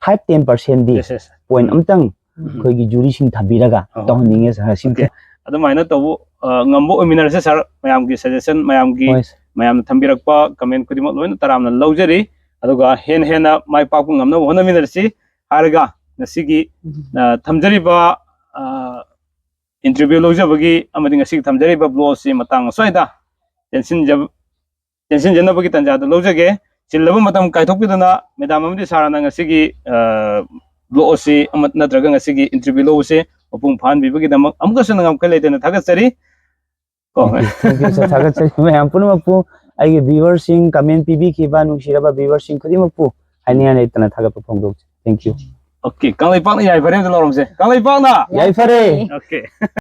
Yes, yes꯫ Point ꯎꯝ꯫ ꯑꯝꯇꯪ ꯎꯝ꯫ ꯑꯩꯈꯣꯏꯒꯤ ꯖꯨꯔꯤꯁꯤꯡ ꯊꯝꯕꯤꯔꯒ ꯑꯣ꯫ ꯇꯧꯍꯟꯅꯤꯡꯉꯦ ꯁꯥꯔ, ꯁꯤꯝꯇ꯫ Okay꯫ ꯑꯗꯨꯃꯥꯏꯅ ꯇꯧꯕ, ꯑ, ꯉꯝꯕ ꯑꯣꯏꯃꯤꯟꯅꯔꯁꯦ ꯁꯥꯔ, ꯃꯌꯥꯝꯒꯤ suggestion, ꯃꯌꯥꯝꯒꯤ, ꯍꯣꯏ, ꯁꯥꯔ꯫ ꯃꯌꯥꯝꯅ ꯊꯝꯕꯤꯔꯛꯄ comment ꯈꯨꯗꯤꯡꯃꯛ ꯂꯣꯏꯅ ꯇꯔꯥꯝꯅ ꯂꯧꯖꯔꯤ꯫ ꯑꯗꯨꯒ ꯍꯦꯟꯅ ꯍꯦꯟꯅ ꯃꯥꯏ ꯄꯥꯛꯄ ꯉꯝꯅꯕ ꯍꯣꯠꯅꯃꯤꯟꯅꯔꯁꯤ ꯍꯥꯏꯔꯒ ꯉꯁꯤꯒꯤ, ꯎꯝ꯫ ꯑ, ꯊꯝꯖꯔꯤꯕ, ꯑ, interview ꯂꯧꯖꯕꯒꯤ ꯑꯃꯗꯤ ꯉꯁꯤꯒꯤ ꯊꯝꯖꯔꯤꯕ blog ꯑꯁꯤ ꯃꯇꯥꯡ ꯑꯁ꯭ꯋꯥꯏꯗ ꯇꯦꯟꯁꯤꯟꯖꯕ-, ꯇꯦꯟꯁꯤꯟꯖꯅꯕꯒꯤ ꯇꯥꯟꯖꯥꯗꯨ ꯂꯧꯖꯒꯦ꯫ ꯆꯤꯜꯂꯕ ꯃꯇꯝ ꯀꯥꯏꯊꯣꯛꯄꯤꯗꯨꯅ ꯃꯦꯗꯥꯝ ꯑꯃꯗꯤ ꯁꯥꯔꯅ ꯉꯁꯤꯒꯤ, ꯑ, blog ꯑꯁꯤ ꯑꯃ ꯅꯠꯇ꯭ꯔꯒ ꯉꯁꯤꯒꯤ interview ꯂꯧꯕꯁꯦ ꯃꯄꯨꯡ ꯐꯥꯍꯟꯕꯤꯕꯒꯤꯗꯃꯛ ꯑꯃꯨꯛꯀꯁꯨ ꯅꯉꯥꯡꯈꯩ ꯂꯩꯇꯅ ꯊꯥꯒꯠꯆꯔꯤ꯫ ꯀꯣ꯫ Thank you, thank you, sir꯫ ꯊꯥꯒꯠꯆꯔꯤ ꯃꯌꯥꯝ ꯄꯨꯝꯅꯃꯛꯄꯨ꯫ ꯑꯩꯒꯤ viewerꯁꯤꯡ, comment ꯄꯤꯕꯤꯈꯤꯕ ꯅꯨꯡꯁꯤꯔꯕ viewerꯁꯤꯡ ꯈꯨꯗꯤꯡꯃꯛꯄꯨ ꯍꯥꯏꯅꯤꯡꯉꯥꯏ ꯂꯩꯇꯅ ꯊꯥꯒꯠꯄ ꯐꯣꯡꯗꯣꯛꯆꯩ꯫ Thank you. Okay, ꯀꯪꯂꯩꯄꯥꯛꯅ ꯌꯥꯏꯐꯔꯦ ꯑꯝꯇ ꯂꯥꯎꯔꯝꯁꯦ, ꯀꯪꯂꯩꯄꯥꯛꯅ꯫ ꯌꯥꯏꯐꯔꯦ꯫ Okay.